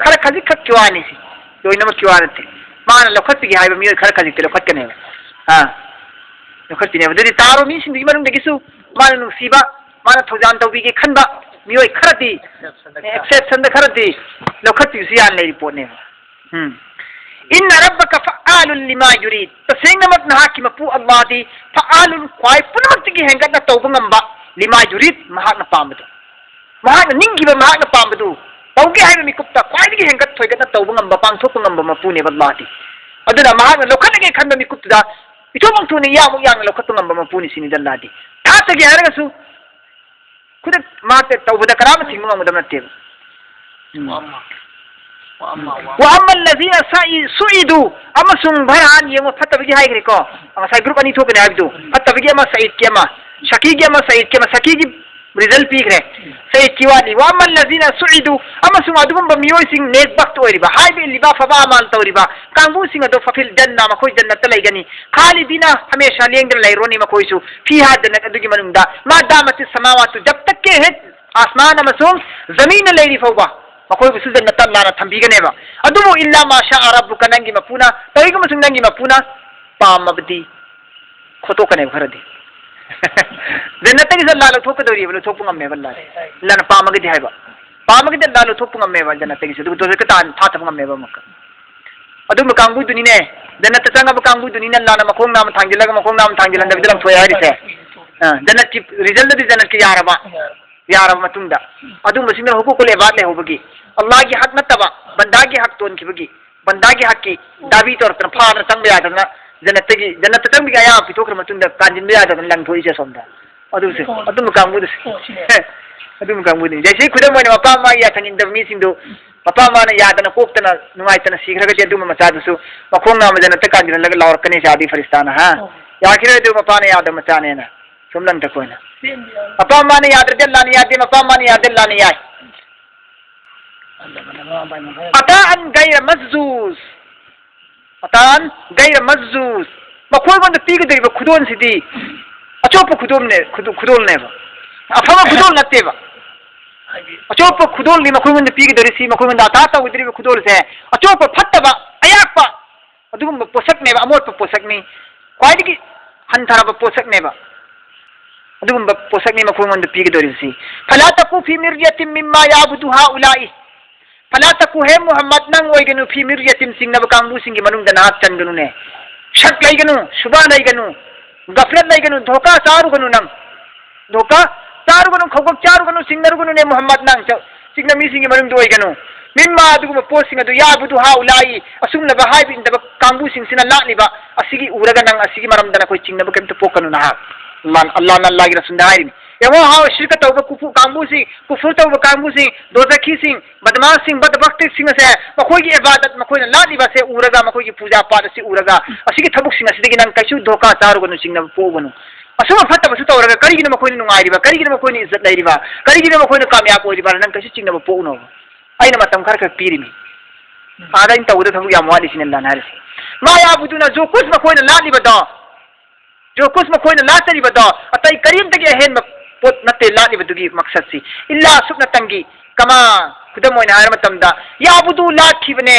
ꯈꯔ ꯈꯖꯤꯛꯈꯛꯀꯤ ꯋꯥꯅꯤ ꯁꯤ, ꯂꯣꯏꯅꯃꯛꯀꯤ ꯋꯥ ꯅꯠꯇꯦ꯫ ꯃꯥꯅ ꯂꯧꯈꯠꯄꯤꯒꯦ ꯍꯥꯏꯕ ꯃꯤꯑꯣꯏ ꯈꯔ ꯈꯖꯤꯛꯇꯤ ꯂꯧꯈꯠꯀꯅꯦꯕ꯫ ꯑꯥ, ꯂꯧꯈꯠꯄꯤꯅꯦꯕ꯫ ꯑꯗꯨꯗꯤ ꯇꯥꯔꯣ ꯃꯤꯁꯤꯡꯗꯨꯒꯤ ꯃꯅꯨꯡꯗꯒꯤꯁꯨ ꯃꯥꯅ ꯅꯨꯡꯁꯤꯕ, ꯃꯥꯅ ꯊꯧꯖꯥꯜ ꯇꯧꯕꯤꯒꯦ ꯈꯟꯕ ꯃꯤꯑꯣꯏ ꯈꯔꯗꯤ, exception ꯗ ꯈꯔꯗꯤ ꯂꯧꯈꯠꯄꯤꯕꯁꯨ ꯌꯥꯅ ꯂꯩꯔꯤ ꯄꯣꯠꯅꯦꯕ꯫ ꯎꯝ꯫ ꯏꯟꯅ ꯔꯕꯀ ꯐꯑꯥꯂꯨꯟ ꯂꯤꯃꯥ ꯌꯨꯔꯤꯗ꯫ ꯇꯁꯦꯡꯅꯃꯛ ꯅꯍꯥꯛꯀꯤ ꯃꯄꯨ ꯑꯜꯂꯥꯍꯗꯤ ꯐꯑꯥꯂꯨꯟ, ꯈ꯭ꯋꯥꯏ ꯄꯨꯝꯅꯃꯛꯇꯒꯤ ꯍꯦꯟꯒꯠꯅ ꯇꯧꯕ ꯉꯝꯕ, ꯂꯤꯃꯥ ꯌꯨꯔꯤꯗ, ꯃꯍꯥꯛꯅ ꯄꯥꯝꯕꯗꯨ꯫ ꯃꯍꯥꯛꯅ ꯅꯤꯡꯈꯤꯕ, ꯃꯍꯥꯛꯅ ꯄꯥꯝꯕꯗꯨ ꯇꯧꯒꯦ ꯍꯥꯏꯕ ꯃꯤꯀꯨꯞꯇ ꯈ꯭ꯋꯥꯏꯗꯒꯤ ꯍꯦꯟꯒꯠ ꯊꯣꯏꯒꯠꯅ ꯇꯧꯕ ꯉꯝꯕ, ꯄꯥꯡꯊꯣꯛꯄ ꯉꯝꯕ ꯃꯄꯨꯅꯦꯕ ꯑꯜꯂꯥꯍꯗꯤ꯫ ꯑꯗꯨꯅ ꯃꯍꯥꯛꯅ ꯂꯧꯈꯠꯂꯒꯦ ꯈꯟꯕ ꯃꯤꯀꯨꯞꯇꯨꯗ ꯏꯊꯣꯛꯃꯛ ꯊꯨꯅ ꯏꯌꯥꯃꯨꯛ ꯌꯥꯡꯅ ꯂꯧꯈꯠꯄ ꯉꯝꯕ ꯃꯄꯨꯅꯤ ꯁꯤꯅꯤꯗ ꯑꯜꯂꯥꯗꯤ꯫ ꯊꯥꯛꯇꯒꯦ ꯍꯥꯏꯔꯒꯁꯨ ꯈꯨꯗꯛ ꯃꯍꯥꯛꯇ ꯇꯧꯕꯗ ꯀꯅꯥꯝꯅ ꯊꯤꯡꯕ ꯉꯝꯒꯗꯕ ꯅꯠꯇꯦꯕ꯫ ꯎꯝ꯫ وأما، وأما، وأما. وأما الذين سعي-، سعدوا، ꯑꯃꯁꯨꯡ ꯚꯔꯍꯥꯟ ꯌꯦꯡꯉꯣ ꯐꯠꯇꯕꯒꯤ ꯍꯥꯏꯈ꯭ꯔꯦꯀꯣ꯫ ꯉꯁꯥꯏ group ꯑꯅꯤ ꯊꯣꯛꯀꯅꯤ ꯍꯥꯏꯕꯗꯨ꯫ ꯐꯠꯇꯕꯒꯤ ꯑꯃ ꯁꯌꯤꯗꯀꯤ ꯑꯃ, ꯁꯀꯤꯒꯤ ꯑꯃ ꯁꯌꯤꯗꯀꯤ ꯑꯃ, ꯁꯀꯤꯒꯤ result ꯄꯤꯈ꯭ꯔꯦ꯫ ꯁꯌꯤꯗꯀꯤ ꯋꯥꯠꯂꯤ꯫ وأما الذين سعدوا، ꯑꯃꯁꯨꯡ ꯑꯗꯨꯒꯨꯝꯕ ꯃꯤꯑꯣꯏꯁꯤꯡ ꯅꯦꯛꯕꯈꯠ ꯑꯣꯏꯔꯤꯕ, ꯍꯥꯏꯕ ꯏꯜꯂꯤꯕ, ꯑꯐꯕ ꯑꯃꯜ ꯇꯧꯔꯤꯕ ꯀꯥꯡꯕꯨꯁꯤꯡ ꯑꯗꯣ ففي الجنة، ꯃꯈꯣꯏ ꯖꯟꯅꯠꯇ ꯂꯩꯒꯅꯤ꯫ خالدين، ꯍꯃꯦꯁꯥ ꯂꯦꯡꯗꯅ ꯂꯩꯔꯣꯅꯤ ꯃꯈꯣꯏꯁꯨ꯫ فيها، ꯖꯟꯅꯠ ꯑꯗꯨꯒꯤ ꯃꯅꯨꯡꯗ꯫ ما دامت السماوات، ꯖꯕ ꯇꯛ ꯀꯦ ꯍꯦ ꯑꯥꯁꯃꯥꯟ ꯑꯃꯁꯨꯡ ꯖꯃꯤꯟꯅ ꯂꯩꯔꯤ ꯐꯥꯎꯕ ꯃꯈꯣꯏꯕꯨꯁꯨ ꯖꯟꯅꯠꯇ ꯑꯜꯂꯥꯅ ꯊꯝꯕꯤꯒꯅꯦꯕ꯫ ꯑꯗꯨꯕꯨ إلا ما شاء ربك، ꯅꯪꯒꯤ ꯃꯄꯨꯅ, ꯀꯔꯤꯒꯨꯝꯕꯁꯨ ꯅꯪꯒꯤ ꯃꯄꯨꯅ ꯄꯥꯝꯃꯕꯗꯤ ꯈꯣꯠꯇꯣꯛꯀꯅꯦꯕ ꯈꯔꯗꯤ꯫ ꯖꯟꯅꯠꯇꯒꯤꯁꯨ ꯑꯜꯂꯥ ꯂꯧꯊꯣꯛꯀꯗꯧꯔꯤꯕ, ꯂꯧꯊꯣꯛꯄ ꯉꯝꯃꯦꯕ ꯑꯜꯂꯥꯁꯦ꯫ ꯑꯜꯂꯥꯅ ꯄꯥꯝꯃꯒꯗꯤ ꯍꯥꯏꯕ꯫ ꯄꯥꯝꯃꯒꯗꯤ ꯑꯜꯂꯥ ꯂꯧꯊꯣꯛꯄ ꯉꯝꯃꯦꯕ ꯖꯟꯅꯠꯇꯒꯤꯁꯨ꯫ ꯑꯗꯨꯒ ꯗꯣꯖꯈꯇ ꯊꯥꯊꯕ ꯉꯝꯃꯦꯕ ꯑꯃꯨꯛꯀ꯫ ꯑꯗꯨꯝꯕ ꯀꯥꯡꯕꯨꯗꯨꯅꯤꯅꯦ, ꯖꯟꯅꯠꯇ ꯆꯪꯉꯕ ꯀꯥꯡꯕꯨꯗꯨꯅꯤꯅꯦ ꯑꯜꯂꯥꯅ ꯃꯈꯣꯡ ꯅꯥꯝꯃ ꯊꯥꯡꯖꯤꯜꯂꯒ ꯃꯈꯣꯡ ꯅꯥꯝꯃ ꯊꯥꯡꯖꯤꯜꯍꯟꯗꯕꯤꯗ ꯂꯪꯊꯣꯛꯑꯦ ꯍꯥꯏꯔꯤꯁꯦ꯫ ꯑ, ꯖꯟꯅꯠꯀꯤ result ꯇꯗꯤ ꯖꯟꯅꯠꯀꯤ ꯌꯥꯔꯕ, ꯌꯥꯔꯕ ꯃꯇꯨꯡꯗ꯫ ꯑꯗꯨꯝꯕꯁꯤꯡꯗꯨꯅ ꯍꯨꯀꯨꯛꯀꯨꯜ ꯏꯕꯥꯗ ꯂꯩꯍꯧꯕꯒꯤ, ꯑꯜꯂꯥꯒꯤ ꯍꯛ ꯅꯠꯇꯕ, ꯕꯟꯗꯥꯒꯤ ꯍꯛ ꯇꯣꯟꯈꯤꯕꯒꯤ, ꯕꯟꯗꯥꯒꯤ ꯍꯛꯀꯤ ꯗꯥꯕꯤ ꯇꯧꯔꯛꯇꯅ ꯐꯥꯗꯅ ꯆꯪꯕ ꯌꯥꯗꯗꯅ ꯖꯟꯅꯠꯇꯒꯤ, ꯖꯟꯅꯠꯇ ꯆꯪꯕꯒꯤ ꯑꯌꯥꯕ ꯄꯤꯊꯣꯛꯈ꯭ꯔ ꯃꯇꯨꯡꯗ ꯀꯥꯟꯁꯤꯟꯕ ꯌꯥꯗꯗꯅ ꯂꯪꯊꯣꯛꯏꯁꯦ ꯑꯁꯣꯝꯗ꯫ ꯑꯗꯨꯁꯦ, ꯑꯗꯨꯝꯕ ꯀꯥꯡꯕꯨꯗꯨꯁꯦ꯫ ꯑꯗꯨꯝꯕ ꯀꯥꯡꯕꯨꯗꯨꯅꯤ꯫ ꯖꯩꯁꯦ ꯈꯨꯗꯝ ꯑꯣꯏꯅ ꯃꯄꯥ ꯃꯃꯥꯒꯤ ꯌꯥꯊꯪ ꯏꯟꯗꯕ ꯃꯤꯁꯤꯡꯗꯨ, ꯃꯄꯥ ꯃꯃꯥꯅ ꯌꯥꯗꯅ ꯀꯣꯛꯇꯅ ꯅꯨꯡꯉꯥꯏꯇꯅ ꯁꯤꯈ꯭ꯔꯒꯗꯤ ꯑꯗꯨꯝꯕ ꯃꯆꯥꯗꯨꯁꯨ ꯃꯈꯣꯡ ꯅꯥꯝꯃ ꯖꯟꯅꯠꯇ ꯀꯥꯟꯁꯤꯜꯍꯜꯂꯒ ꯂꯥꯎꯔꯛꯀꯅꯤ ꯁꯦ ꯑꯥꯗꯤ ꯐꯔꯤꯁꯇꯥꯅ, ꯍꯥ? ꯌꯥꯈꯤꯔꯣꯏ ꯑꯗꯨ ꯃꯄꯥꯅ ꯌꯥꯗꯕ ꯃꯆꯥꯅꯦꯅ꯫ ꯁꯨꯝ ꯂꯪꯊꯛꯄ ꯑꯣꯏꯅ꯫ ꯃꯄꯥ ꯃꯃꯥꯅ ꯌꯥꯗ꯭ꯔꯗꯤ ꯑꯜꯂꯥꯅ ꯌꯥꯗꯦ, ꯃꯄꯥ ꯃꯃꯥꯅ ꯌꯥꯗ꯭ꯔꯗꯤ ꯑꯜꯂꯥꯅ ꯌꯥꯏ꯫ عطاء غير مجذوذ. عطاء غير مجذوذ. ꯃꯈꯣꯏꯉꯣꯟꯗ ꯄꯤꯒꯗꯧꯔꯤꯕ ꯈꯨꯗꯣꯜꯁꯤꯗꯤ ꯑꯆꯣꯞꯄ ꯈꯨꯗꯣꯜꯅꯦ, ꯈꯨꯗꯣ-, ꯈꯨꯗꯣꯜꯅꯦꯕ꯫ ꯑꯐꯕ ꯈꯨꯗꯣꯜ ꯅꯠꯇꯦꯕ꯫ ꯑꯆꯣꯞꯄ ꯈꯨꯗꯣꯜꯅꯤ ꯃꯈꯣꯏꯉꯣꯟꯗ ꯄꯤꯒꯗꯧꯔꯤꯁꯤ, ꯃꯈꯣꯏꯉꯣꯟꯗ ꯑꯇꯥ ꯇꯧꯒꯗꯧꯔꯤꯕ ꯈꯨꯗꯣꯜꯁꯦ ꯑꯆꯣꯞꯄ ꯐꯠꯇꯕ, ꯑꯌꯥꯛꯄ, ꯑꯗꯨꯒꯨꯝꯕ ꯄꯣꯠꯁꯛꯅꯦꯕ, ꯑꯃꯣꯠꯄ ꯄꯣꯠꯁꯛꯅꯤ, ꯈ꯭ꯋꯥꯏꯗꯒꯤ ꯍꯟꯊꯔꯕ ꯄꯣꯠꯁꯛꯅꯦꯕ꯫ ꯑꯗꯨꯒꯨꯝꯕ ꯄꯣꯠꯁꯛꯅꯤ ꯃꯈꯣꯏꯉꯣꯟꯗ ꯄꯤꯒꯗꯧꯔꯤꯕꯁꯤ꯫ فلا تك في مرية مما يعبد هؤلاء. فلا تك، ꯍꯦ ꯃꯨꯍꯝꯃꯗ, ꯅꯪ ꯑꯣꯏꯒꯅꯨ, في مرية، ꯆꯤꯡꯅꯕ ꯀꯥꯡꯕꯨꯁꯤꯡꯒꯤ ꯃꯅꯨꯡꯗ ꯅꯍꯥꯛ ꯆꯟꯒꯅꯨꯅꯦ꯫ ꯁꯛ ꯂꯩꯒꯅꯨ, ꯁꯨꯕꯥ ꯂꯩꯒꯅꯨ, ꯒꯐꯂꯠ ꯂꯩꯒꯅꯨ, ꯙꯣꯀꯥ ꯆꯥꯔꯨꯒꯅꯨ ꯅꯪ꯫ ꯙꯣꯀꯥ ꯆꯥꯔꯨꯒꯅꯨ, ꯈꯧꯒꯛ ꯆꯥꯔꯨꯒꯅꯨ, ꯆꯤꯡꯅꯔꯨꯒꯅꯨꯅꯦ ꯃꯨꯍꯝꯃꯗ, ꯅꯪ ꯆ-, ꯆꯤꯡꯅ ꯃꯤꯁꯤꯡꯒꯤ ꯃꯅꯨꯡꯗ ꯑꯣꯏꯒꯅꯨ꯫ ꯃꯤꯝꯃꯥ ꯑꯗꯨꯒꯨꯝꯕ ꯄꯣꯠꯁꯤꯡ ꯑꯗꯨ ꯌꯥꯕꯨꯗꯨ ꯍꯥꯎꯂꯥꯏ ꯑꯁꯨꯝꯂꯕ ꯍꯥꯏꯕ ꯏꯟꯗꯕ ꯀꯥꯡꯕꯨꯁꯤꯡꯁꯤꯅ ꯂꯥꯠꯂꯤꯕ ꯑꯁꯤꯒꯤ ꯎꯔꯒ ꯅꯪ ꯑꯁꯤꯒꯤ ꯃꯔꯝꯗ ꯅꯈꯣꯏ ꯆꯤꯡꯅꯕ ꯀꯔꯤꯝꯇ ꯄꯣꯛꯀꯅꯨ ꯅꯍꯥꯛ꯫ ꯑꯜꯂꯥꯍꯅ ꯑꯜꯂꯥꯍꯒꯤ ꯔꯁꯨꯜꯗ ꯍꯥꯏꯔꯤꯅꯤ꯫ ꯌꯦꯡꯉꯣ ꯍꯥꯎ ꯁꯤꯔꯀ ꯇꯧꯕ ꯀꯨꯐꯨ ꯀꯥꯡꯕꯨꯁꯤꯡ, ꯀꯨꯐꯨꯔ ꯇꯧꯕ ꯀꯥꯡꯕꯨꯁꯤꯡ, ꯗꯣꯖꯈꯤꯁꯤꯡ, ꯕꯗꯃꯥꯁꯁꯤꯡ, ꯕꯗꯕꯛꯇꯤꯛꯁꯤꯡ ꯑꯁꯦ ꯃꯈꯣꯏꯒꯤ ꯏꯕꯥꯗꯠ ꯃꯈꯣꯏꯅ ꯂꯥꯠꯂꯤꯕ ꯑꯁꯦ ꯎꯔꯒ ꯃꯈꯣꯏꯒꯤ ꯄꯨꯖꯥ ꯄꯥꯠ ꯑꯁꯤ ꯎꯔꯒ ꯑꯁꯤꯒꯤ ꯊꯕꯛꯁꯤꯡ ꯑꯁꯤꯗꯒꯤ ꯅꯪ ꯀꯩꯁꯨ ꯙꯣꯀꯥ ꯆꯥꯔꯨꯒꯅꯨ, ꯆꯤꯡꯅꯕ ꯄꯣꯛꯎꯒꯅꯨ꯫ ꯑꯁꯨꯝꯕ ꯐꯠꯇꯕꯁꯨ ꯇꯧꯔꯒ ꯀꯔꯤꯒꯤꯅꯣ ꯃꯈꯣꯏꯅ ꯅꯨꯡꯉꯥꯏꯔꯤꯕ? ꯀꯔꯤꯒꯤꯅꯣ ꯃꯈꯣꯏꯅ ꯏꯖꯠ ꯂꯩꯔꯤꯕ? ꯀꯔꯤꯒꯤꯅꯣ ꯃꯈꯣꯏꯅ ꯀꯥꯃꯌꯥꯕ ꯑꯣꯏꯔꯤꯕ? ꯅꯪ ꯀꯩꯁꯨ ꯆꯤꯡꯅꯕ ꯄꯣꯛꯎꯅꯣ꯫ ꯑꯩꯅ ꯃꯇꯝ ꯈꯔ ꯈꯛ ꯄꯤꯔꯤꯅꯤ꯫ ꯑꯥꯗ ꯑꯩꯅ ꯇꯧꯒꯗꯕ ꯊꯕꯛ ꯌꯥꯝ ꯋꯥꯠꯂꯤ ꯁꯤꯅꯤ ꯑꯜꯂꯥꯍꯅ ꯍꯥꯏꯔꯤꯁꯦ꯫ ꯃꯥ ꯌꯥꯕꯨꯗꯨꯅ ꯖꯣꯀꯨꯁ ꯃꯈꯣꯏꯅ ꯂꯥꯠꯂꯤꯕꯗꯣ, ꯖꯣꯀꯨꯁ ꯃꯈꯣꯏꯅ ꯂꯥꯠꯆꯔꯤꯕꯗꯣ ꯑꯇꯩ ꯀꯔꯤꯝꯇꯒꯤ ꯑꯍꯦꯟꯕ ꯄꯣꯠ ꯅꯠꯇꯦ ꯂꯥꯠꯂꯤꯕꯗꯨꯒꯤ ꯃꯛꯁꯠꯁꯤ꯫ ꯏꯜꯂꯥ ꯁꯨꯞꯅꯇꯪꯒꯤ ꯀꯃꯥ, ꯈꯨꯗꯝ ꯑꯣꯏꯅ ꯍꯥꯏꯔ ꯃꯇꯝꯗ ꯌꯥꯕꯨꯗꯨ ꯂꯥꯠꯈꯤꯕꯅꯦ꯫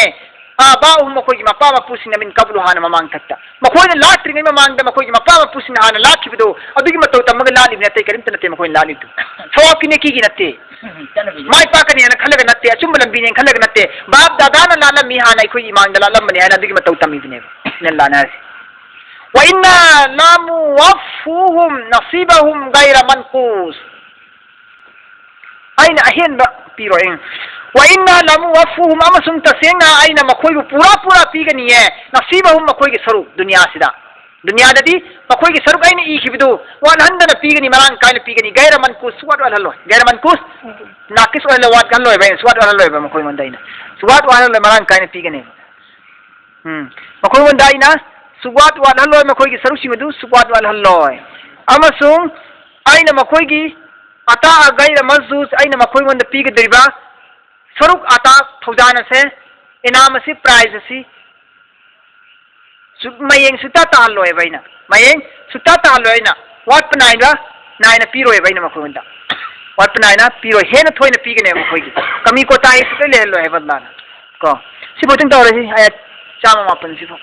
ꯑꯥꯕꯥꯎꯍꯨꯝ ꯃꯈꯣꯏꯒꯤ ꯃꯄꯥ ꯃꯄꯨꯁꯤꯡꯅ ꯃꯤꯟ ꯀꯕꯂꯨ ꯍꯥꯟꯅ ꯃꯃꯥꯡ ꯊꯛꯇ꯫ ꯃꯈꯣꯏꯅ ꯂꯥꯠꯇ꯭ꯔꯤꯉꯩ ꯃꯃꯥꯡꯗ ꯃꯈꯣꯏꯒꯤ ꯃꯄꯥ ꯃꯄꯨꯁꯤꯡꯅ ꯍꯥꯟꯅ ꯂꯥꯠꯈꯤꯕꯗꯣ ꯑꯗꯨꯒꯤ ꯃꯇꯧ ꯇꯝꯃꯒ ꯂꯥꯠꯂꯤꯕꯅꯤ, ꯑꯇꯩ ꯀꯔꯤꯝꯇ ꯅꯠꯇꯦ ꯃꯈꯣꯏꯅ ꯂꯥꯠꯂꯤꯕꯗꯨ꯫ ꯁꯋꯥꯞꯀꯤ ꯅꯦꯀꯤꯒꯤ ꯅꯠꯇꯦ꯫ ꯃꯥꯏ ꯄꯥꯛꯀꯅꯤ ꯍꯥꯏꯅ ꯈꯜꯂꯒ ꯅꯠꯇꯦ, ꯑꯆꯨꯝꯕ ꯂꯝꯕꯤꯅꯦꯅ ꯈꯜꯂꯒ ꯅꯠꯇꯦ꯫ ꯕꯥꯞ ꯗꯥꯗꯥꯅ ꯂꯥꯠꯂꯝꯃꯤ, ꯍꯥꯟꯅ ꯑꯩꯈꯣꯏꯒꯤ ꯏꯃꯥꯡꯗ ꯂꯥꯠꯂꯝꯕꯅꯤ ꯍꯥꯏꯅ ꯑꯗꯨꯒꯤ ꯃꯇꯧ ꯇꯝꯃꯤꯕꯅꯦꯕ꯫ ꯁꯤꯅ ꯂꯥꯟꯅꯔꯦ꯫ وإنا لموفوهم نصيبهم غير منقوص꯫ ꯑꯩꯅ ꯑꯍꯦꯟꯕ ꯄꯤꯔꯣꯏ꯫ وإنا لموفوهم، ꯑꯃꯁꯨꯡ ꯇꯁꯦꯡꯅ ꯑꯩꯅ ꯃꯈꯣꯏꯕꯨ ꯄꯨꯔꯥ ꯄꯨꯔꯥ ꯄꯤꯒꯅꯤꯌꯦ꯫ نصيبهم، ꯃꯈꯣꯏꯒꯤ ꯁꯔꯨꯛ ꯗꯨꯅꯤꯌꯥꯁꯤꯗ꯫ ꯗꯨꯅꯤꯌꯥꯗꯗꯤ ꯃꯈꯣꯏꯒꯤ ꯁꯔꯨꯛ ꯑꯩꯅ ꯏꯈꯤꯕꯗꯨ ꯋꯥꯠꯍꯟꯗꯅ ꯄꯤꯒꯅꯤ, ꯃꯔꯥꯡ ꯀꯥꯏꯅ ꯄꯤꯒꯅꯤ꯫ غير منقوص، ꯁꯨꯋꯥꯠ ꯋꯥꯠꯍꯜꯂꯣꯏ꯫ غير منقوص، ناقص ꯑꯣꯏꯍꯜꯂꯣꯏ, ꯋꯥꯠꯍꯜꯂꯣꯏꯕ ꯑꯩꯅ, ꯁꯨꯋꯥꯠ ꯋꯥꯠꯍꯜꯂꯣꯏꯕ ꯃꯈꯣꯏꯉꯣꯟꯗ ꯑꯩꯅ꯫ ꯁꯨꯋꯥꯠ ꯋꯥꯠꯍꯜꯂꯣꯏ, ꯃꯔꯥꯡ ꯀꯥꯏꯅ ꯄꯤꯒꯅꯤ꯫ ꯎꯝ꯫ ꯃꯈꯣꯏꯉꯣꯟꯗ ꯑꯩꯅ ꯁꯨꯋꯥꯠ ꯋꯥꯠꯍꯜꯂꯣꯏ, ꯃꯈꯣꯏꯒꯤ ꯁꯔꯨꯛꯁꯤꯡ ꯑꯗꯨ ꯁꯨꯋꯥꯠ ꯋꯥꯠꯍꯜꯂꯣꯏ꯫ ꯑꯃꯁꯨꯡ ꯑꯩꯅ ꯃꯈꯣꯏꯒꯤ ꯑꯇꯥ غير منقوص, ꯑꯩꯅ ꯃꯈꯣꯏꯉꯣꯟꯗ ꯄꯤꯒꯗꯧꯔꯤꯕ ꯁꯔꯨꯛ ꯑꯇꯥ ꯊꯧꯖꯥꯟ ꯑꯁꯦ, ꯏꯅꯥꯝ ꯑꯁꯤ, prize ꯑꯁꯤ ꯁꯨ-, ꯃꯌꯦꯡ ꯁꯨꯛꯇꯥ ꯇꯥꯍꯜꯂꯣꯏꯕ ꯑꯩꯅ꯫ ꯃꯌꯦꯡ ꯁꯨꯛꯇꯥ ꯇꯥꯍꯜꯂꯣꯏ ꯑꯩꯅ꯫ ꯋꯥꯠꯄ ꯅꯥꯏꯕ, ꯅꯥꯏꯅ ꯄꯤꯔꯣꯏꯕ ꯑꯩꯅ ꯃꯈꯣꯏꯉꯣꯟꯗ꯫ ꯋꯥꯠꯄ ꯅꯥꯏꯅ ꯄꯤꯔꯣꯏ꯫ ꯍꯦꯟꯅ ꯊꯣꯏꯅ ꯄꯤꯒꯅꯦꯕ ꯃꯈꯣꯏꯒꯤ꯫ ꯀꯃꯤ ꯀꯣꯇꯥꯍꯤ ꯁꯨꯛꯂꯩ ꯂꯩꯍꯜꯂꯣꯏ ꯍꯥꯏꯕ ꯑꯜꯂꯥꯍꯅ꯫ ꯀꯣ꯫ ꯁꯤꯐꯥꯎ ꯇꯧꯔꯁꯤ꯫ ꯑꯥꯌꯠ ꯆꯥꯝꯃ ꯃꯥꯄꯟ ꯁꯤꯐꯥꯎ꯫